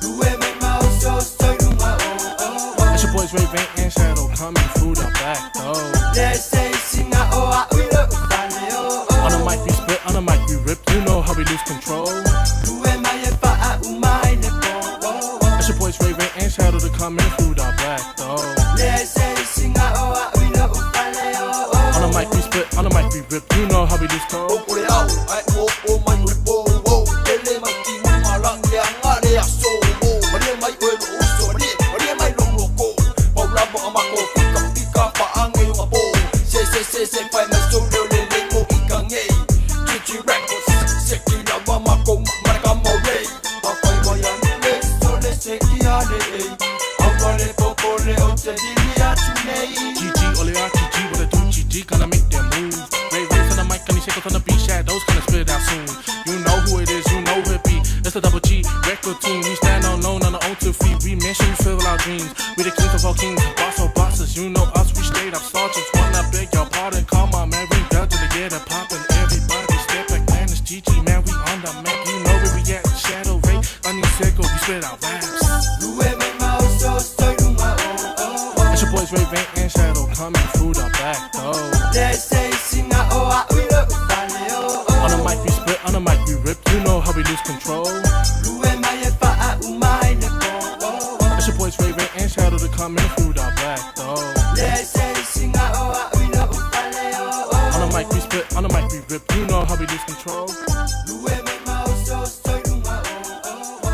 Lue mai mau so so lunga o o It's your boys Ray Ray and Shadow coming through the back door. On the mic we spit, on the mic we rip. You know how we lose control. It's your boys Ray Ray and Shadow to coming through the back door. On the mic we spit, on the mic we rip. You know how we lose control. O le au, ai o o mai o le po o Ele mai ki ma lang le anga le aso o Marie mai o lo uso marie marie mai lo lo ko Pau la mo ama ko fika fika fa ange yo po Se se se se fai mai so le le le mo i ka nge GG Records se ki la wa ma ko ma ka mo re Pa fai wa ya le so le se ki ale e Au wa le po po le o te dili atu nei GG, ole a GG, what I do, GG, gonna make that move. Ray Ray's on the mic, and he shakes on the beat, shadows gonna spit out soon. You know who it is, you know who it be. It's the double G record team. We stand alone on our own two feet. We mission, we fulfill our dreams. We the kings of all kings, boss of bosses. You know us, we straight up sergeants. Wanna beg your pardon, call my man, we got to get it poppin'. Everybody step back, man, it's GG, man, we on the map. You know where we at, Shadow Ray, Onion Circle, we spit out raps. It's your boys Ray Ray and Shadow coming through the back door. On the mic we spit, on the mic we rip. You know how we lose control. It's your boys Ray Ray and Shadow to coming through the back door. On the mic we spit, on the mic we rip. You know how we lose control.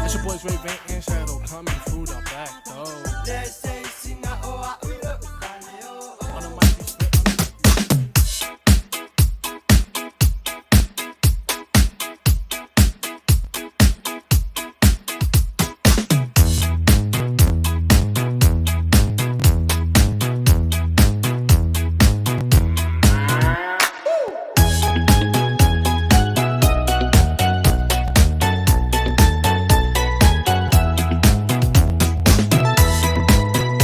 It's your boys Ray Ray and Shadow coming through the back door. On the mic we spit. O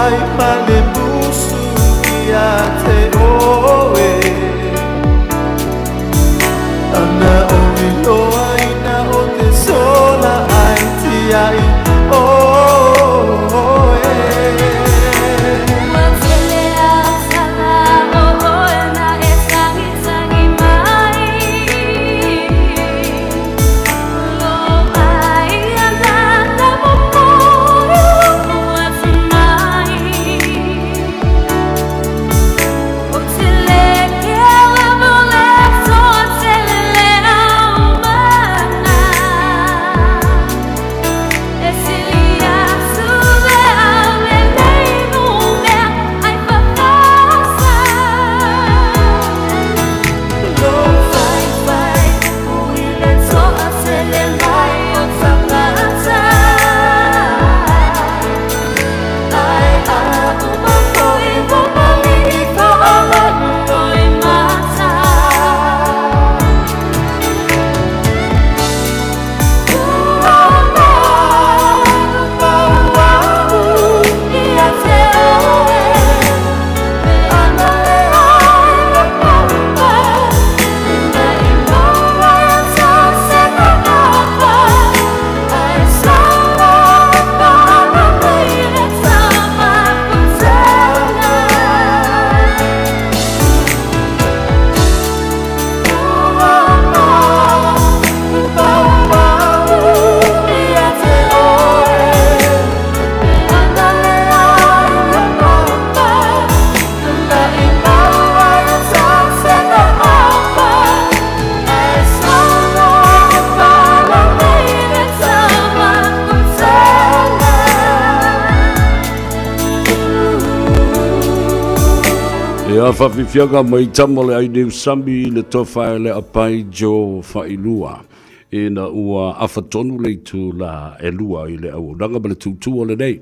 ai ma le musu ia te oe. Ana o iloa ina o te sola ai tiai oe. Ua tele au sala o oe na e tagitagi mai. Lo ai ana na momori o atamai. O te leke lava o le toa tele le au mana. E sili atu le au e nei numea ai fafasa. Lo faifai upu i le toa tele mai o tagata. Ai a uma foi ua mali i ka alanu i mata. Ua mau ia te oe. Me ana le ai le papa. Na i maua e tā se apa. Ai sala e paana nei le tama putena. Ua mau ia te oe. Me ana le ai le papa. Na i maua e tā se apa. Ai sala e paana nei le tama putena. Ia faafiafiaga mai tama o le Ainiusami i le tofa e le apai Joe Failua ina ua afatonu le itula e 2 i le auaunaga ma le tūtū o lenei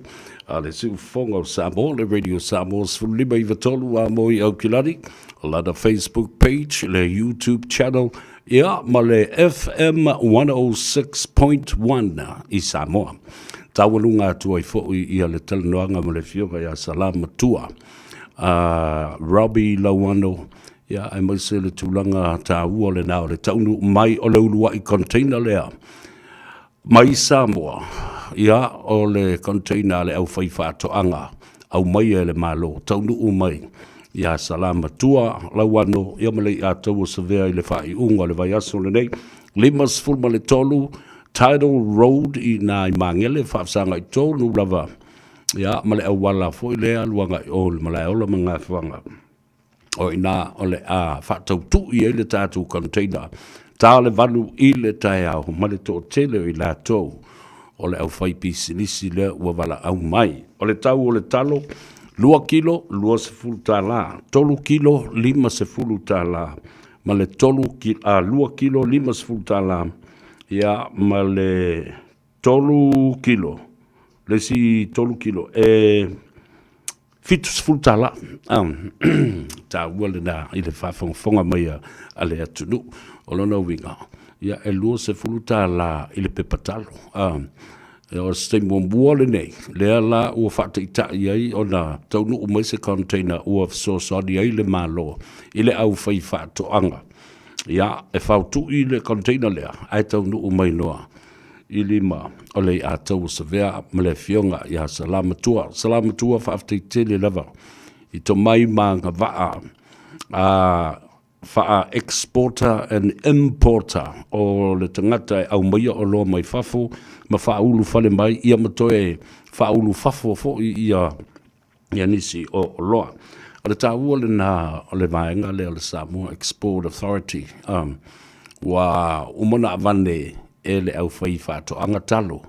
a le Siufofoga o Samoa, le Radio Samoa 15 93 a mo i Aukilani, lana Facebook page, le YouTube channel, ia ma le FM 106.1 i Samoa. Taualuga atu ai foi ia le talanoaga ma le afioga ia Salamatua a Robbie Lauano, ia aemaise le tulaga taua lena o le taunuu mai o le uluai container lea mai Samoa, ia o le container a le aufaifaatoaga aumaia e le Malo, taunuu mai ia Salamatua Lauano, ia ma le iatau o Savea i le faaiuga o le vaiaso lenei, 53 Tidal Road i nā i Magele, faafesagai tonu lava, ia ma le auala foi lea alu agai o le Malaeola ma Gafaga. O i inā o le a faatautui ai le tatou container ta le 8 i le taeao ma le toatele o i latou o le aufaipisinisi lea ua valaau mai. O le tau o le talo, 2 kilo, $20, 3 kilo, $50, ma le 3 a 2 kilo $50, ia ma le 3 kilo, le isi 3 kilo, e $70. Taua lena i le faafogafoga mai a le atunuu. O lona uiga, ia e $20 i le pepa talo. O se taimi muamua lenei, lea la ua faataitai ai ona taunuu mai se container ua fesoasoani ai le Malo i le aufaifaatoaga. Ia, e faotui le container lea, ae taunuu mai loa i lima o le iatau o Savea ma le afioga ia Salamatua. Salamatua, faafetai tele lava i tomai ma agavaa a faa-exporter and importer o le tagata e aumaia oloa mai fafo ma faaulu fale mai ia ma toe faaulu fafo foi ia ia nisi o oloa. O le taua lena o le vaega lea o le Samoa Export Authority, ua uma ona avane e le aufaifaatoaga talo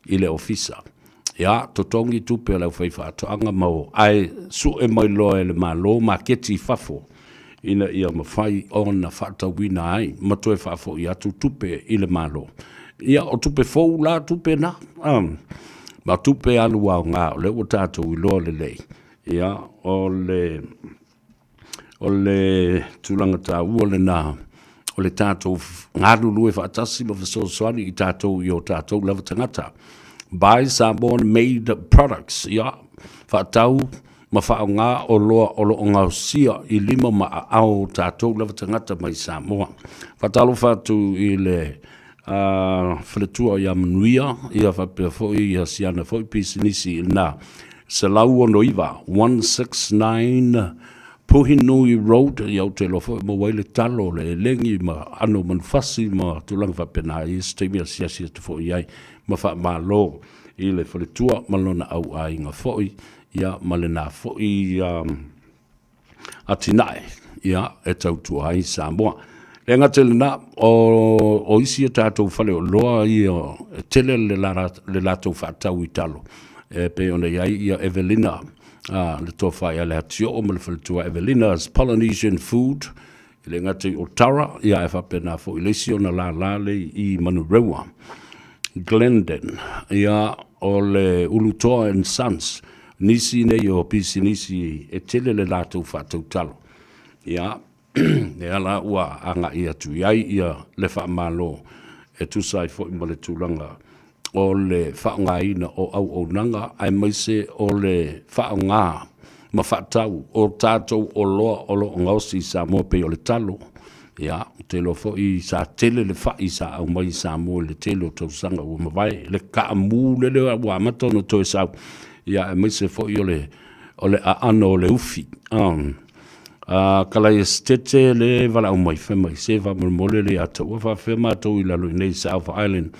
i le ofisa. Ia, totogi tupe a le aufaifaatoaga ma o, ae sue mai loa e le Malo maketi i fafo ina ia mafai ona faatauina ai ma toe faafoi atu tupe i le Malo. Ia, o tupe fou la tupe na, ma tupe alu aoga o lea ua tatou iloa lelei. Ia, o le, o le tulaga taua lena o le tatou galulue faatasi ma fesoasoani i tatou i o tatou lava tagata. Buy Samoan made products, ia, faatau ma faaaoga oloa o lo o gaosia i lima ma aao o tatou lava tagata mai Samoa. Faatalofa atu i le faletua ia Manuia, ia faapea foi ia siana foi pisinisi i lena 169, 169 Puhinui Road, ia ou te iloa foi o maua ai le talo, le elegi ma aano o manufasi ma tulaga faapena i se taimi asiasi atu foi i ai ma faamalo i le faletua ma lona auaiga foi, ia ma lena foi atinae ia e tautua ai Samoa. E le gata i lena, o isi a tatou faleoloa ia e tele le latou faatau i talo, e pei ona i ai ia Evelina, le tofa ia Leatioo ma le faletua Evelina's Polynesian Food, e le gata i Otara, ia ae faapena foi le isi ona lala lea i Manurewa. Glendon, ia o le Ulutoa and Sons, nisi nei o pisinisi e tele le latou faatautalo. Ia, lea la ua agai atu i ai ia le faamalo e tusa ai foi ma le tulaga o le faaaogaina o auaunaga aemaise o le faaaoga ma faatau o tatou oloa o lo o gaosi i Samoa pei o le talo. Ia, ou te iloa foi sa tele le fai sa aumai i Samoa i le tele o tausaga ua mavae, le kaamu lele ua amata ona toe sau, ia aemaise foi o le o le aano o le ufi. Kalaesetete le valaau mai fai mai se faamolemole le ia taua faafefea matou i lalo i nei South Island.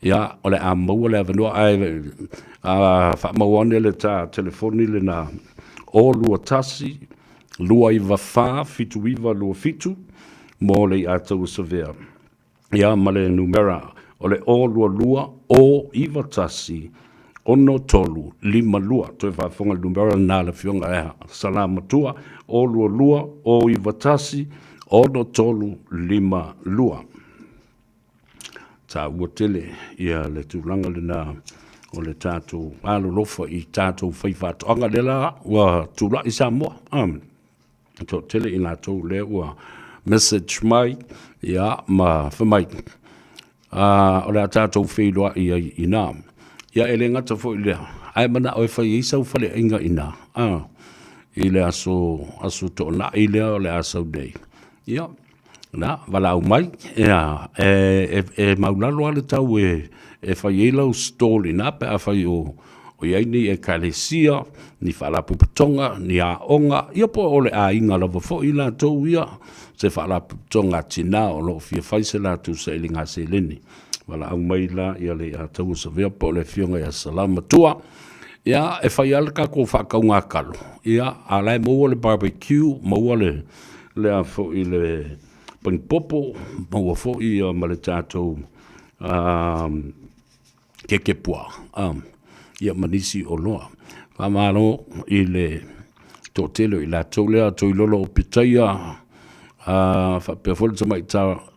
Ia, o le a maua le avanoa ae faamau ane le ta telefoni lena 021 294 7927 mo le ia taua savea. Ia ma le numera o le 022 091 6352. Toe faafofoga le numera lena a le Afioga ia Salamatua, 022 091 6352. Taua tele ia le tulaga lena o le tatou alolofa i tatou faifaatoaga lea la ua tulai Samoa. Toatele i latou lea ua message mai ia ma fai mai o le a tatou feiloai ai i ina. Ia e le gata foi i lea, ae manao e fai ai sau faleaiga i ina i le aso, aso Toonai lea o le a sau nei. Ia, na, valaau mai, ia, e maulalo lava le tau e fai ai lau stall i ina pe afai o i ai ni ekalesia, ni faalapotopotoga, ni aoga, ia po o le aiga lava foi latou ia, se faalapotopotoga a tina o lo o fia fai se latou sailiga seleni. Valaau mai la ia le ia Taua Savea po o le Afioga ia Salamatua. Ia, e fai lava le tatou faatauga talo, ia, a o la e maua le barbecue, maua le a foi le panipopo, maua foi ma le tatou keke puaa, ia ma nisi oloa. Faamalo i le toatele o i latou lea, Toilolo Pitaia, faapea foi le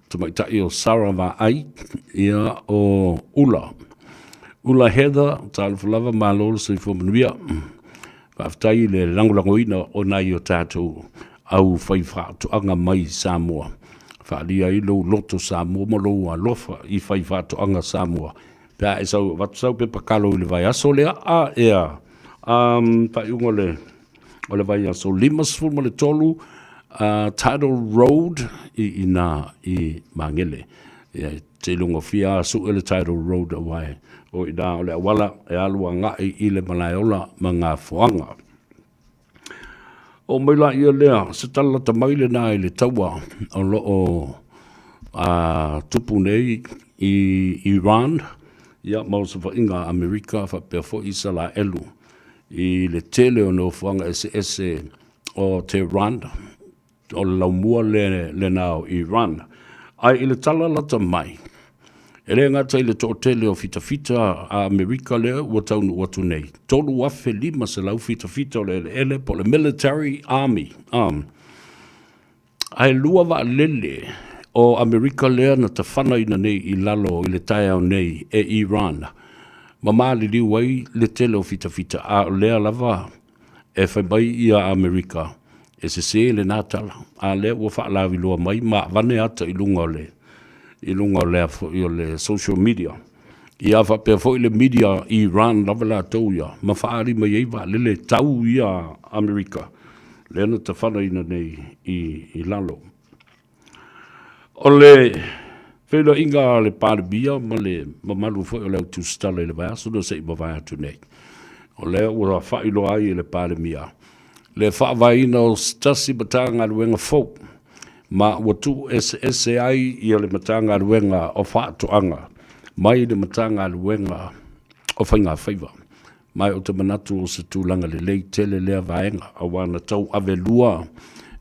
tamaitai o Sarah Vaai, ia o Ula. Ula Heather, talofa lava, malo le soifua manuia. Faafetai i le lagolagoina o nai o tatou au faifaatoaga mai Samoa. Faaalia ai lou loto Samoa ma lou alofa i faifaatoaga Samoa. Pe a e sau avatu sau pepa kalo i le vaiaso lea, a ea, faaiuga o le, o le vaiaso 53 Tidal Road i ina i Magele. Ia, Seiloga fia sue le Tidal Road aua o i ina o le auala e alu agai i le Malaeola ma Gafoaga. Oo mai laia lea, se tala lata mai lena i le taua o lo o tupu nei i Iran ia ma osofaiga a Amerika faapea foi Isalaelu i le tele o nofoaga eseese o Tehran O le laumua lena o Iran. Ae i le tala lata mai, e le gata i le toatele o fitafita a Amerika lea ua taunuu atu nei, 3,500 fitafita o le eleele po o le military army, ae lua vaalele o Amerika lea na tafanaina nei i lalo i le taeao nei e Iran ma maliliu ai le tele o fitafita, a o lea lava e fai mai ia Amerika e sese lena tala, a lea ua faalauiloa mai ma avane ata i luga o le i luga o le foi o le social media. Ia faapea foi le media Iran lava latou ia ma faaali mai ai vaalele tau ia Amerika lea na tafanaina nei i lalo. O le feiloaiga a le Palemia ma le mamalu foi o le au tusitala i le vaiaso na se i mavae atu nei, o lea ua faailoa ai e le Palemia le faavaeina o se tasi Matagaluega fou ma ua tuueseese ai ia le Matagaluega o Faatoaga mai le Matagaluega o Faigafaiva. Ma ou te manatu o se tulaga lelei tele lea vaega, aua na tauavelua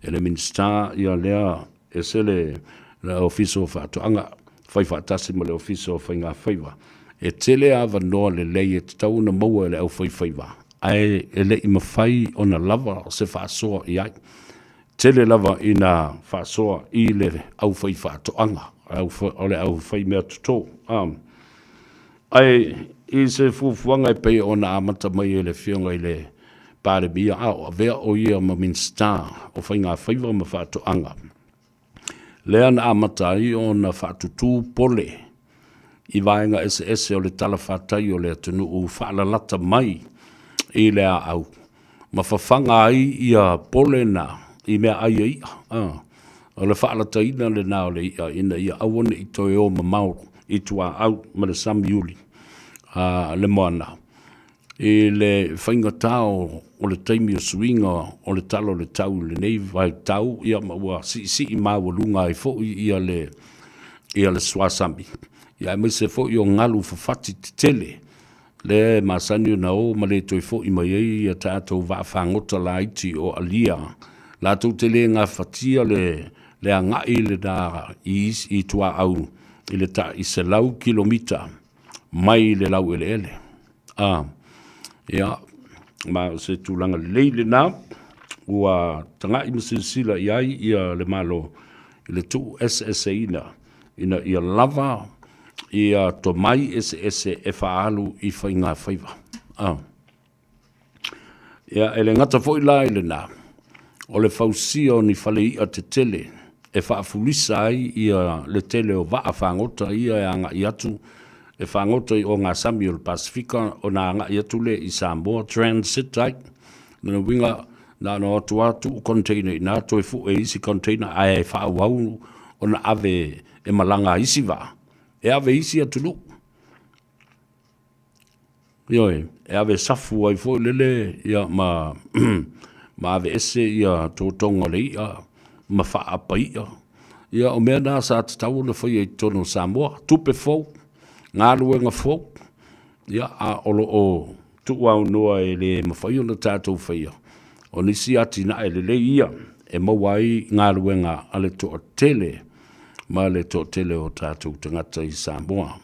e le Minisita ia lea ese le Ofisa o Faatoaga fai faatasi ma le Ofisa o Faigafaiva. E tele avanoa lelei e tatau ona maua e le aufaifaiva, ae e le i mafai ona lava se faasoa i ai. Tele lava ina faasoa i le aufaifaatoaga, o le aufaimeatoto. Ae i se fuafuaga e pei ona amata mai e le Afioga i le Palemia, a o avea o ia ma Minisita o Faigafaiva ma Faatoaga, lea na amata ai ona faatutū pole i vaega eseese o le talafatai o le atunuu faalalata mai i le aau ma fafaga ai ia pole na i meaai a i'a. O le faalataina lena o le i'a ina ia aua ne i toe o mamao i tuaau ma le sami uli a le moana i le faigata o le taimi o suiga o le tala o le tau i lenei vaitau, ia ma ua siisii maualuga ai foi ia le ia le suasami, ia aemaise foi o galu fafati tetele lea e masani ona o ma le toe foi mai ai ia tatou vaafagota laiti o alia latou te le gafatia le le agai lena i i tuaau i le tai 100 kilomita mai le laueleele. A, ia, ma o se tulaga lelei lena ua tagai ma silasila i ai ia le Malo i le tuueseeseina ina ia lava ia tomai eseese e faaalu i faigafaiva. A. Ia, e le gata foi la i lena, o le fausia o ni fale i'a tetele e faafulisa ai ia le tele o vaa fagota ia e agai atu e fagota i ogasami o le Pasefika ona agai atu lea i Samoa, transit ai. Lona uiga, na ona o atu lava tuu container i ina, toe fue isi container ae faaauau ona ave e malaga ai isi vaa e ave i isi atunuu. Ioe, e ave safu ai foi lele ia ma ma aveese ia totoga o le i'a ma faaapa i'a. Ia o mea na sa tatau ona faia i totonu o Samoa, tupe fou, galuega fou, ia a o lo o tuuaunoa e le mafai ona tatou faia. O nisi atinae lelei ia e maua ai galuega a le toatele ma le toatele o tatou tagata i Samoa.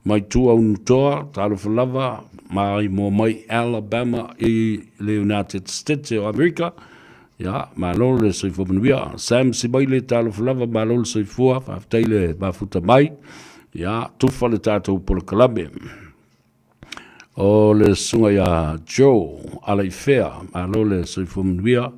Mai tua Unutoa, talofa lava, mai moa mai Alabama i le United States o Amerika. Ia, malo le soifua manuia. Sam Simaile, talofa lava, malo le soifua, faafetai le mafuta mai. Ia, tufa le tatou polokalame. O le susuga ia Joe Alaifea, malo le soifua manuia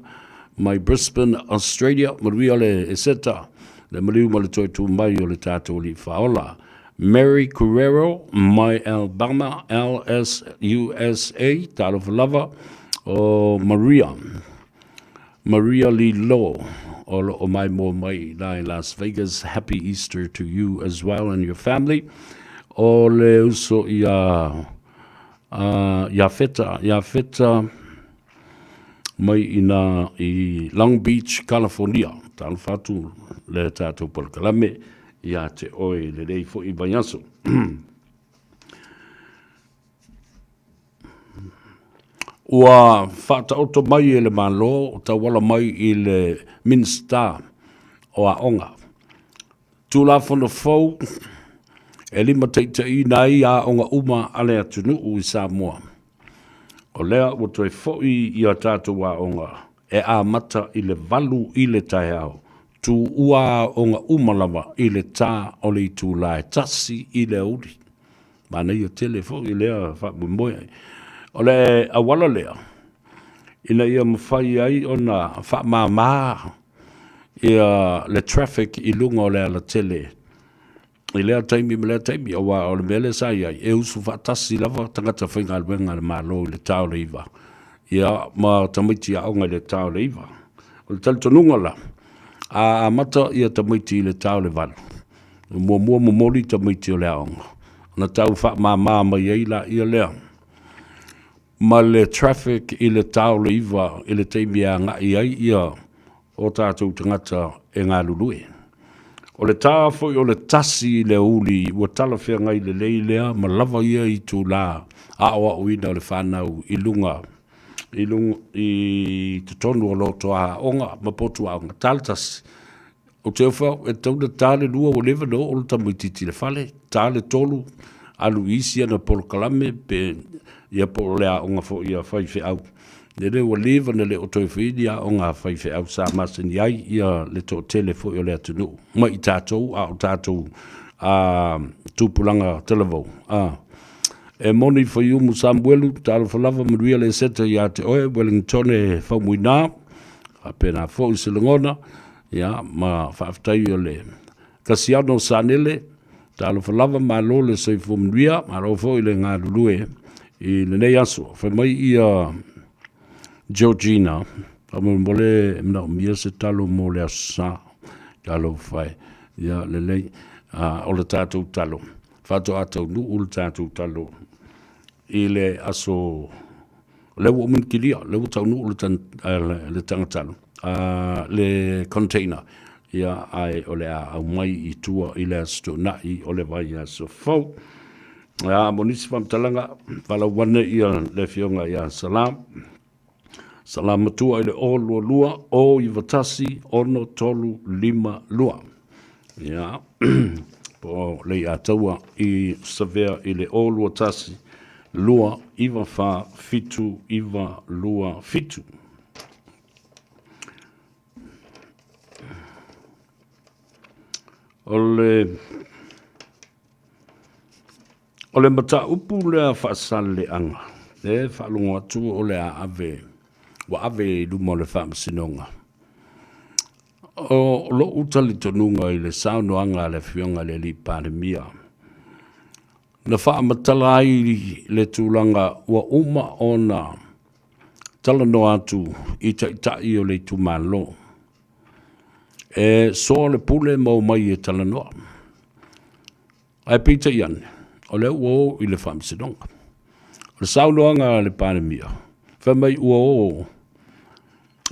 mai Brisbane, Australia. Manuia le Eseta, le maliu ma le toe tu mai o le tatou Alii Faaola. Mary Guerrero mai Alabama, LSUSA, talofa lava. O Maria, Maria Lilo, o lo o maimoa mai i Las Vegas. Happy Easter to you as well and your family. O le uso ia uh, Iafeta, Iafeta mai ina i Long Beach, California. Talofa atu le tatou polokalame ia te oe i lenei foi vaiaso. Ua faataoto mai e le Malo o tauala mai i le Minisita o Aoga Tulafono fou e limataitaiina ai aoga uma a le atunuu i Samoa. O lea ua toe foi i a tatou aoga e amata i le 8 i le taeao, tuua aoga uma lava i le ta o le itula e 1 i le aoauli. Manaia tele foi lea faamoemoe. O le auala lea, ina ia mafai ai ona faamama ia le traffic i luga o le alatele i lea taimi ma lea taimi, aua o le mea lea sa i ai, e usu faatasi lava tagata faigaluega a le Malo i le ta o le 9, ia, ma tamaiti aoga i le ta o le 9. O le talitonuga la, a amata ia tamaiti i le ta o le 8, muamua momoli tamaiti o le aoga, ona tau faamama mai ai laia lea ma le traffic i le ta o le 9 i le taimi e agai ai ia o tatou tagata e galulue. O le ta foi o le 1 i le aoauli ua talafeagai lelei lea ma lava ia itulā aoaoina o le fanau i luga i luga i totonu o loto aoga ma potu aoga. Ta le 1, ou te ofo au e tatau ona ta le 2 ua leva ona oo le tamaitiiti i le fale, ta le 3 alu i isi ana polokalame pe ia po o le aoga foi a faifeau. Lele ua leva ona le o toe faia ni aoga a faifeau sa masani ai ia le toatele foi o le atunuu mai i tatou a o tatou tupulaga talavou. E moni Faiumu Samuelu, talofa lava manuia le seta ia te oe, Wellingtone Faumuina, faapena foi se lagona, ia, ma faafetai o le Kasiano Sanele, talofa lava, malo le soifua manuia, malo foi le galulue i lenei aso. Fai mai ia Georgina, faamolemole e manaomia se talo mo le Aso Sa. Talofa e, ia lelei, o le tatou talo, faatoa taunuu le tatou talo i le aso, o lea ua uma ona kilia, o lea ua taunuu le tagatalo, le container, ia, ae o le a aumai i tua i le Aso Toonai o le vaiaso fou. Ia, mo nisi faamatalaga, valaau ane ia le Afioga ia Sala. Sala Matua i le 022 091 6352. Ia, po o Leiataua i Savea i le 021 294 7927. O le O le mataupu lea faasaleaga, e faalogo atu o le a ave, ua ave i luma o le Faamasinoga. O lou talitonuga i le saunoaga a le Afioga i le Alii Palemia, na faamatala ai le tulaga ua uma ona talanoa atu i taitai o le itumalo, e soa le pule ma omai e talanoa. Ae peitai ane, o lea ua o i le Faamasinoga. O le saunoaga a le Palemia, fai mai ua o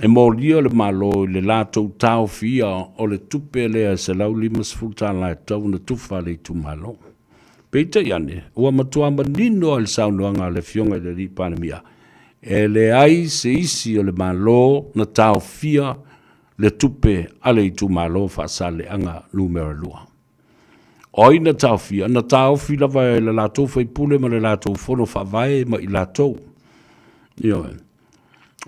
e molia le Malo i le latou taofia o le tupe lea e $150 e tatau ona tufa a le itumalo. Peitai ane, ua matua manino lava i le saunoaga a le Afioga i le Alii Palemia, e leai se isi o le Malo na taofia le tupe a le itumalo Faasaleleaga Numera 2. O ai na taofia? Na taofi lava e le latou faipule ma le latou fono faavae ma i latou. Ioe.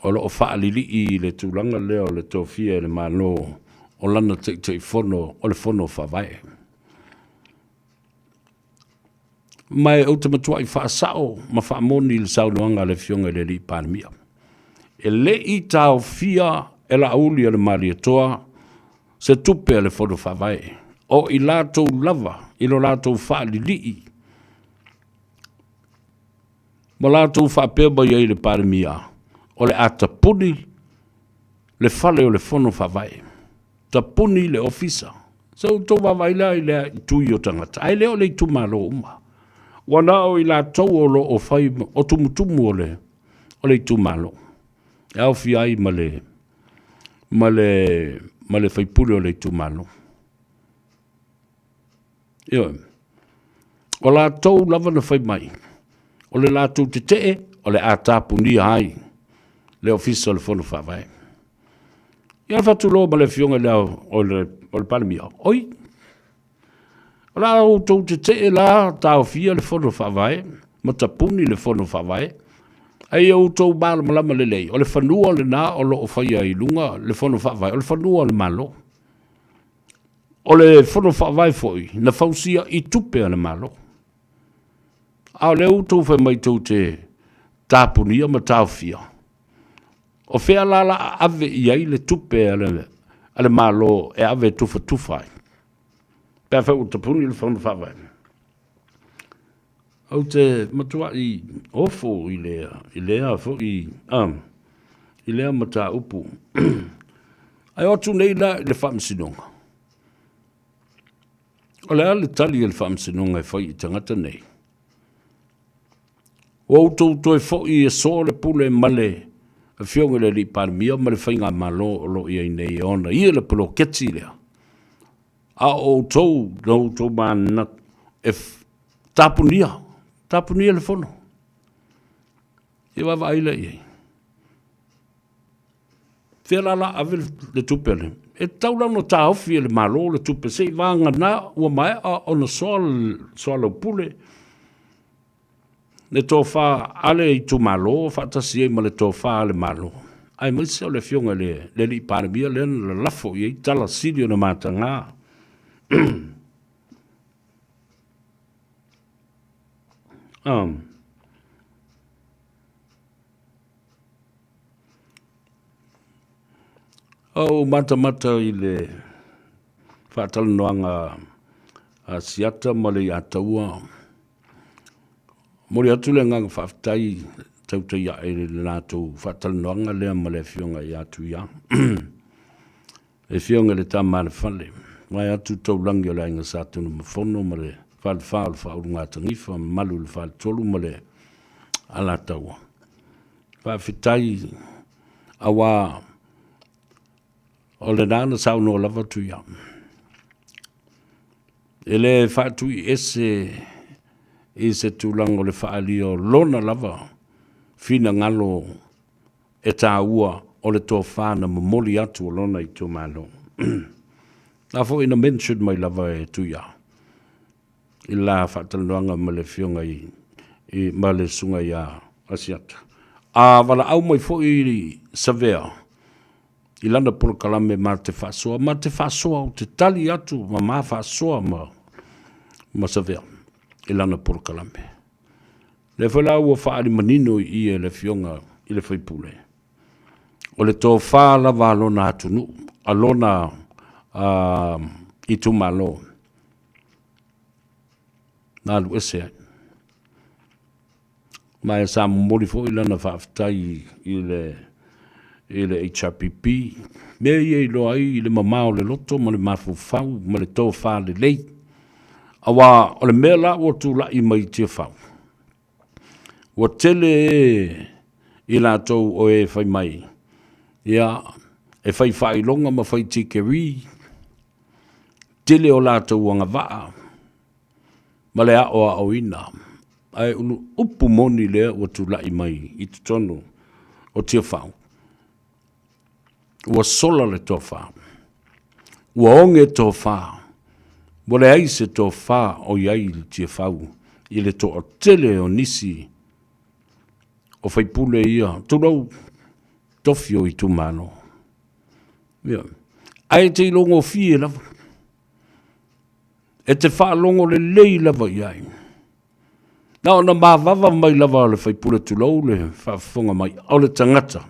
O lo o faalilii i le tulaga lea o le tofia e le Malo o lana Taitaifono o le Fono Faavae. Ma e ou te matuai faasao ma faamoni i le saunoaga a le Afioga i le Alii Palemia. E le i taofia e Laauli o le Malietoa se tupe a le Fono Faavae, o i latou lava i lo latou faalilii ma latou faapea mai ai i le Palemia, o le a tapuni le fale o le Fono Faavae, tapuni le ofisa. Se outou vaavaai la i le tui o tagata, ae le o le itumalo uma. Ua na o i latou o lo o fai o tumutumu o le, o le itumalo. E aofia ai ma le, ma le, ma le faipule o le itumalo. Ioe. O latou lava na fai mai, o le latou tetee, o le a tapunia ai le Ofisa o le Fono Faavae. Ia faatulou ma le Afioga i le o le, o le Palemia, oi, o le a outou tetee la taofia le Fono Faavae ma tapuni le Fono Faavae, a ia outou malamalama lelei, o le fanua lena o lo o faia i luga le Fono Faavae, o le fanua o le Malo. O le Fono Faavae foi na fausia i tupe a le Malo. A o lea ua outou fai mai tou te tapunia ma taofia, o fea la la a ave i ai le tupe a le Malo e ave e tufatufa ai? Pe afai ua tapuni le Fono Faavae. Ou te matuai ofo i lea, i lea foi, i lea mataupu. Ae o atu nei la i le Faamasinoga. O le a le tali a le Faamasinoga e fai i tagata nei? Ua outou toe foi e soa le pule ma le Afioga i le Alii Palemia ma le Faigamalo o lo o i ai nei e ona ia le poloketi lea. A o outou na outou manatu e tapunia, tapunia le fono. Ia vaavaai la i ai. Fea la la ave le tupe le? E tatau la ona taofi e le Malo le tupe se i vagana ua maea ona soa, soalaupule le tofa a le itumalo faatasi ai ma le tofa a le Malo, aemaise o le Afioga i le Alii Palemia lea na lalafo i ai tala sili ona mataga. Ou matamata i le faatalanoaga a Siata ma le Iataua. Momoli atu le agaga faafetai tautai ae i le latou faatalanoaga lea ma le Afioga ia Tuia. Le Afioga i le Tama a le Fale, vae atu taulagi o le Aiga Sa Tunumafono ma le Falefa o le Faaulugatanifa, mamalu i le Faletolu ma le Alataua. Faafetai aua o lena na saunoa lava Tuia. E le faatuiese i se tulaga o le faaalia o lona lava finagalo e taua o le tofa na momoli atu o lona itumalo. Na foi na mention mai lava e Tuia i la faatalanoaga ma le afioga i, i ma le susuga ia Asiata. A valaau mai foi Savea i lana polokalame ma te faasoa, ma te faasoa ou te tali atu ma ma faasoa ma, ma Savea i lana polokalame. Lea foi la ua faaali manino i i e le Afioga i le sui usufono, o le tofa lava a lona atunuu, a lona itumalo na alu ese ai. Ma e sa momoli foi lana faafetai i le i le HRPP, mea ia e iloa ai le mamao o le loto ma le mafaufau ma le tofa lelei. Aua o le mea la ua tulai mai i Tiafau, ua tele e i latou o e fai mai, ia, e fai faailoga ma fai tikeri, tele o latou agavaa ma le aoaoina, ae ulu upu moni lea ua tulai mai i totonu o Tiafau, ua sola le tofa, ua oge tofa, ua leai se tofa o i ai i le Tiafau i le toatele o nisi o faipule ia, tulou, tofi o itumalo. Ia. Ae te ilogofie lava. E te faalogo lelei lava i ai. Na ona mavava mai lava o le faipule tulou le faafofoga mai o le tagata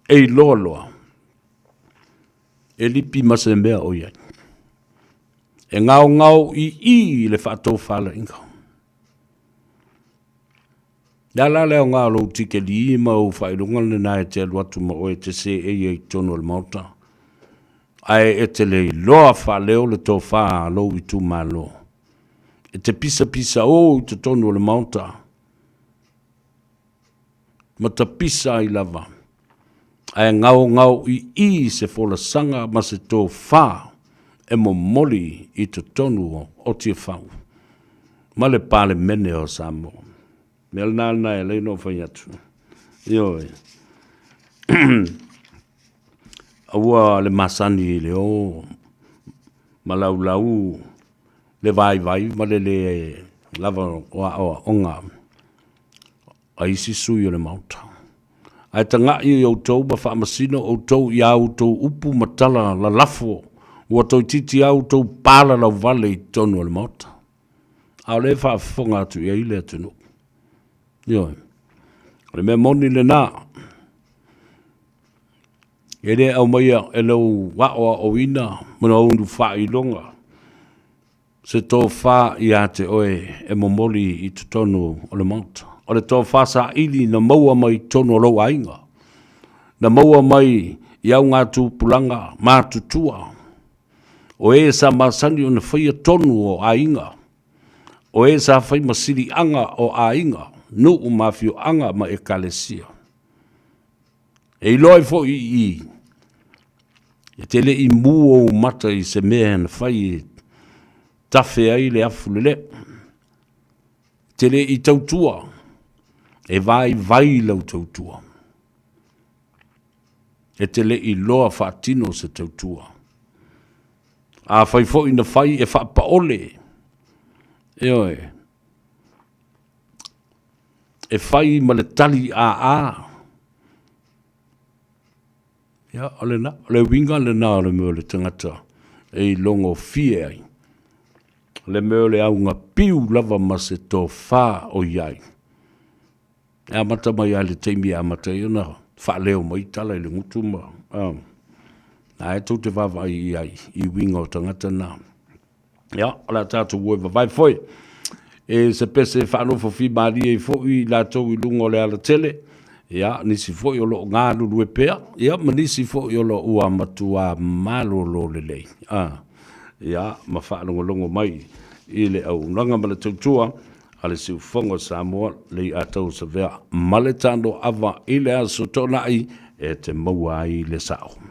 e iloa loa e lipi ma se mea o i ai. E gaogao i i le faatofalaiga. Le a la le aoga o lou tikelī ma ou faailoga lena e te alu atu ma oe e te seei ai i totonu o le Maota, ae e te le iloa faaleo le tofa a lou itumalo. E te pisapisaō i totonu o le Maota ma tapisa ai lava, ae gaogaoiʻī se folasaga ma se tofa e momoli i totonu o Tiafau ma le Palemene o Samoa. Mea lena lena e alai ona ou fai atu. Ioe. Aua le masani i le o ma laulau le vaivai ma le le lava o aoaoga a isi sui o le Maota. Ae taga'i i outou ma faamasino outou i a outou upu ma tala lalafo ua toeitiiti a outou palalauvale i totonu o le Maota. A o lea e faafofoga atu i ai le atunuu. Ioe. O le mea moni lena. E le aumaia e lou aoaoina ma lou faailoga. se tofa ia te oe e momoli i totonu o le Maota. O le tofa saili na maua mai totonu o lou aiga, na maua mai i augatupulaga matutua, o e sa masani ona faia tonu o aiga, o e sa fai ma siliaga o aiga, nuu ma afioaga ma ekalesia. E iloa ai foi i i, e te le i mu ou mata i se mea na fai e tafe ai le afu lelea. E te le i tautua, e vaivai lau tautua. E te le i loa faatino se tautua. Afai foi na fai e faapaole, ioe, e fai ma le tali aa. Ia, o lena, o le uiga lena o le mea o le tagata e ilogofie ai. O le mea o le augapiu lava ma se tofa o i ai. E amata mai lava i le taimi e amata ai ona faaleo mai tala i le gutu ma na e tou te vaavaai i ai i uiga o tagata na. Ia, o le a tatou o e vavae foi. E se pese e faanofo fimalie ai foi i latou i luga o le alatele, ia, nisi foi o lo o galulue pea, ia, ma nisi foi o lo o ua matua malolo lelei, a, ia, ma faalogologo mai i le auaunaga ma le tautua a le Siufofoga o Samoa, Leiatau Savea ma le Tano Ava i le Aso Toonai e te maua ai le sao.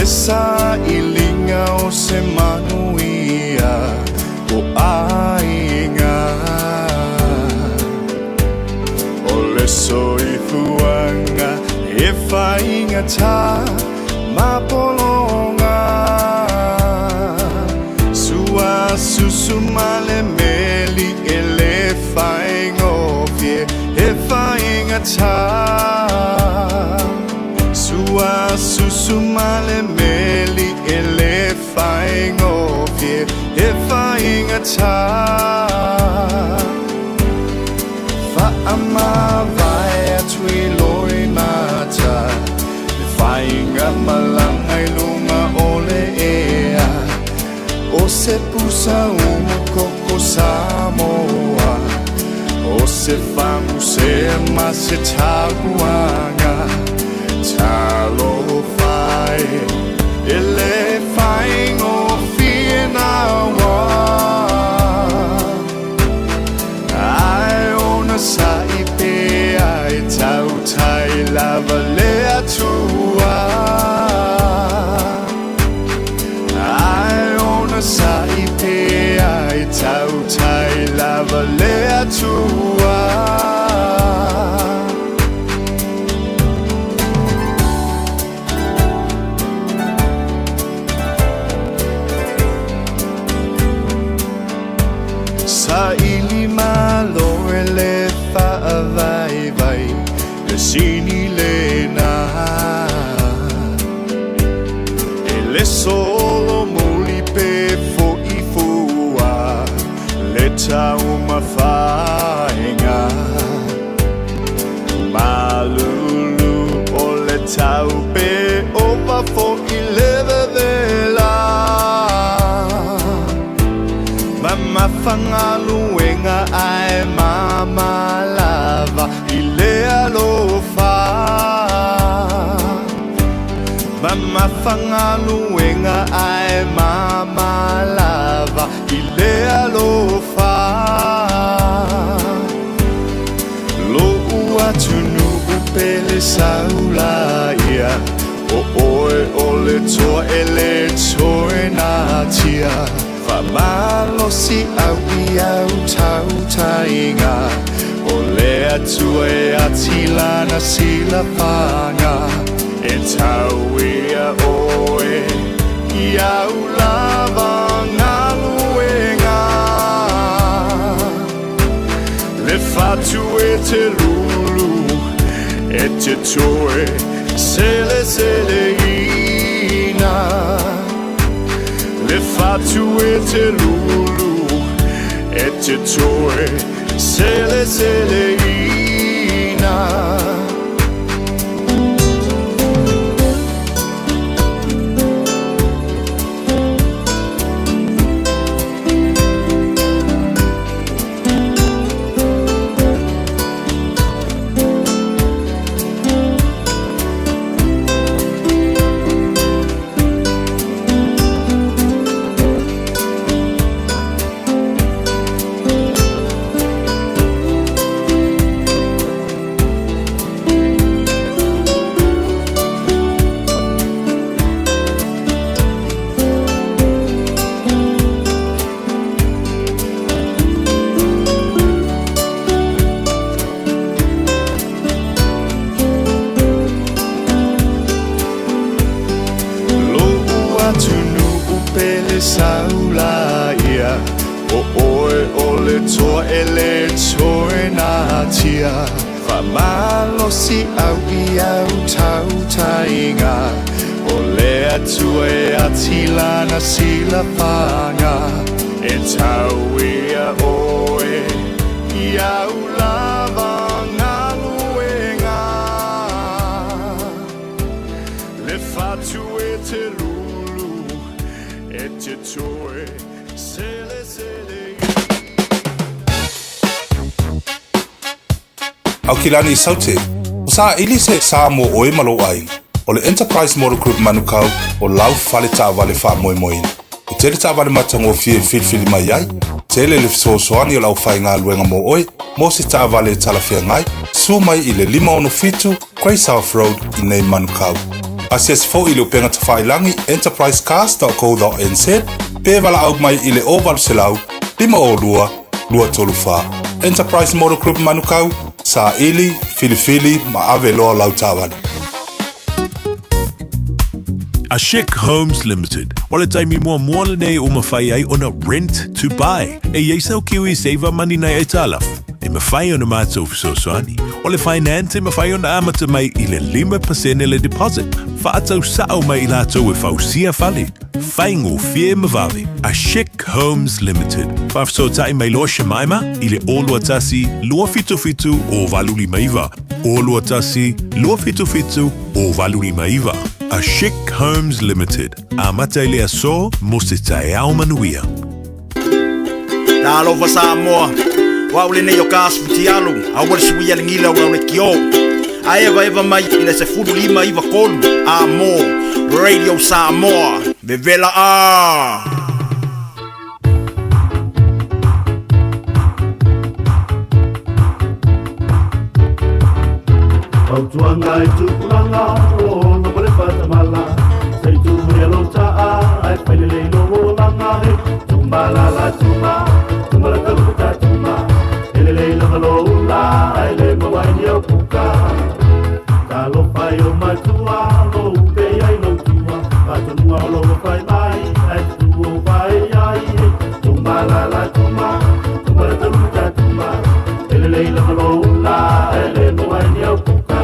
le sailiga o se manuia o aiga. O le soifuaga e faigata ma pologa. Sua susu ma le meli e le faigofie e faigata. Sua susu ma le meli e le faigofie e faigata. Faamavae atu i loimata le faiga malaga i luga o le ea. O se pusa umu koko Samoa, o se faguse ma se tapuaga. Talofa e, e le faigofie na ua. Ae ona sa'i pea e tautai lava le Atua. Ae ona sa'i pea e tautai lava le Atua. Saili malo e le faavaivai le sini lena. E le solomuli pe fo'i fua le taumafaiga. Malulu o le tau pe ova fo'i le vevela. Mamafa galuega ae mama lava i le alofa. Mamafa galuega ae mama lava i le alofa. Lo'u atunuu pele saula ia, o oe o le toa e le toe natia. Faamalosi au i au tautaiga, o le Atua e ati lana silafaga. E tau ia oe i au lava galuega. Le fatu e te lulu, e te toe seleseleina. Le fatu e te lulu, e te toe seleseleina. Lo'u atunuu pele saula ia, o oe o le toa e le toe natia. Faamalosi au i au tautaiga, o le Atua e ati lana silafaga. E tau ia oe i au lava galuega. Le fatu e te lulu, e te toe seleseleina. Aukilani Saute, ua saili se sa mo ʻoe ma lou ʻaiga. ʻO le Enterprise Motor Group Manukau o lau fale taavale faamoemoeina. E tele taavale matagofie e filifili mai ai, tele le fesoasoani o le aufaigaluega mo ʻoe mo se taavale e talafeagai, suo mai i le 567 Grey South Road i nei Manukau. Asiasi foi i le upega tafailagi enterprisecast.co.nz pe valaau mai i le 0800 502 234. Enterprise Motor Group Manukau, saili, filifili ma ave loa lau taavale. A Chic Homes Limited. O le taimi muamua lenei ua mafai ai ona rent to buy. E i ai sau Kiwi Saver Money nai aitalafu. E mafai ona matou fesoasoani. O le finance e mafai ona amata mai i le 5% le deposit. Faatau sao mai i latou e fausia fale. Faigofie ma vave. A Chic Homes Limited. Faafesootai mai loa Shemaima i le 021 277 0859. 021 277 0859. A Chic Homes Limited. Amata i le aso mo se taeao manuia. Talofa Samoa, o au lenei o ka asu fitialu, aua le suia le gila o le kio. A evaeva mai i le 1593 a mo Radio Samoa, vevela a! Fautuaga i tupulaga o ona ma le faatamala Se i tuulia lou taa ae fai lelei lou olaga He tuma la la tuma, tuma la talu ta tuma E lelei lava lou ula ae le maua ai ni au puka Talofa i ou matua o lou upe ai lou tua Faatonuga o lou fai mai ae tutu ou vae ai He tuma la la tuma, tuma la talu ta tuma E lelei lava lou ula ae le maua ai ni au puka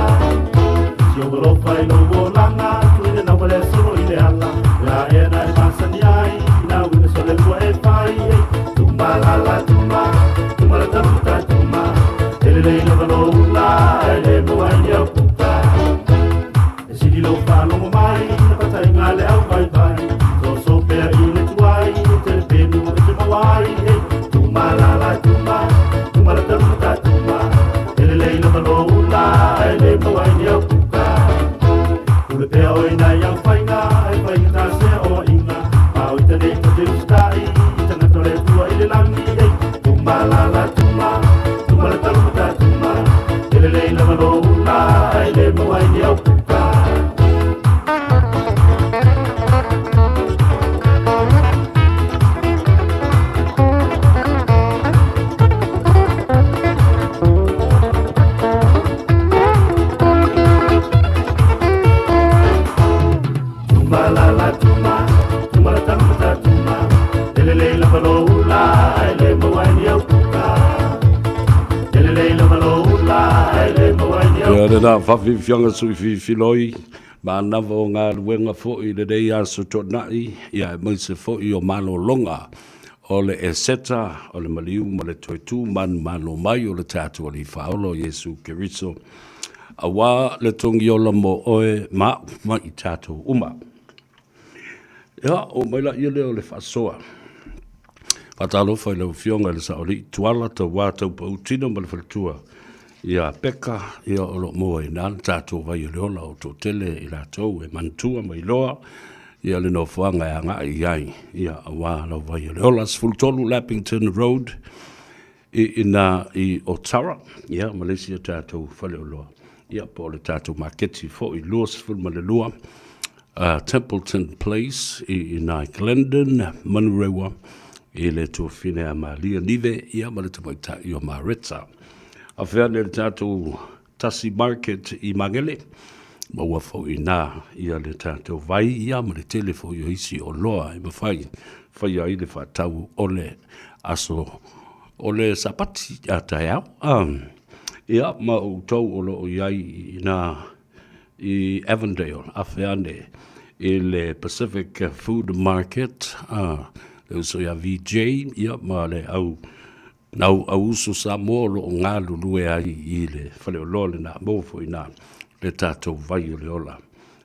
Si ou alofa i lou olaga tuina naua le solo i le ala Le a ea na e masani ai i nā uiga sole ua e fai Ei, tuma la la tuma, tuma la talu ta tuma E lelei lava lou ula ae le maua ai ni au puka E sili lou faalogo mai na fataiga le au vaivai Soso pea i le tuai e tele penu e te maua ai Ei, tuma la la tuma, tuma la talu ta tuma E lelei lava lou ula ae le maua ai ni au puka Pule pea oe nai au faiga e faigata se oaiga Ma o ita nei ta te usitai i tagata o le Atua i le lagi Ei, tuma la la tuma, tuma la talu ta tuma E lelei lava lou ula ae le maua ai ni au puka Tuma la la tuma, tuma la talu ta tuma E lelei lava lou ula ae le maua ai ni au puka E lelei lava lou ula ae le maua ai ni au Ia lena faafiafiaga sui filifiloi manava o galuega foi i lenei aso toonai, ia aemaise foi o malologa o le Eseta, o le maliu ma le toe tu manumalo mai o le tatou Alii Faaola o Iesu Keriso, auā le togiola mo oe ma a'u ma i tatou uma. Ia, oo mai laia lea o le faasoa. Faatalofa i lau Afioga i le Saoalii Tuala Tauā Taupautino ma le faletua ia Peka, ia o lo o maua ai i ina le tatou vai o le ola o toatele i latou e manatua ma iloa ia le nofoaga e agai i ai, ia aua lau vai o le ola. 13 Lappington Road i ina i Otara, ia ma le isi o tatou faleoloa, ia po o le tatou maketi foi 22 Templeton Place i ina i Glendon, Manurewa, i le tuafine a Malia Nive, ia ma le tamaitai o Mareta. A fea nei le tatou Tasi Market i Magele, maua foi ina ia le tatou vai ia ma le tele foi o isi oloa e mafai faia ai le faatau o le aso o le Sapati a taeao. Ia ma outou o lo o i ai ina i Avondale, afe ane i le Pacific Food Market, le uso ia VJ, ia ma le au Nau auuso Samoa o lo o galulue ai i le faleoloa lena, maua foi i ina le tatou vai o le ola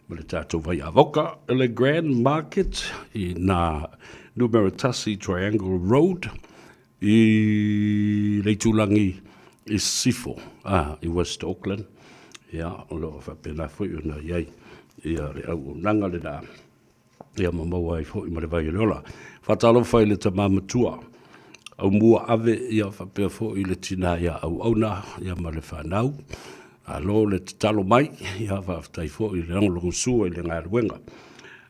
ma le tatou vai avoka. Le Grand Market i nā numera 1 Triangle Road i le itulagi i Sisifo, i West Auckland. Ia, o lo o faapena foi ona i ai ia le auaunaga lena. Ia ma maua ai foi ma le vai o le ola. Faatalofa i le tama matua, Aumua Ave, ia faapea foi le tina ia Auauna, ia ma le fanau. Malo le tatalo mai, ia faafetai foi i le lagolagosua i le galuega.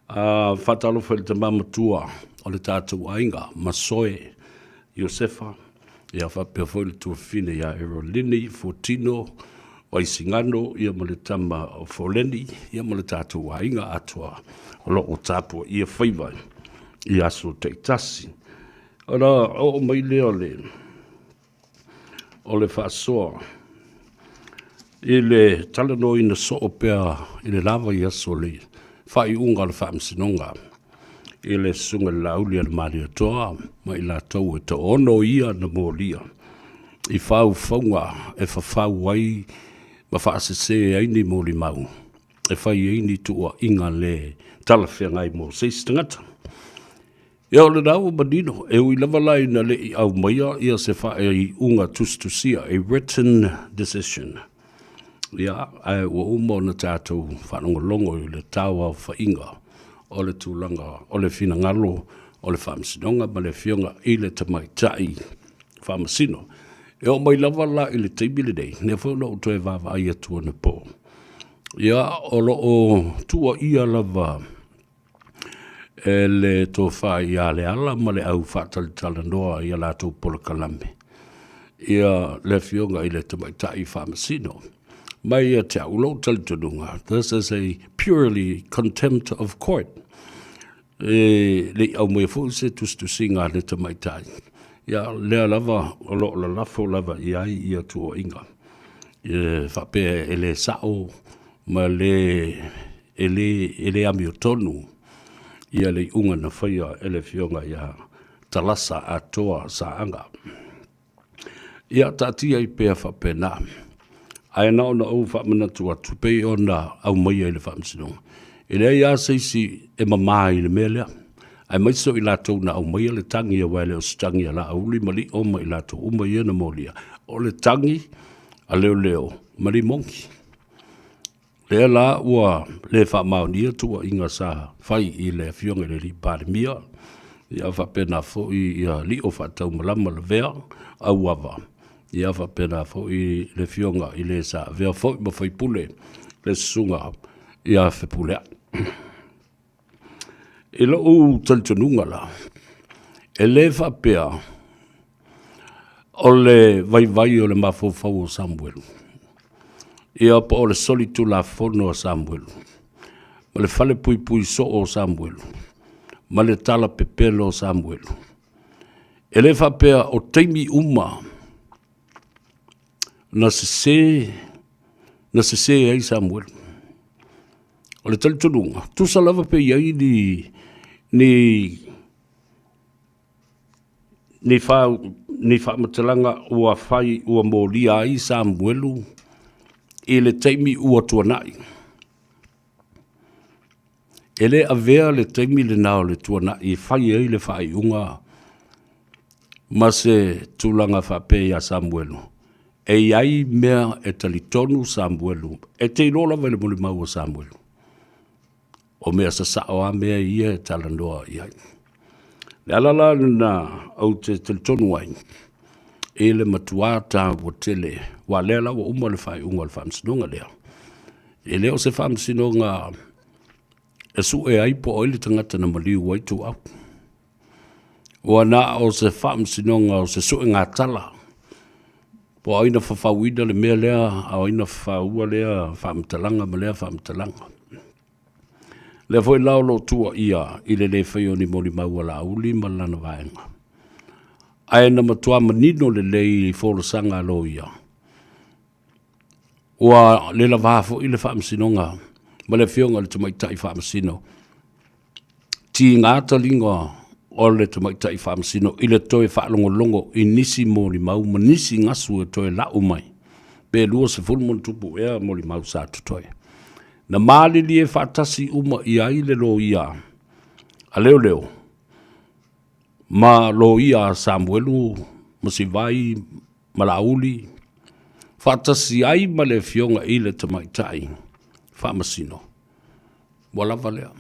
A faatalofa i le tama matua o le tatou aiga, Masoe Iosefa, ia faapea foi le tuafafine ia Erolini Fuatino Vaisigano, ia ma le tama o Foleni, ia ma le tatou aiga atoa o lo o tapuaia faiva i aso taitasi. Ona oo mai lea o le o le faasoa i le talanoaina soo pea i le la vaiaso o le faaiuga o le Faamasinoga i le Susuga i le Laauli a le Malietoa ma i latou e toaono ia na molia i faufauga e fafau ai ma faasese ai ni molimau e fai ai ni tuuaiga le talafeagai mo se isi tagata. Ia o lena ua manino, e ui lava la ina le i aumaia ia se faaiuga tusitusia, a written decision, ia, ae ua uma ona tatou faalogologo i le tauaofaiga o le tulaga o le finagalo o le Faamasinoga ma le Afioga i le Tamaitai Faamasino. E oo mai lava la i le taimi lenei, lea foi na ou toe vaavaai atu anapo, ia, o lo o tuuaia lava e le tofa ia Leala ma le au faatalatalanoa i a latou polokalame ia le afioga i le tamaitai faamasino. Mai ia te au lou talitonuga, this is a purely contempt of court. E le i aumaia foi se tusitusiga a le tamaitai. Ia, lea lava o lo o lalafo lava i ai ia tuuaiga. E faapea e le sao ma le e le, e le amiotonu ia le iuga na faia e le Afioga ia Talasa Atoa Saaga. Ia, taatia ai pea faapena. Ae na ona ou faamanatu atu, pei ona aumaia i le Faamasinoga, e leai lava se isi e mama i le mea lea, aemaise o i latou na aumaia le tagi, aua e le o se tagi a Laauli ma Lio ma i latou uma ia na molia, o le tagi a leoleo ma Limogi. Lea la ua le faamaonia tuuaiga sa fai i le Afioga i le Alii Palemia, ia faapena foi ia Lio Faataumalama Lavea Auava, ia faapena foi le Afioga i le sa avea foi ma faipule le Susuga ia Fepuleai. I lou talitonuga la, e le faapea o le vaivai o le mafaufau o Samuelu, ia po o le solitulafono a Samuelu, ma le falepuipui soo o Samuelu, ma le tala pepelo o Samuelu. E le faapea o taimi uma na sese, na sese ai Samuelu. O le talitonuga, tusa lava pe i ai ni, ni, ni, fa, ni faamatalaga ua fai ua molia ai Samuelu i le taimi ua tuanai. E le avea le taimi lena o le tuanai e fai ai le faaiuga ma se tulaga faapea iā Samuelu, e i ai mea e talitonu Samuelu, e te iloa lava i le molimau a Samuelu, o mea sasao lava mea ia e talanoa i ai. Le ala la lena ou te talitonu ai, i le matuā taua tele, aua o lea la ua uma le faaiuga o le faamasinoga lea. E le o se faamasinoga e sue ai po o ai le tagata na maliu ai tuau. Ua na o se faamasinoga o se suegatala, po o ai na fafauina le mea lea, a o ai na fafaua lea faamatalaga ma lea faamatalaga. Lea foi la o lo o tuuaia i le le faia o ni molimau a Laauli ma lana vaega. Ae na matua manino lelei i folasaga a loia, ua le lava foi le faamasinoga ma le afioga i le tamaitai faamasino. Tiga taliga o le tamaitai faamasino i le toe faalogologo i nisi molimau ma nisi gasu e toe lau mai, pe 20+ ea molimau sa totoe. Na malilie faatasi uma i ai le loia a leoleo ma loia a Samuelu ma Sivai ma Laauli, faatasi ai ma le afioga i le tamaitai faamasino. Ua lava lea.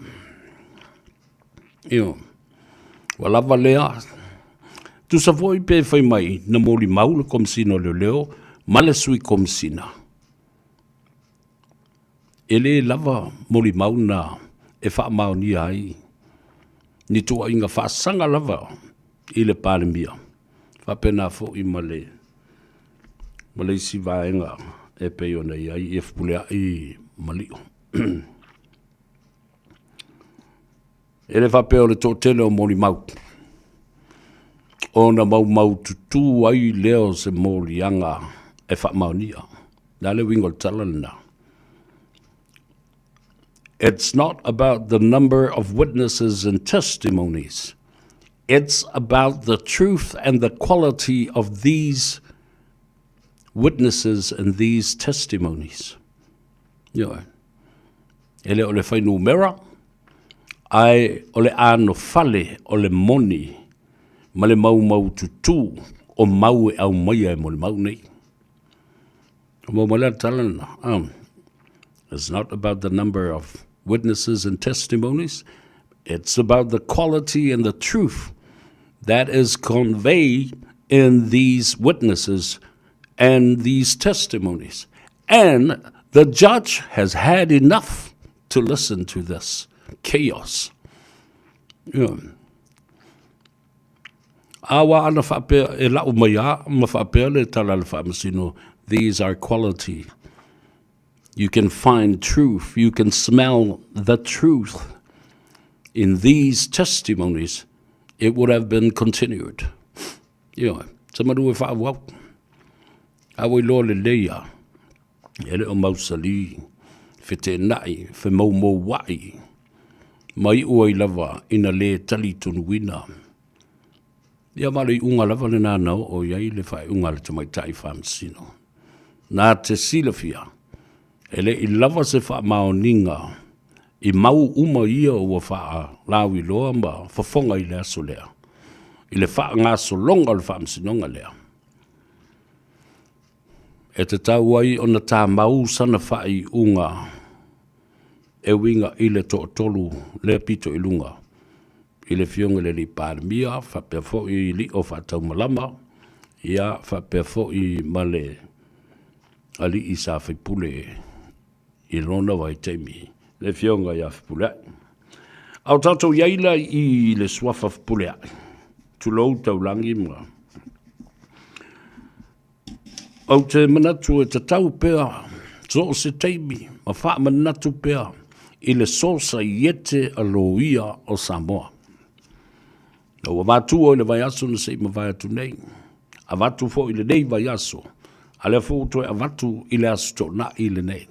Ioe. Ua lava lea. Tusa foi pe fai mai na molimau le Komesina o Leoleo ma le Sui Komesina. E lē lava molimau na e faamaonia ai ni tuuaiga faasaga lava i le Palemia, faapena foi ma le ma le isi vaega e pei ona i ai ia Fepuleai ma Lio. E le faapea o le toatele o molimau, ona maumaututu ai lea o se moliaga e faamaonia. Le a le uiga o le tala lena? It's not about the number of witnesses and testimonies. It's about the truth and the quality of these witnesses and these testimonies. Ioe. E le o le fuainumera, ae o le anofale o le moni ma le maumaututu o mau e aumaia e molimau nei. O mau mai la le tala lena. It's not about the number of witnesses and testimonies. It's about the quality and the truth that is conveyed in these witnesses and these testimonies. And the judge has had enough to listen to this chaos. Yeah. A wā ana whaapea e lau mai a, ma whaapea le tala le whaamasino, these are quality. You can find truth, you can smell the truth in these testimonies. It would have been continued. Ioe, se manu e whaawau. A ua iloa lelei a, e le o mausali, feteenai, femoumouai, ma iu ai lava ina lē talitonuina. Ia ma le iuga lava lena na oo i ai le faaiuga a le tamaitai faamasino. Na te silafia, e le i lava se faamaoniga i mau uma ia ua faalauiloa ma fofoga i le aso lea, i le faagasologa o le faamasinoga lea. E tatau ai ona tamau sana faaiuga e uiga i le toatolu lea pito i luga, i le Afioga i le Alii Palemia, faapea foi Lio Faataumalama, ia faapea foi ma le Alii sa faipule i lona vaitaimi, le Afioga ia Fepuleai. A o tatou i ai la i le suafa Fepuleai, tulou taulagi ma Ou te manatu e tatau pea so o se taimi ma faamanatu pea i le Sosaiete a Loia o Samoa. Na ua avatua i le vaiaso na se i mavae atu nei, avatu foi i lenei vaiaso, a lea foi ua toe avatu i le Aso Toonai lenei.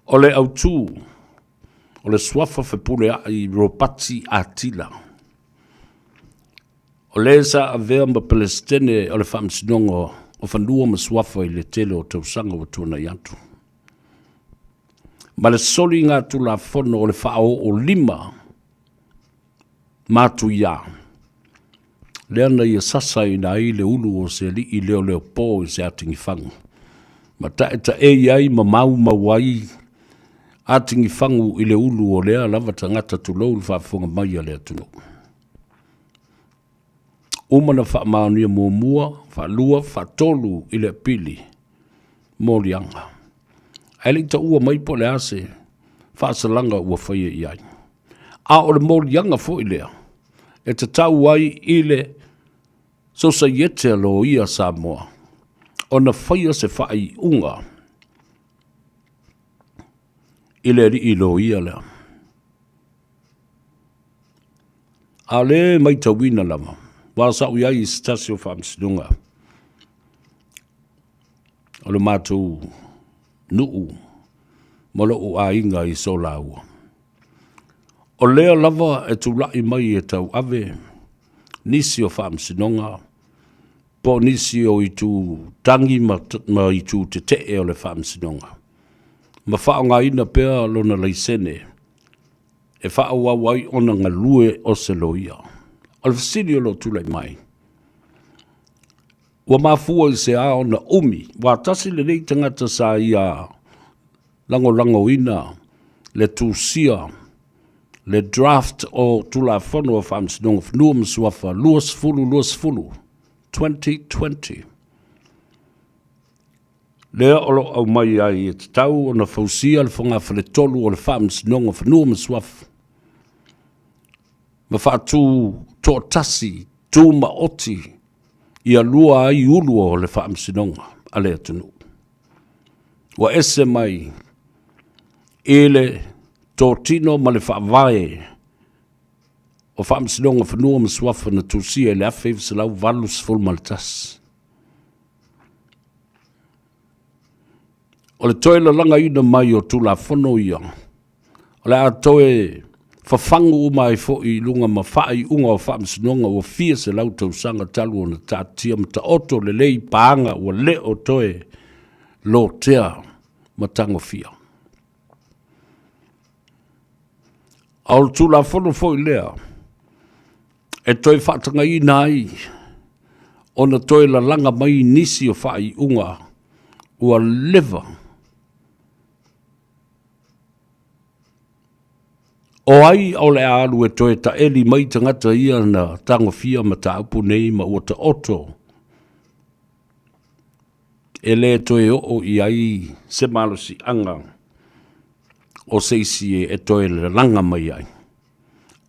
O le autu o le suafa Fepuleai Ropati Atila, o le sa avea ma Peresetene o le Faamasinoga o Fanua ma Suafa i le tele o tausaga ua tuanai atu, ma le soligatulafono o le faaoo lima matuia, lea na ia sasaina ai le ulu o se alii leoleopō i se atigifagu, ma taetaei ai ma maumau ai atigifagu i le ulu o lea lava tagata, tulou le faafofoga mai a le atunuu. Uma na faamaonia muamua, faalua, faatolu i le apili moliaga, ae le i taua mai po o le a se faasalaga ua faia i ai. A o le moliaga foi lea e tatau ai i le Sosaiete a Loia Samoa ona faia se faaiuga i le alii loia lea. A o lea e matauina lava, aua sa ou i ai i se tasi o faamasinoga o le matou nuu ma lou aiga i Solaua. O lea lava e tulai mai e tauave nisi o faamasinoga po o nisi o itu tagi ma, ma itu tetee o le faamasinoga, ma faaaogaina pea lona laisene e faaauau ai ona galue o se loia. O le fesili o lo o tulai mai, ua mafua i se a ona umi, aua tasi lenei tagata sa ia lagolagoina le tusia le draft o Tulafono o Faamasinoga Fanua ma Suafa 2020, 2020. Lea o lo o aumai ai e tatau ona fausia le fogafale-tolu o le Faamasinoga o Fanua ma Suafa ma faatu toatasi tumaoti ia lua ai ulu o le Faamasinoga a le atunuu. Ua ese mai i le totino ma le faavae o Faamasinoga o Fanua ma Suafa na tusia i le 1981. O le toe lalagaina mai o Tulafono ia, o le a toe fafagu uma ai foi i luga ma faaiuga o Faamasinoga ua fia selau tausaga talu ona taatia ma taoto lelei paga ua le o toe lotea ma tagofia. A o le Tulafono foi lea e toe faatagaina ai ona toe lalaga mai nisi o faaiuga ua leva O ai o le a alu e toe taeli mai tagata ia na tagofia mataupu nei ma ua taoto e le toe oo i ai se malosiaga o se isi e toe lalaga mai ai.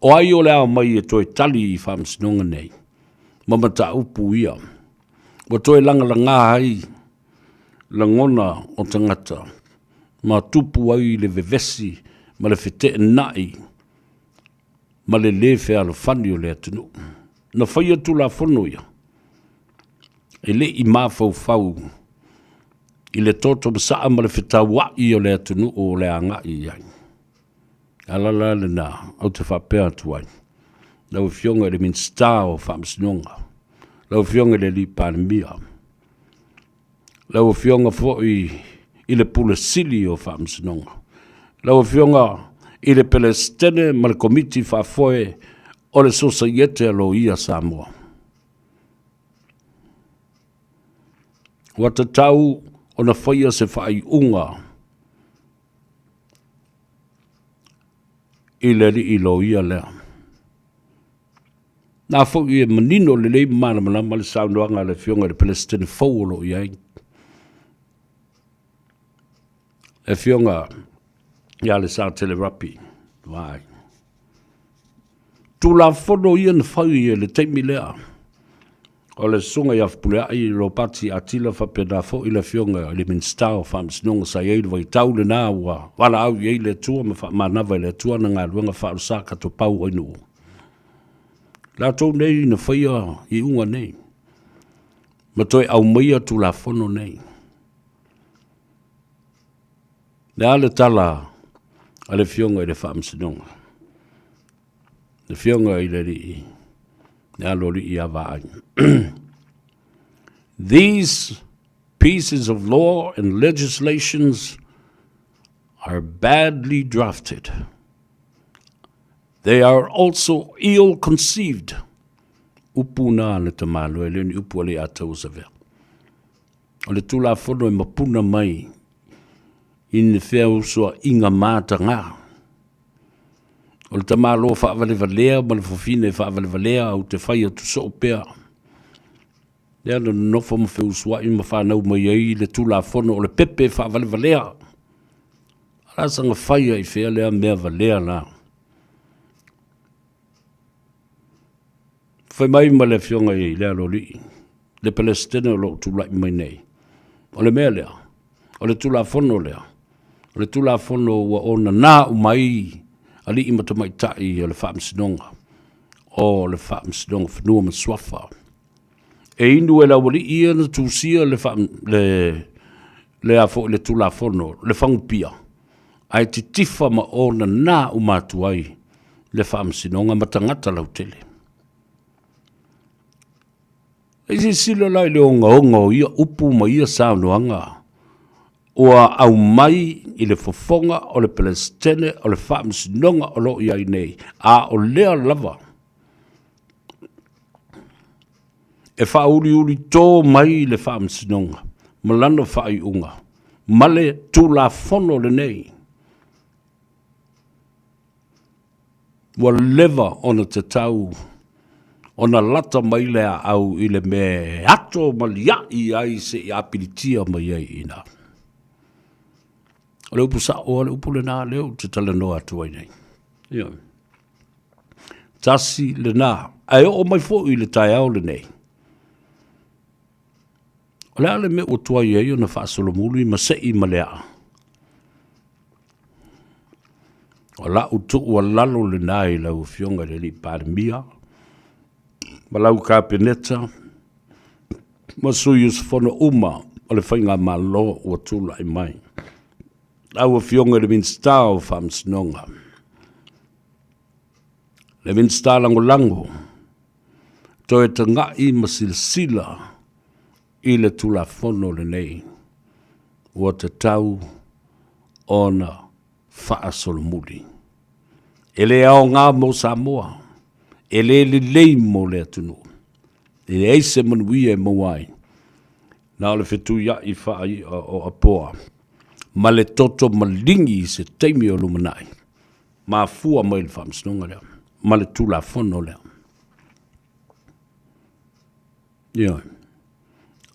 O ai o le a omai e toe tali i faamasinoga nei ma mataupu ia ua toe lagalaga ai lagona o tagata ma tupu ai le vevesi ma le feteenai ma le lē fealofani o le atunuu. Na faia Tulafono ia, e le i mafaufau i le toto masaa ma le fetauai o le atunuu o le agai i ai. Ala la lena ou te faapea atu ai, lau Afioga i le Minisita o Faamasinoga, lau Afioga i le Alii Palemia, lau Afioga foi i le Pule Sili o Faamasinoga, lau Afioga i le Peresetene ma le Komiti Faafoe o le Sosaiete a Loia Samoa. Ua tatau ona faia se faaiuga i le alii loia lea. Na foi e manino lelei ma malamalama le saunoaga a le Afioga i le Peresetene fou o lo o i ai, le Afioga ia Lesatele Rapi Vaai. Tulafono ia na fai i le taimi lea o le Susuga ia Fepuleai Ropati Atila faapena foi le Afioga i le Minisita o Faamasinoga sa i ai le vaitau lena ua valaau i ai le Atua ma faamanava e le Atua ana galuega faaolosa katopau ai nuu. Latou nei na faia iuga nei ma toe aumaia Tulafono nei. Le a le tala a le Afioga i le Faamasinoga, le Afioga i le Alii, le Aloalii ia Vaai. These pieces of law and legislations are badly drafted. They are also ill-conceived. Upu na le tamaloa, e le o ni upu a le Atausavea. O le Tulafono e mapuna mai i ni feausoaʻiga matagā. O le tamaloa faavalevalea ma le fafine faavalevalea ou te fai atu soo pea. Lea na nonofo ma feusuaʻi ma fanau mai ai le Tulafono o le pepe faavalevalea. A la saga faia i fea lea mea valea la. Fai mai ma le afioga i le Aloalii, le Peresetene o lo o tulai mai nei, o le mea lea, o le Tulafono lea, o le Tulafono ua onana uma ai alii ma tamaitai o le Faamasinoga, o le Faamasinoga o Fanua ma Suafa. E inu e le aualii ia na tusia le, faa, le, le, a foi, le Tulafono, le fagupia, ae titifa ma onana uma atu ai le Faamasinoga ma tagata lautele. E silasila la i le ogaoga o ia upu ma ia saunoaga ua aumai i le fofoga o le Peresetene o le Faamasinoga o lo o i ai nei, a o lea lava e faauliuli tō mai le Faamasinoga ma lana faaiuga ma le Tulafono lenei. Ua leva ona tatau ona lata mai le aau i le mea e ato ma liaʻi ai seia apilitia mai ai i ina. O le upu sa'o a le upu lenā lea ou te talanoa atu ai nei. Ioe. Tasi lenā. Ae oo mai foi i le taeao lenei. O le a le mea ua tuai ai ona faasolomuli ma se'i ma le aa? O la'u tuualalo lenā i lau Afioga i le Alii Palemia ma lau Kapeneta ma sui usufono uma o le Faigamalo ua tulai mai. Lau Afioga i le Minisita o Faamasinoga, le Minisita Lagolago, toe taga'i ma silasila i le Tulafono lenei ua tatau ona faasolomuli. E le aoga mo Samoa, e le lelei mo le atunuu, e leai se manuia e maua ai, na o le fetuia'i faai'a o Apoa ma le toto maligi i se taimi o lumanai, mafua mai le faamasinoga lea ma le Tulafono lea. Ioe.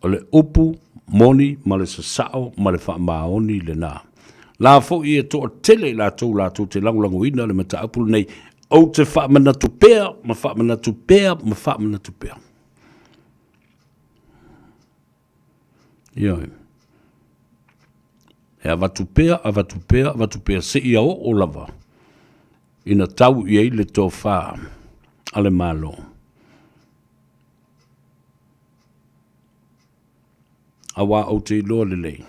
O le upu moni ma le sasao ma le faamaoni lena. La foi e toatele i latou latou te lagolagoina le mataupu lenei, ou te faamanatu pea ma faamanatu pea ma faamanatu pea. Ioe. E avatu pea, avatu pea, avatu pea, seia oo lava ina tau i ai le tofa a le Malo. Aua ou te iloa lelei,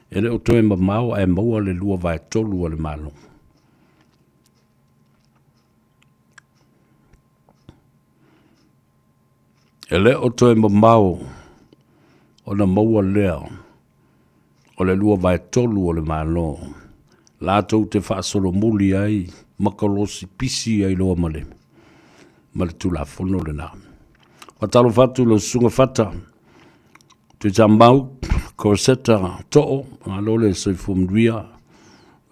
e le o toe mamao ae maua le 2/3 a le Malo. E le o toe mamao ona maua lea o le 2/3 o le Malo latou te faasolomuli ai ma kolosi pisi ai loa ma le ma le Tulafono lena. Faatalofa atu i lau Susuga Fata Tuisamau Corseta Too, malo le soifua manuia,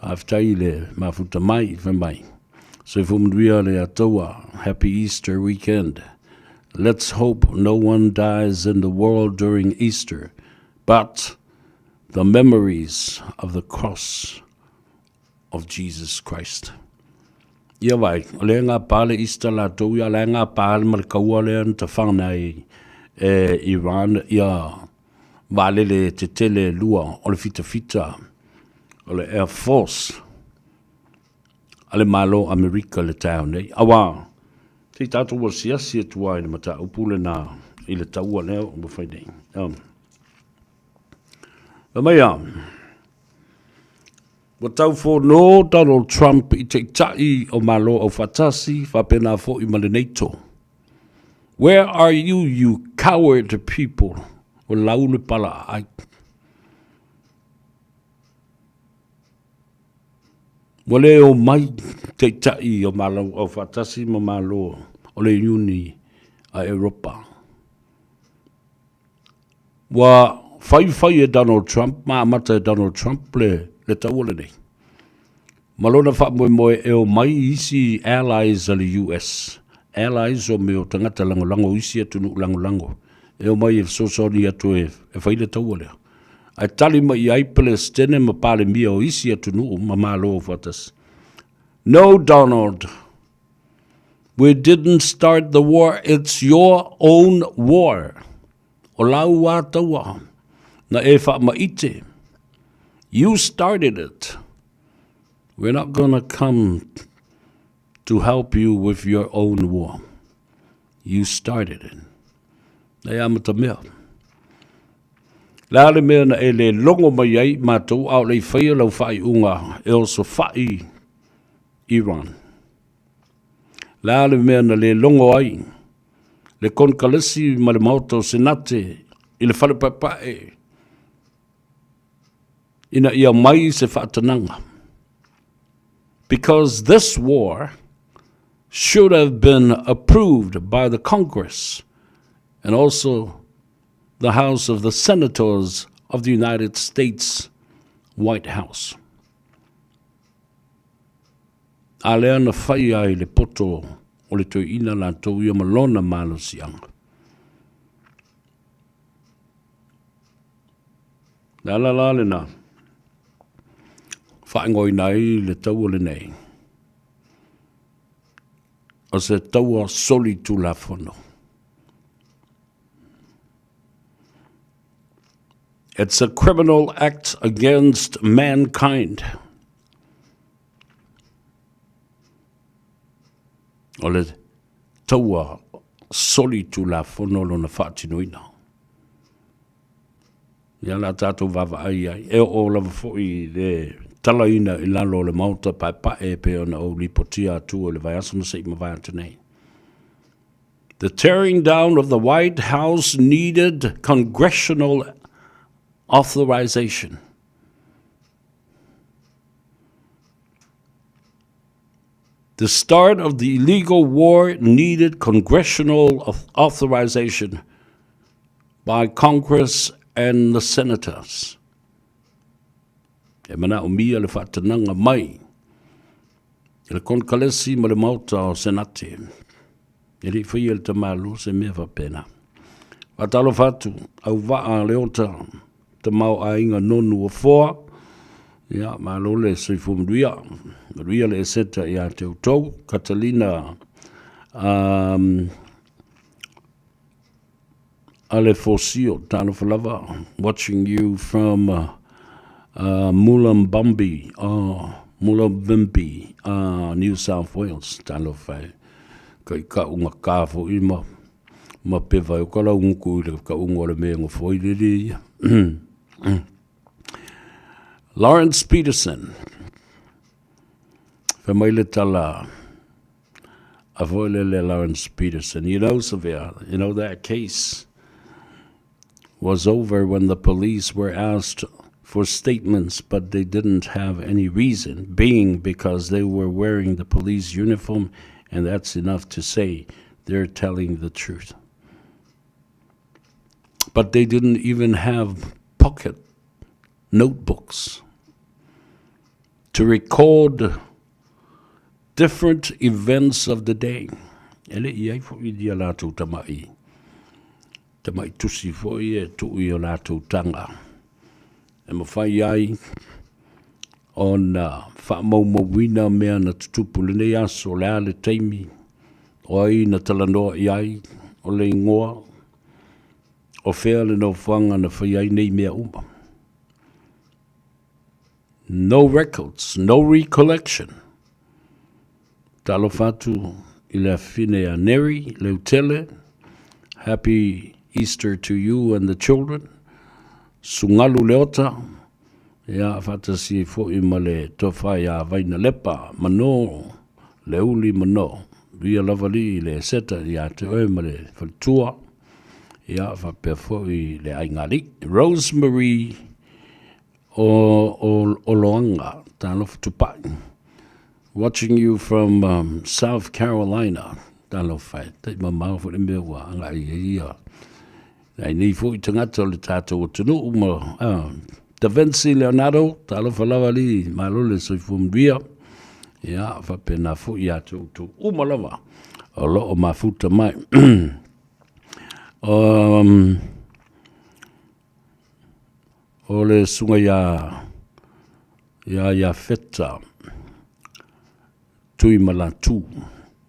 faafetai i le mafuta mai, fai mai. Soifua manuia le Atoa, happy Easter weekend. Let's hope no one dies in the world during Easter, but the memories of the cross of Jesus Christ. Ia vai, o lea ngā pā le Easter latou ia, la ngā pā ma le kaua lea na tawhana ai e Iran ia vaalele tetele lua o le fitafita o le Air Force a le Malo Amerika le taeao nei. Auā, se i tatou asiasi atu lava i le mataupu lena i le taua lea ua fai nei. Um. Fai mai a, ua taufono Donald Trump i Taitai o Malo Aufaatasi faapena foi ma le NATO. Where are you, you coward people? Ua lau le pala aai. Ua le omai Taitai o Malo Aufaatasi ma Malo o le Iuni a Europa. Ua faifai e Donald Trump ma amata e Donald Trump le, le taua lenei. Ma lona faamoemoe e omai isi allies a le US, allies o mea o tagata lagolago, isi atunuu lagolago, e omai e fesoasoani atu e, e fai le taua lea. Ae tali mai i ai Peresetene ma Palemia o isi atunuu ma Malo Aufaatasi. No, Donald, we didn't start the war, it's your own war. O lau a taua na e faamaite. You started it. We're not gonna come to help you with your own war. You started it. E amata mea. Le a le mea na e le logo mai ai mātou a o le i whaia lau whaaiunga e osofa'i Iran. Le a le mea na le logo ai le Konekalesi ma le Maota o Senate i le Fale Paepae ina ia mai se faatanaga. Because this war should have been approved by the Congress and also the House of the Senators of the United States White House. A lea na fai ai le poto o le toeaina latou ia ma lona malosiaga. Le ala la lena. faaigoaina ai le taua lenei, o se taua solitulafono. It's a criminal act against mankind. O le taua solitulafono lona faatinoina. Ia la tatou vaavaai i ai. E oo lava foi i le talaina i lalo o le Maota paepae e pei ona ou lipotia atu i le vaiaso na se i mavae atu nei. The tearing down of the White House needed congressional authorization. The start of the illegal war needed congressional authorization by Congress and the senators. E manaomia le faatanaga mai i le Konekalesi ma le Maota o Senate. E le i faia e le tamālo se mea faapena. Faatalofa atu, auvaa Leota, tamaoaiga nonu o foa, ia, malo le soifua manuia, manuia le eseta ia te outou, Catalina um, Ale Fosio, talofa lava, watching you from uh, uh, Mullumbimby, oh, Mullumbimby, uh, New South Wales, talofa e. Kai ka unga ka fo i ma, ma pewa e o ka lau nguku i le ka unga o le me ngo fo i le le ia. Lawrence Peterson, Fai mai le tala a foi le le Lawrence Peterson. You know, Savea, you know that case was over when the police were asked for statements, but they didn't have any reason, being because they were wearing the police uniform, and that's enough to say they're telling the truth. But they didn't even have pocket notebooks to record different events of the day. E le i ai foi ia latou tama'i, tama'i tusi foi e tuu i o latou taga e mafai ai ona faamaumauina mea na tutupu i lenei aso, o le a le taimi, o ai na talanoa i ai, o le igoa, o fea le nofoaga na faia ai nei mea uma. No records, no recollection. Talofa atu i le afine a Neri Leutele, Happy Easter to you and the children. Sugalu Leota, ia faatasi ai foi ma le tofa ia Vainalepa Mano, Leuli Mano. Ia lava alii le seta ia te oe ma le faletua, ia faapea foi le aiga alii. Rosemary O, o, Oloanga, talofa tupai. Watching you from um, South Carolina, talofa e, tai mamao foi le mea ua agai ai ia. Ai nei foi tagata o le tātou atunuu ma uh, Da Vinci Leonardo, talofa lava li, malo le soifua manuia. Ia, faapena foi ia te outou uma lava o loo mafuta mai. um, O le susuga ia ia Iafeta Tuimalatu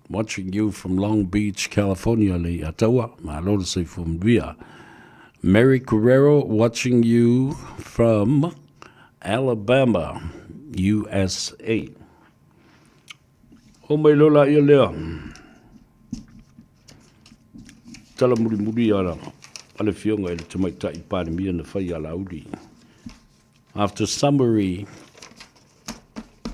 watching you from Long Beach, California le Ataua, malo le soifua manuia. Mary Guerrero watching you from Alabama, USA. O mai lola ia lea. Tala mulimuli a a le Afioga i le Tamaitai Palemia na fai a Laauli. After summary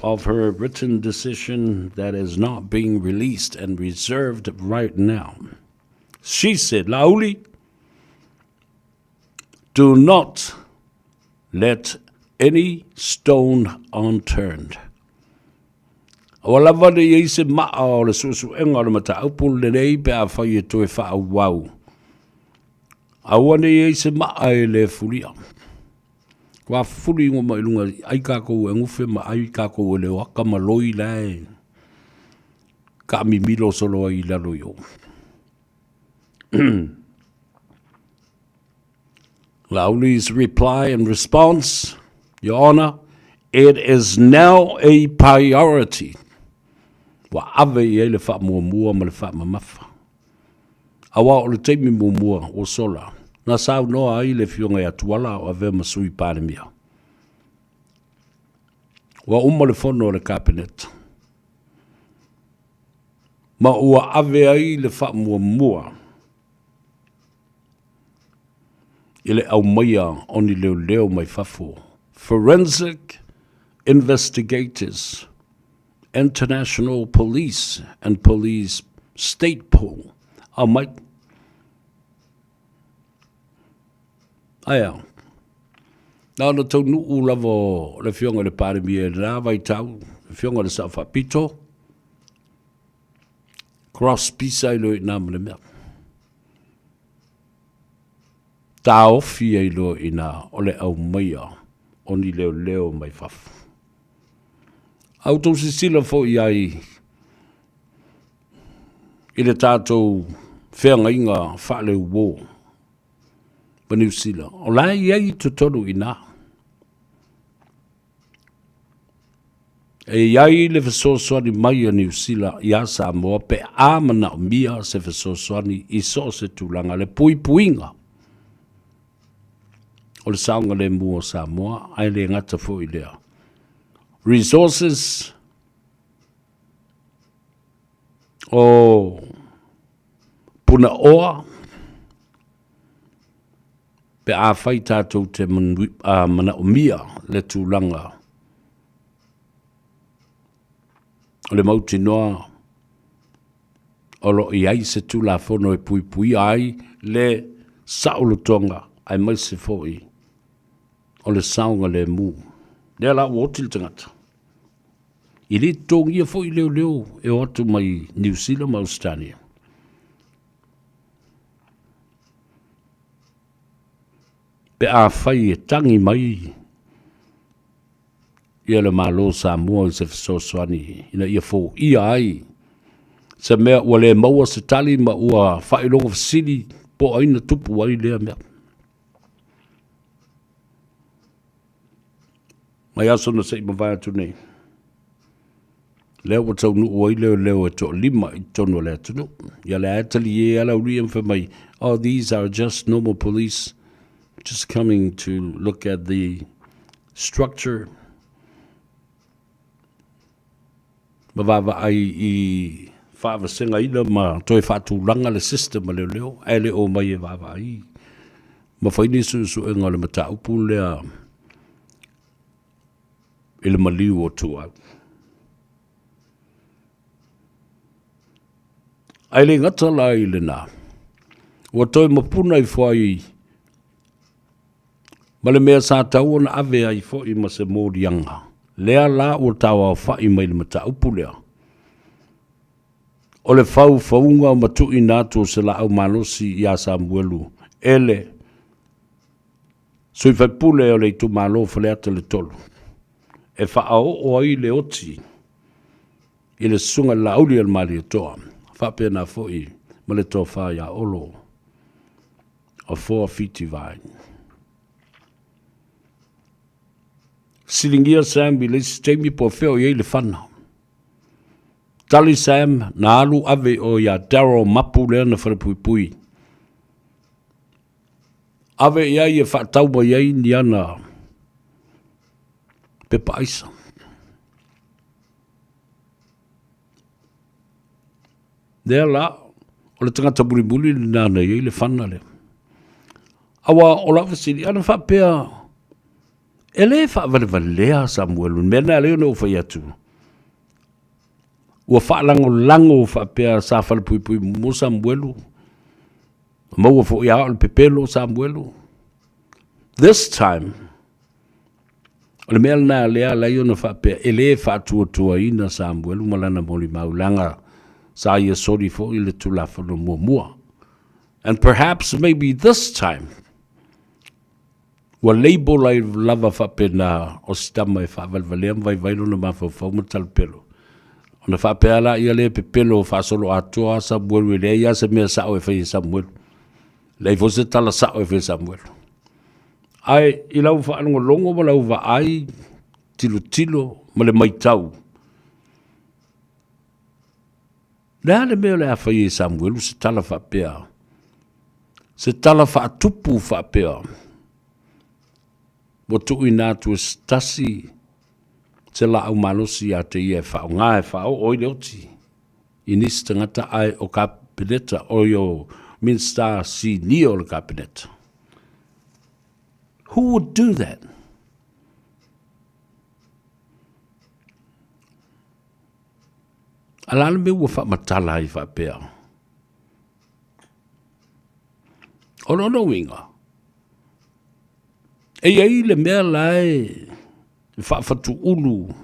of her written decision that is not being released and reserved right now. She said, Laauli, do not let any stone unturned. Ua lava nei i ai se maa o le suesuega o le mataupu lenei pe afai e toe faaauau. Aua nei i ai se maa e le fulia. Kua fuli ingoa mai luga ai kākou e gufe ma ai kākou e leo aka ma loi la e kaamimilo solo ai i lalo i o. Lauli's reply and response, Your Honor, It is now a priority. Ua ave i ai le faamuamua ma le faamamafa. Aua o le taimi muamua ua sola, na saunoa ai le Afioga ia Tuala o avea ma Sui Palemia. Ua uma le fono a le Kapeneta ma ua ave ai le faamuamua i le aumaia o ni leoleo mai fafo, forensic investigators, international police and police state pool, aumai. Aia, na ona taunuu lava o le Afioga i le Palemia i lena vaitau, le Afioga i le Sao Faapito, cross pisa ai loa i ina ma le mea. Taofi ai loa i ina o le aumaia o ni leoleo mai fafo. A outou silasila foi i ai i le tatou feagaiga faaleuo ma Niu Sila, o la e i ai i totonu i ina. E i ai le fesoasoani mai a Niu Sila iā Samoa pe a manaomia se fesoasoani i so o se tulaga, le puipuiga o le saogalemu o Samoa, ae le gata foi i lea. Resources o Punaoa, pe afai tatou te manaomia le tulaga o le mautinoa o lo o i ai se Tulafono e puipuia ai le saolotoga aemaise foi o le saogalemu. Lea la ua oti le tagata. E le totogia foi leoleo e o atu mai Niu Sila ma Ausetalia. Pe afai e tagi mai ia le Malo o Samoa i se fesoasoani ina ia foia ai se mea ua le maua se tali ma ua faailoga fesili po o ai na tupu ai lea mea. Mai aso na se i mavae atu nei, lea ua taunuu ai leoleo e toalima i totonu o le atunuu. Ia lea e talie lava le aualii ma fai mai, oh these are just normal police just coming to look at the structure. Ma vaavaai i faavasegaina ma toe faatulaga le system a leoleo, ae le o mai e vaavaai ma fai ni suesuega o le mataupu lea i le maliu o Tuau. Ae le gata la i lena, ua toe mapuna ifo ai ma le mea sa tatau ona ave ai foi ma se moliaga, lea la ua tauaofa'i mai le mataupu lea, o le faufauga ma tuuina atu o se laau malosi iā Samuelu e le sui faipule o le itumalo o Faleata le 3, e faaoo ai le oti i le Susuga i le Laauli a le Malietoa, faapena foi ma le Tofa ia Olo o Foa Fiti Vai. Siligia Sam i le isi taimi po o fea o i ai le fana. Tali Sam, na alu ave i o iā Daryl Mapu lea na falepuipui. Ave i ai e faatau mai ai ni ana pepa aisa. Lea la, o le tagata mulimuli lena na i ai le fana lea. Aua o lau fesili, ana faapea, e le faavalevalea Samuelu, le mea lena lea ona ou fai atu, ua faalagolago faapea sa falepuipui muamua Samuelu, maua foi a o le pepelo Samuelu. This time, O le mea lena lea ala ai ona faapea e le faatuatuaina Samuelu ma lana molimau leaga sa ia soli foi le Tulafono muamua. And perhaps maybe this time ua label ai lava faapena o si tama e faavalevalea ma vaivai lona mafaufau ma talapelo. Ona faapea laia lea e pepelo faasoloatoa Samuelu e leai lava se mea sao e fai e Samuelu. Leai foi se tala sao e fai e Samuelu. Ae i lau faalogologo ma lau vaai, tilotilo ma le maitau. Le a le mea o le a fai e Samuelu se tala faapea, se tala faatupu faapea, ua tuuina atu e se tasi se laau malosi ia te ia e faaaoga e faaoo ai le oti i nisi tagata ae o Kapeneta, o i o Minisita Sinia o le Kapeneta. Who would do that? A la le mea ua faamatala ai faapea? O lona uiga, e i ai le mea la e faafatuulu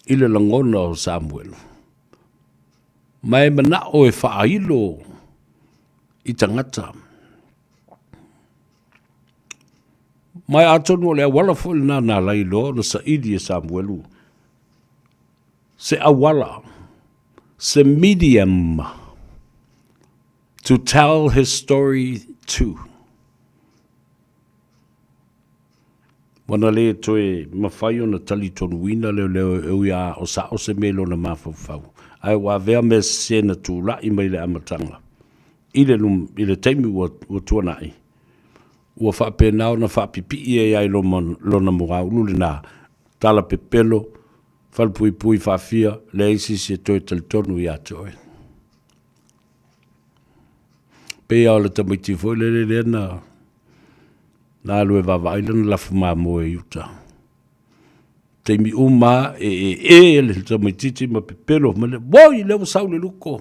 i le lagona o Samuelu, ma e manao e faailo i tagata. Ma e atonu o le auala foi lena na ala ai loa ona saili e Samuelu se auala, se medium to tell his story to. Ua na le toe mafai ona talitonuina le leo e ui a o sao se mea i lona mafaufau, ae ua avea mea sese na tulai mai le amataga i le, i le taimi ua, ua tuanai, ua faapena ona faapipii ai ai lona muaulu lena, tala pepelo, falepuipui faafia, leai se isi e toe talitonu ia te oe. Pei lava o le tamaiti foi lele lea na, na alu e vaavaai lana lafu mamoe i uta. Taimi uma e e e le tamaitiiti ma pepelo ma le, woi, lea ua sau le luko.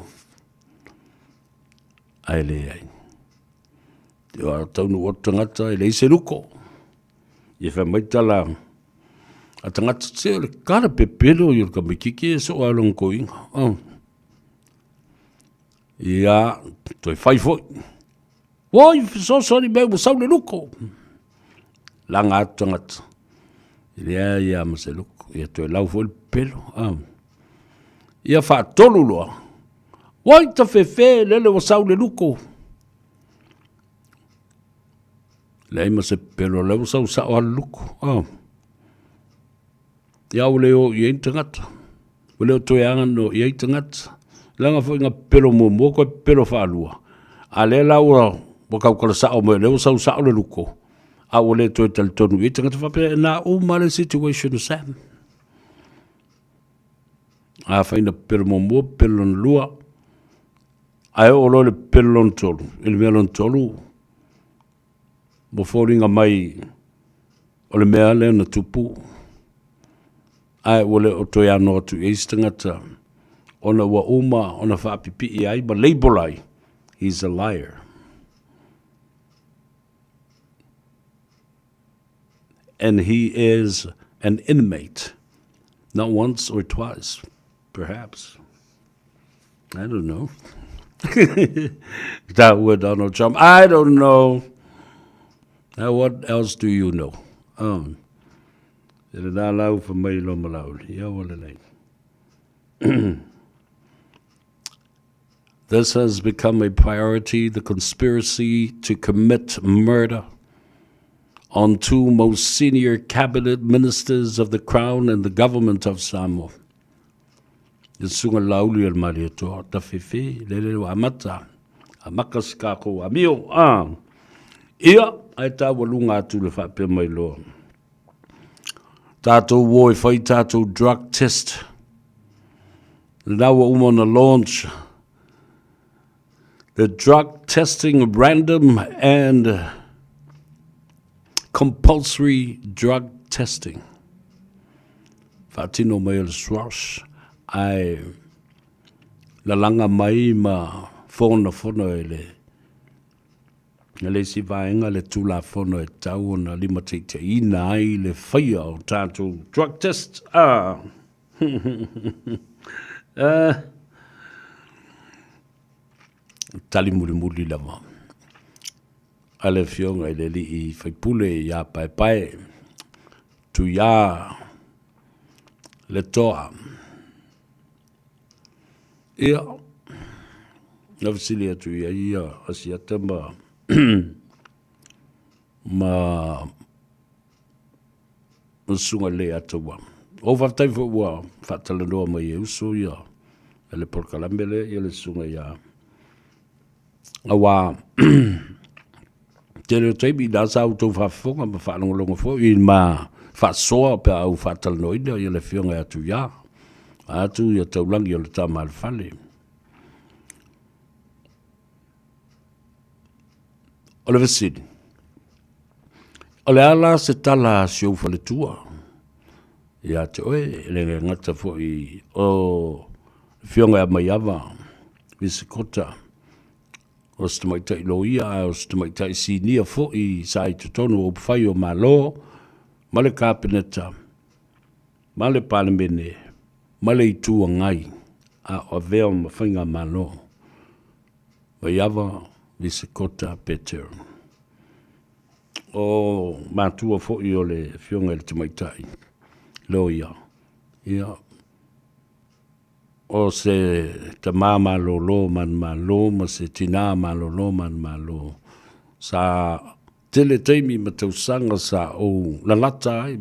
Ae leai. Te oa taunuu atu tagata e leai se luko. Ia fai mai tala a tagata, se o le kala pepelo i o le tamaitiiti e soo a lona toeaina. Oh. Ia, toe fai foi. Oi, fesoasoani mai ua sau le luko. Laga atu tagata. E leai lava ma se luko. Ia toe lau foi le pepelo. Ah. Ia faatolu loa. Oi, tafefe, lele ua sau le luko. Leai ma se pepelo, lea ua sau sao lava le luko. Ah. Ia ua le o i ai ni tagata. Ua le o toe agano i ai tagata. Leaga foi na pepelo muamua koe pepelo faalua. A lea la ua, ua tautala sao mai o lea ua sau sao le luko, a ua le toe talitonu i ai tagata faapea e na uma le situation o Sam. Afai na pepelo muamua, pepelo lona lua, ae oo loa i le pepelo lona tolu, i le mea lona tolu, ua foliga mai o le mea lea na tupu, ae ua le o toe ano atu i ai se tagata ona ua uma ona faapipii ai ma label ai, he's a liar. And he is an inmate, not once or twice, perhaps. I don't know. Tāua Donald Trump, I don't know. Now what else do you know? Um, e le nā lau fa mai lo malauli. Ia wale lei. This has become a priority, the conspiracy to commit murder on two most senior cabinet ministers of the Crown and the government of Samoa. Le susuga Laauli o le Malietoa, Tafefe, lele ua amata, amaka se kākou amio, a. Ia, ae taualuga atu le faapea mai loa. Tātou o e fai tātou drug test. Lena ua uma ona launch the drug testing random and compulsory drug testing. Faatino mai o le SROS ae lalaga mai ma fonofono e le le isi vaega le Tulafono e tatau ona limataitaiina ai le faia o tatou drug test. Ah. ah. Tali mulimuli lava a le Afioga i le Alii Faipule ia Paepae Tuiā Letoa. Ia, na fesili atu i ai ia Asiata ma ma Ma le susuga i le Ataua. O faafetai foi ua faatalanoa mai e uso ia le polokalame lea ia le susuga ia aua tele o taimi na sa outou faafofoga ma faalogologo foi i ma faasoa pe a ou faatalanoaina ia le afioga ia Tuia atu ia Taulagi o le tama a le fale. O le fesili, o le a la se tala a si ou faletua ia te oe, e le gata foi o le Afioga ia Maiava Visikota, o se tamaitai loia ae o se tamaitai sinia foi sa i totonu o upufai o Malo ma le Kapeneta ma le Palemene ma le Itu Agai a o avea ma Faigamalo. Maiava Visikota Peter. O matua foi o le Afioga i le Tamaitai Loia, ia, o se tama malolo manumalo ma se tina malolo manumalo sa tele taimi ma tausaga sa ou lalata ai,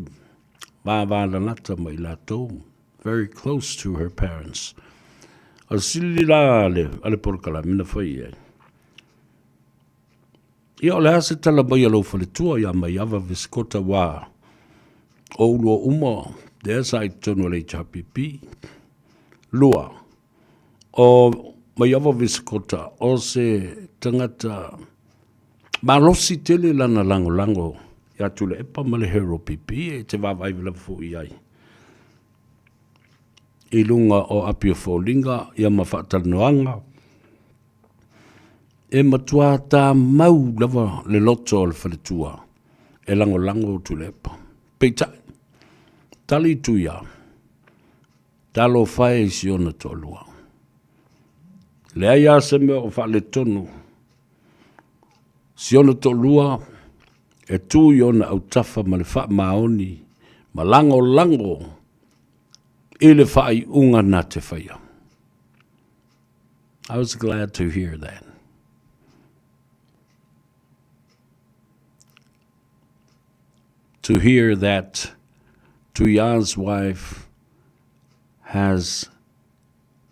vava lalata ma i latou, very close to her parents. O le sili la a le polokalame na fai ai, ia o le a se tala mai a lou faletua ia Maiava Visikota aua o ulua uma lea sa i totonu o le HRPP. Lua, o Maiava Visikota o se tagata malosi tele lana lagolago ia Tuilaepa ma le HRPP e te vaavaai lava foi i ai i luga o api o foliga ia ma faatalanoaga e matua tamau lava le loto o le faletua e lagolago Tuilaepa. Peitai, tali Tuia, talofa e i si ona toalua. Leai lava se mea o faaletonu, si ona toalua e tu i ona autafa ma le faamaoni ma lagolago i le faaiuga na te faia. I was glad to hear that. To hear that Tuia's wife has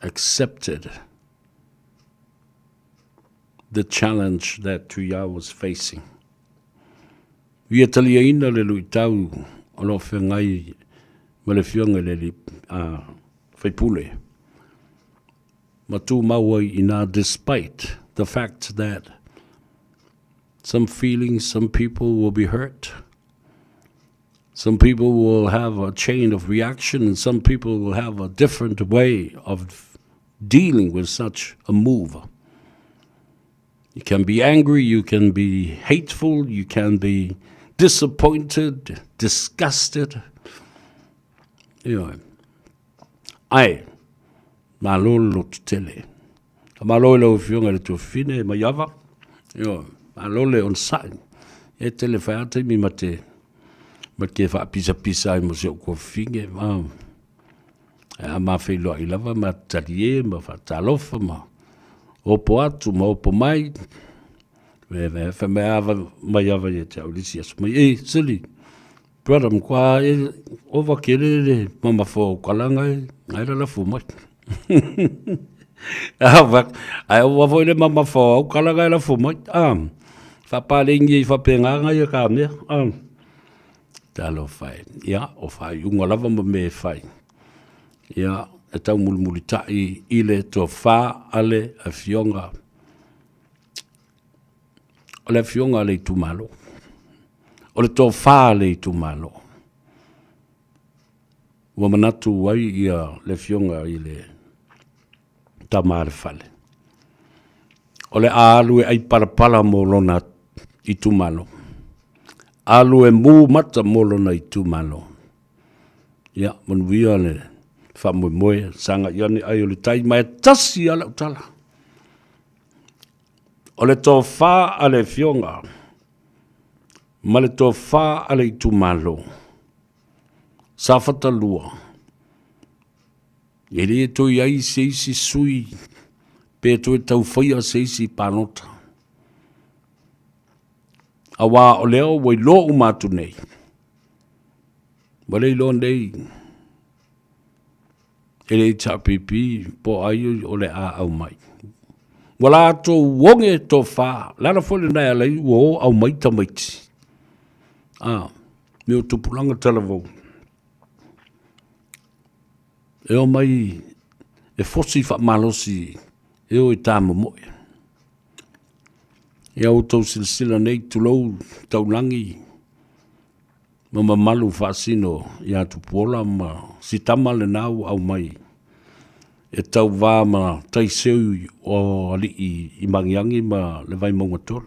accepted the challenge that Tuia was facing. Ia taliaina le luitau o lo o feagai ma le Afioga i le alii faipule ma tumau ai i ina despite the fact that some feelings, some people will be hurt. Some people will have a chain of reaction and some people will have a different way of dealing with such a move. You can be angry, you can be hateful, you can be disappointed, disgusted. Ioe. Ae, malo le lototele. Faamalo i lau Afioga i le Tuafafine Maiava. Ioe, malo le onosai. E tele fai a taimi ma te ma te faapisapisa ai ma si ou tuafafine. Ma, a ma feiloai lava ma talie ma faatalofa ma opo atu ma opo mai. Ve ve fai mai ava mai ava ia te au le isi aso mai. E, Sili, Brother matua e ova kele le mamafa o kalanga e ai la lafo mai. Ai ova foi le mamafa o kalanga e lafo mai. Ah, faapaleingi i faapena ia ka mea. Ah, talofa e. Ia, o faaiuga lava ma mea e fai. Ia, e taumulimulitai i le tofa a le afioga o le afioga a le itumalo. O le tofa a le itumalo. Ua manatu ai ia le afioga i le tama a le fale. O le a alu e ai palapala mo lona itumalo. Alu e mu mata mo lona itumalo. Ia, manuia le faamoemoe, sagai ane ai o le tai, ma e tasi lava lau tala. O le tofa a le Afioga ma le tofa a le itumalo, Safata 2, e le toe i ai se isi sui pe toe taufaia se isi palota. Aua o lea ua iloa uma atu nei. Ua le iloa nei e le HRPP po o ai o le a aumai. Ua latou oge tofa, le ala foi lena e ala ai ua o aumai tamaiti. A, me o tupulaga talavou. E omai e fosi faamalosi e o i tāmomoe. Ia outou silasila nei, tulou taulagi, ma mamalu faasino ia Tupuola ma si tama lena ua aumai e tauva ma taiseu o alii i Magiagi ma le Vaimauga 3.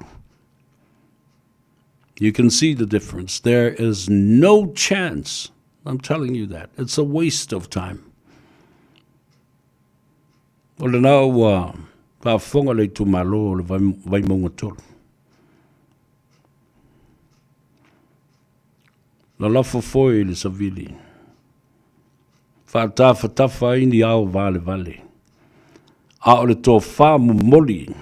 You can see the difference. There is no chance. I'm telling you that. It's a waste of time. O lena ua faafofoga le itumalo o le Vaimauga 3. Lalafo foi i le savili. Faatafatafa ai ni ao valevale. A o le tofa momoli